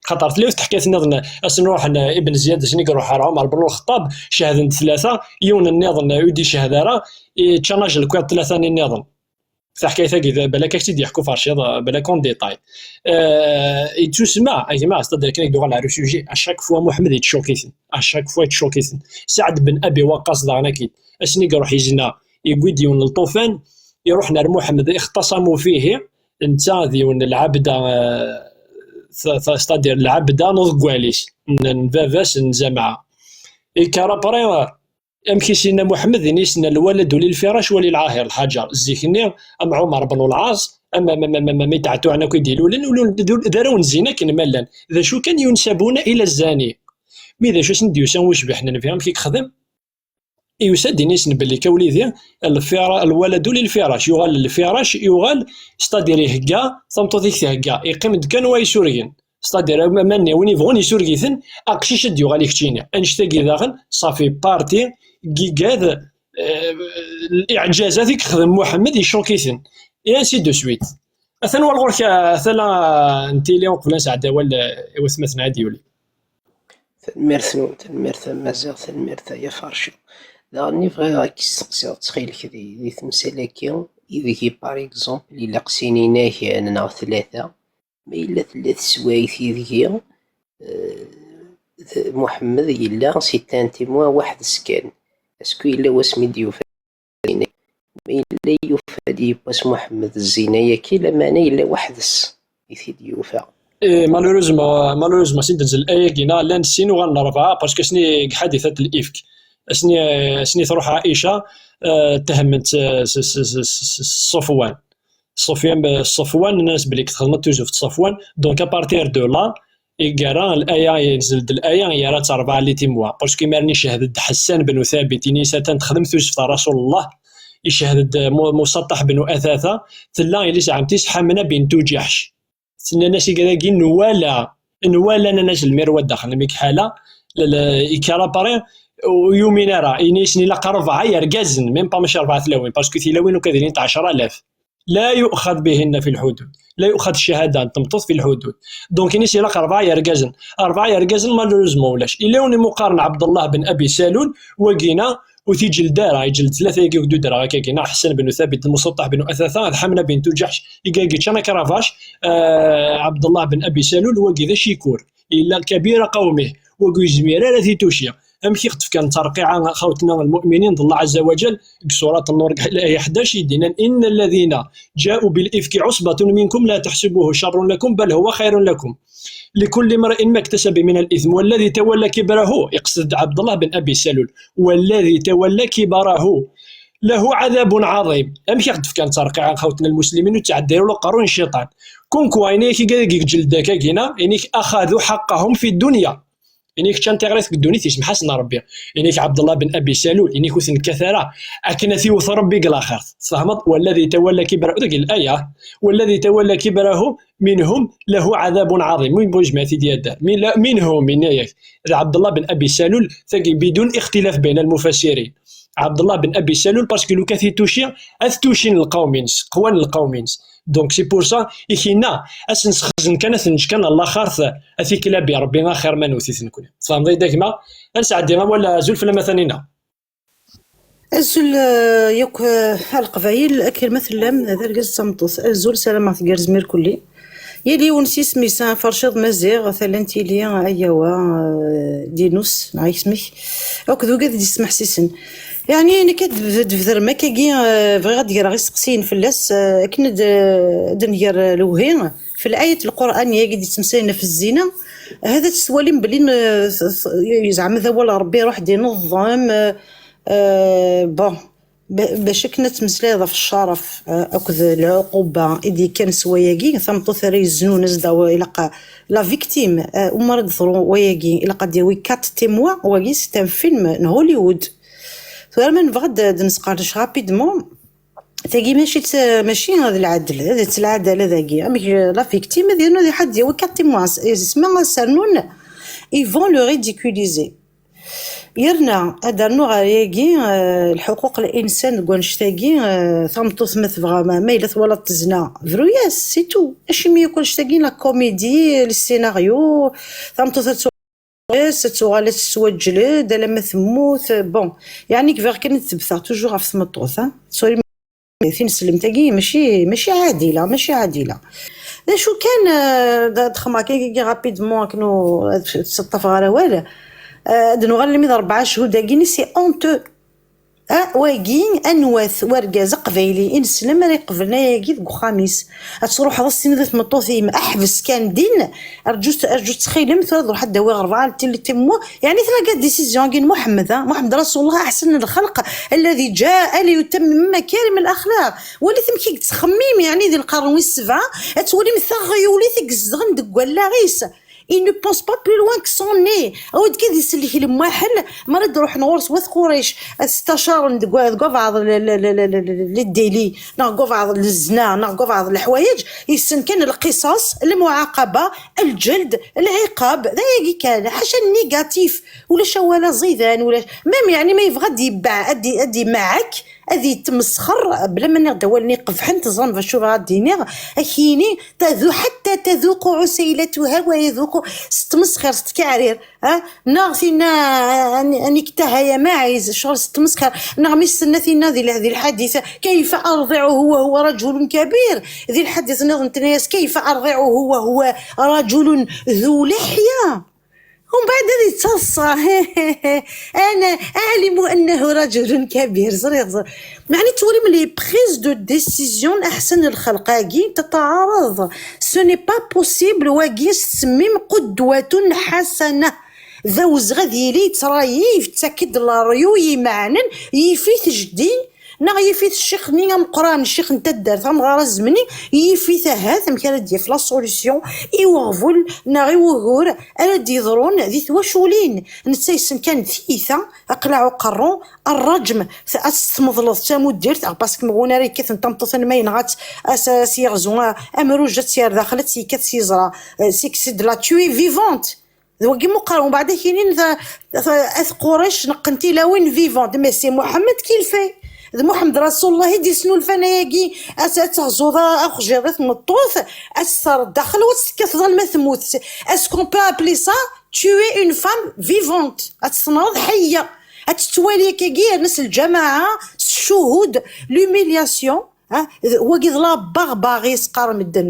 Xaṭer tella yiwet teḥkayt nniḍen, asen ruḥen, eh, Ibn Ziyad, asen i iruḥ ar Ɛumar ben Lxeṭṭab, cehden-d tlata, yiwen nniḍen, eh, ur d-icehhed ara, eh, ččan ajelkwiḍ tlata-nni nniḍen. Taḥkayt-agi d, balak ad k-tt-id-yeḥku Farciḍ, eh, balak en détail. Eh, yettusma, a gma, c'est-à-dire akken i d-uɣal ar usujet, à chaque fois Muḥemmed yettcukk-iten, à chaque fois yettcukk-iten. Saɛd ben Abi Waqqas daɣen akid, ass-nni i iruḥ yezna, yewwi-d yiwen n lṭufan, iruḥen ar Muḥemmed, اختصموا فيه, netta d yiwen n lɛebda, eh, ta-, ta-, c'est-à-dire lɛebda n uḍeggal-is, n, n baba-s n Zamaɛ. Yekker après, eh, amek i s-yenna Muḥemmed, ini-as: الولد للفراش وللعاهر الحجر. Zik-nni, am Ɛumar ben Lɛas, am, am, am, am, am, am itɛettuɛen akk i d-ilulen, ur d, d arraw n zzin akken ma llan. D acu kan, ينسبون إلى الزاني. Mi d acu i sen-d-yusa ucbiḥ n Nnbi, amek i yexdem? Yusa-d, ini-asen belli akka wlidi, lfira-, الولد للفراش, yuɣal lfirac, yuɣal, c'est-à-dire ihegga, tameṭṭut-ik thegga, yeqqim-d kan wa isurgen. C'est-à-dire, ma, ma nni, win yebɣun isureg-iten, aqcic ad d-yuɣal i keččini. Annect-agi daɣen, ça fait partie n yigad, eh, iɛǧazat i yexdem Muḥemmed, yeccuk-iten. Et ainsi de suite. Atan wal ɣur-k, ah, tala, ah, n tili uqbel ad nesɛeddi awal, eh, i watmaten ad yuli. Tanemmirt-nwen, tanemmirt a Maziɣ, tanemmirt a Yafarci. Daɣen, bɣiɣ ad k-steqsiɣ, ttxil-k, di, di temsal-agi, ideg, par exemple, ilaq sin inagan neɣ tlata, ma yella tella teswayt ideg, eh, d-, Muḥemmed yella, c'est un témoin weḥd-s kan. Est-ce que yella wasmi d-yufa zzina? Ma yella yufa-d yiwwas Muḥemmed zzina-yaki, lameɛna yella weḥd-s i t-id-yufa. Eh, malheureusement, malheureusement, sin d-nzel ayagi-na, llan sin uɣalen rebɛa, parce que asni deg ḥadithat l-ifk. Asni, asni truḥ Aïcha, eh, tehment, eh, s, s, s, s, s Ṣufwan. Ṣufyan, Ṣufwan, nnan-as belli txedmeḍ tuzuft Ṣufwan. Donc, à partir de là, i yerra l'aya, yenzel-d l'aya, yerra-tt rebɛa les témoins. Parce que imaren icehhed-d Ḥessan ben Thabit, ini-as atan texdem tuzuft ar Rasulullah. Icehhed-d Mu-, Musaṭṭaḥ ben Atata, tella yelli-s n ɛemti-s Ḥamna bint Ǧaḥc. Tenna-as igad-agi, nwala, nwala, nnan-as lmirwad daxel n Mikḥala, l-, l-, yekker après, ur yumin ara, ini-asen ilaq rebɛa yergazen, même pas mačči rebɛa tlawin, parce que tilawin ukan ad ilint ɛecra alaf. لا يؤخذ بهن في الحدود. لا يؤخذ الشهادة n tmeṭṭut في الحدود. Donc, ini-s ilaq rebɛa yergazen. Rebɛa yergazen, malheureusement, ulac. Illa win imuqaren Ɛebdellah ben Abi Salul, wagina, ur t-iǧelled ara, iǧelled tlata-agi i k-d-udreɣ akkagi, neɣ Ḥsen ben Thabit, Musaṭṭaḥ ben Uthatha, d Ḥamna bint Ǧaḥc, igagi ččan akravac, eh, Ɛebdellah ben Abi Salul, wagi d acikur. Illa kabira qawmih, wagi ur yezmir ara ad t-ituci. Amek i ɣ-d-fkan tarqiɛa xawtna lmuminin d Allah Azza wa Jal, deg surat Nnur, deg laya ḥdac, i d-yennan: إن الذين جاءوا بالإفك عصبة منكم لا تحسبوه شرا لكم بل هو خير لكم لكل امرئ ما اكتسب من الإثم والذي تولى كبره، iqsed Ɛebdellah ben Abi Salul, والذي تولى كبره له عذاب عظيم. Amek i ɣ-d-fkan tarqiɛa xawtna lmuslimin ur ttɛedday ula uqerru n cciṭan. Kunku, ini-k i gagi iǧelled akkagina, ini-k أخذوا حقهم في الدنيا. Ini-k ččan tiɣrit deg ddunit, yesmeḥ-asen Rebbi. Ini-k Ɛebdellah ben Abi Salul, ini-k ur t-nekkat ara. Akken ad t-iwet Rebbi deg laxert. Tfehmeḍ? والذي تولى كبره, deg laya, والذي تولى كبره منهم له عذاب عظيم. Win bu yezmer ad t-id-yadder. Min la-, منهم, yenna-yak. D Ɛebdellah ben Abi Salul, tagi بدون اختلاف بين المفسرين. Ɛebdellah ben Abi Salul, parce que lukan t-ituci, ad t-tucin lqawm-ines, qwan lqawm-ines. Donc, c'est pour ça, i k-inna, ad sen-sxezen kan, ad ten-ǧǧ kan, Allah xart, ad t-iklabi Rebbi axir ma newwet-iten nekni. Tfehmeḍ-iyi-d a gma? Ad nesɛeddi awal, azul fell-am a Tanina. Azul, eh, yakk, eh, a Leqbayel, akken ma tellam, d argaz d tameṭṭut. Azul, salameɣ tgerrzem irkelli. Yal yiwen s yisem-is, ah, Ferciḍ Maziɣ, Tala n Tili, Ayawa, eh, Dinus, neɣ isem-ik. Akked ugad d-yesmeḥsisen. Yeɛni, nekk ad d-, d-, tbedrem akkagi, eh, bɣiɣ ad d-greɣ isteqsiyen fell-as, eh, akken ad, eh, ad d-nger, eh, lewhi. Fi l-ayat n Lqur'an-agi d-yettmeslayen ɣef zzina, hada ttwalim belli n-, s-, s-, zeɛma d awal Rebbi iruḥ-d ineḍḍem, eh, eh, bon, ba-, bac akken ad tmeslayeḍ ɣef ccerf, eh, akked lɛuquba i d-yekkan s wayagi, tameṭṭut ara yeznun, ad s-d-tawi, ilaq la victime, eh, umi ara d-teḍru wayagi, ilaq ad d-yawi quatre témoins, wagi c'est un film n Hollywood. Tura ma nebɣa ad d-, ad d-nesqerdec rapidement, tagi mačči d, mačči d lɛadel, d lɛadala dagi. Amek, eh, la victime, ad yernu ad iḥad yawi quatre témoins, yesma ad s-rnun, ils vont le ridiculiser. Yerna, ad d-rnuɣ ɣer yagi, eh, lḥuquq n linsan deg wannect-agi, eh, tameṭṭut ma tebɣa, ma, ma yella twalaḍ tezna, bru-yas, c'est tout. Acimi yakk wannect-agi, la comédie, le scénario, tameṭṭut ad Yes, ad tuɣal ad tettwaǧled alamma temmut. Bon, yeɛni bɣiɣ kan ad ttebteɣ toujours ɣef tmeṭṭut, ha? Sorry, tineslemt-agi mačči, mačči ɛadila, mačči ɛadila. D acu kan, eh, d, d xemma kan, rapidement, akken ur, ad tt-, tt-, ttafeɣ ɣer awal. Eh, ad nuɣal almi d rebɛa cchud-agi-ni, c'est honteux. Ah, wagi, anwa-t wergaz aqbayli i neslem ara iqeblen ayagi deg uxxam-is? Ad truḥeḍ ad s-tiniḍ i tmeṭṭut-im, "Ḥbes kan din, rǧu, rǧu ttxil-m, tura ad ruḥeɣ ad d-awiɣ rebɛa n tillit n wa." Yeɛni tlaga décision-agi n Muḥemmed, ah, Muḥemmed Rasulullah, أحسن الخلق الذي جاء ليتمم مكارم الأخلاق. Walit amek i yettxemmim, yeɛni di lqern wis sebɛa, ad twalim taɣyulit i izedɣen deg wallaɣ-is. Il ne pense pas plus loin que son nez. Awad kan ad isellek lemwaḥel, mi ara d-ruḥen ɣur-s wat Qurayc, ad stacaren deg wa-, deg wabeɛḍ l-, l-, le délit, neɣ deg wabeɛḍ n zzna, neɣ deg wabeɛḍ n leḥwayeǧ, yessen kan lqisas, lmuɛaqaba, lǧeld, lɛiqab, d ayagi kan, ḥaca négatif, ulac awal aẓidan, ulac, même yeɛni ma yebɣa ad d-yebbeɛ-, ad d-, ad d-imeɛɛek, ad yettmesxer, bla ma nniɣ-d awalen iqebḥen, teẓram d acu bɣiɣ ad d-iniɣ, ad k-yini, تذو-، حتى تذوقوا عسيلتها ويذوقوا, s tmesxir, s tkeɛrir, ha? Neɣ tinna, أن-، أنكتها يا ماعز, ccɣel s tmesxir, neɣ mi s-tenna tinna di l-, di lḥadit, كيف أرضعه وهو رجل كبير, di lḥadit nniḍen tenna-yas, كيف أرضعه وهو رجل ذو لحية. ومن بعد هذه تصصى. أنا أعلم أنه رجل كبير. زريغ زريغ. يعني تولي من les prises de décision أحسن الخلق هاكي تتعارض. Ce n'est pas possible. واقي ستسميم قدوة حسنة. ذا وزغد يلي ترايي يفتكد لاريو يمعنن يفيت جدي. Neɣ yif-it ccix-nni ameqqran, ccix n taddart, amɣar azemni, yif-it ahat amek ara d-yaf la solution i uɣbel neɣ i wugur ara d-yeḍrun di twaculin. Netta yessen kan tiyita, aqlaɛ uqerru, rrajm, t-, ad s-tmeḍleḍ d tamuddirt, ah, parce que mɣun ara yekkaten tameṭṭut anma yenɣa-tt, as-, as-yeɣzu, ah, amruj ad tt-yerr daxel, ad tt-yekkat s yeẓra, eh, c'est que c'est de la tuer vivante. D wagi muqar, umbeɛd ad k-inin ta-, ta-, at Qurayc neqqen tilawin vivant, mais c'est Mohamed qui le fait. d Muḥemmed Rasulullah i d-yesnulfan ayagi, ad, ad teɣzuḍ axjiḍ i tmeṭṭut, ad tt-terreḍ daxel u ad tt-tekkateḍ alma temmut. Est-ce qu'on peut appeler ça tuer une femme vivante? Ad tt-tenɣeḍ ḥeyya. Ad tettwali akkagi yerna s lǧamaɛa, s ccuhud, l'humiliation. Wagi d la barbarie, s qqaren medden.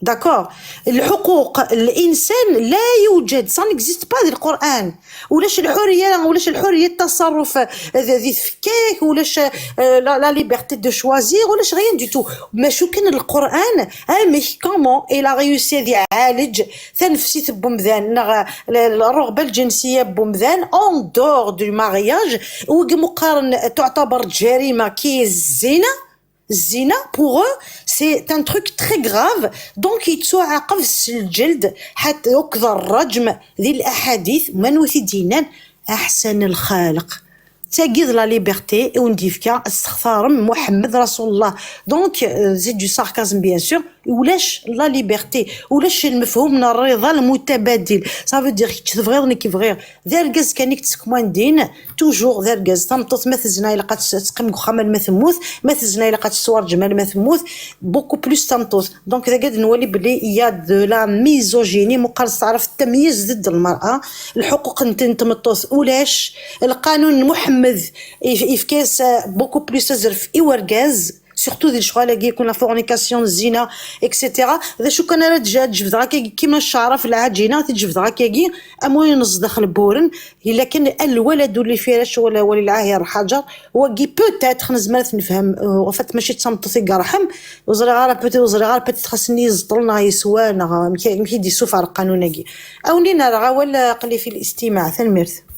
D'accord. Lḥuquq n l'insan la yujad, ça n'existe pas di Lqur'an. Ulac lḥuriya, ulac lḥuriya n taṣarruf di tfekka-k, ulac la liberté de choisir, ulac rien du tout. Macu kan Lqur'an, amek, comment il a réussi ad iɛalej tanefsit n wemdan neɣ rruɣba lǧensiya n wemdan en dehors du mariage, wigi mu qqaren tuɛtaber jarima, qui est zzina. Zzina, pour eux, c'est un truc très grave. Donc, yettuɛaqeb s lǧeld, ḥatta akked rrajm, di laḥadit, manwa t-id-yennan? Aḥsan Lxaliq. Tagi d la liberté i wen-d-yefka ad tessextarem Muḥemmed Rasulullah. Donc, euh, c'est du sarcasme, bien sûr. Ulac la liberté, ulac lmefhum n rriḍa lmutabadil. Ça veut dire, kečč tebɣiḍ, nekk bɣiɣ. D argaz kan i yettekman din, toujours d argaz. Tameṭṭut ma tezna, ilaq ad teqqim deg uxxam alma temmut, ma tezna, ilaq ad tettwarǧem alma temmut, beaucoup plus tameṭṭut. Donc dagi ad nwali belli il y a de la misogynie, muqar s taɛrabt tamyiz dded lmar'a, lḥuquq n tmeṭṭut ulac. Lqanun n Muḥemmed yefka-yas beaucoup plus azref i urgaz. Surtout di lecɣal-agi, comme la fornication, zzina, et cetera. D acu kan ara d-jebdeɣ akkagi, kima cceɛra f lɛaǧina, ad t-jebdeɣ akkagi, am wayen zdaxel n wuren, illa kan الولد للفراش ولا، وللعاهر حجر. Wagi peut-être nezmer ad t-nefhem, euh, en fait, mačči d tameṭṭut i yerḥem, ur ẓriɣ ara, peut-être, ur ẓriɣ ara, peut-être xasen-iyi yeẓṭel neɣ yeswa, neɣ amek, amek i d-yessufeɣ lqanun-agi. Awen-in-rreɣ awal, aql-i fi listimaɛ. Tanemmirt.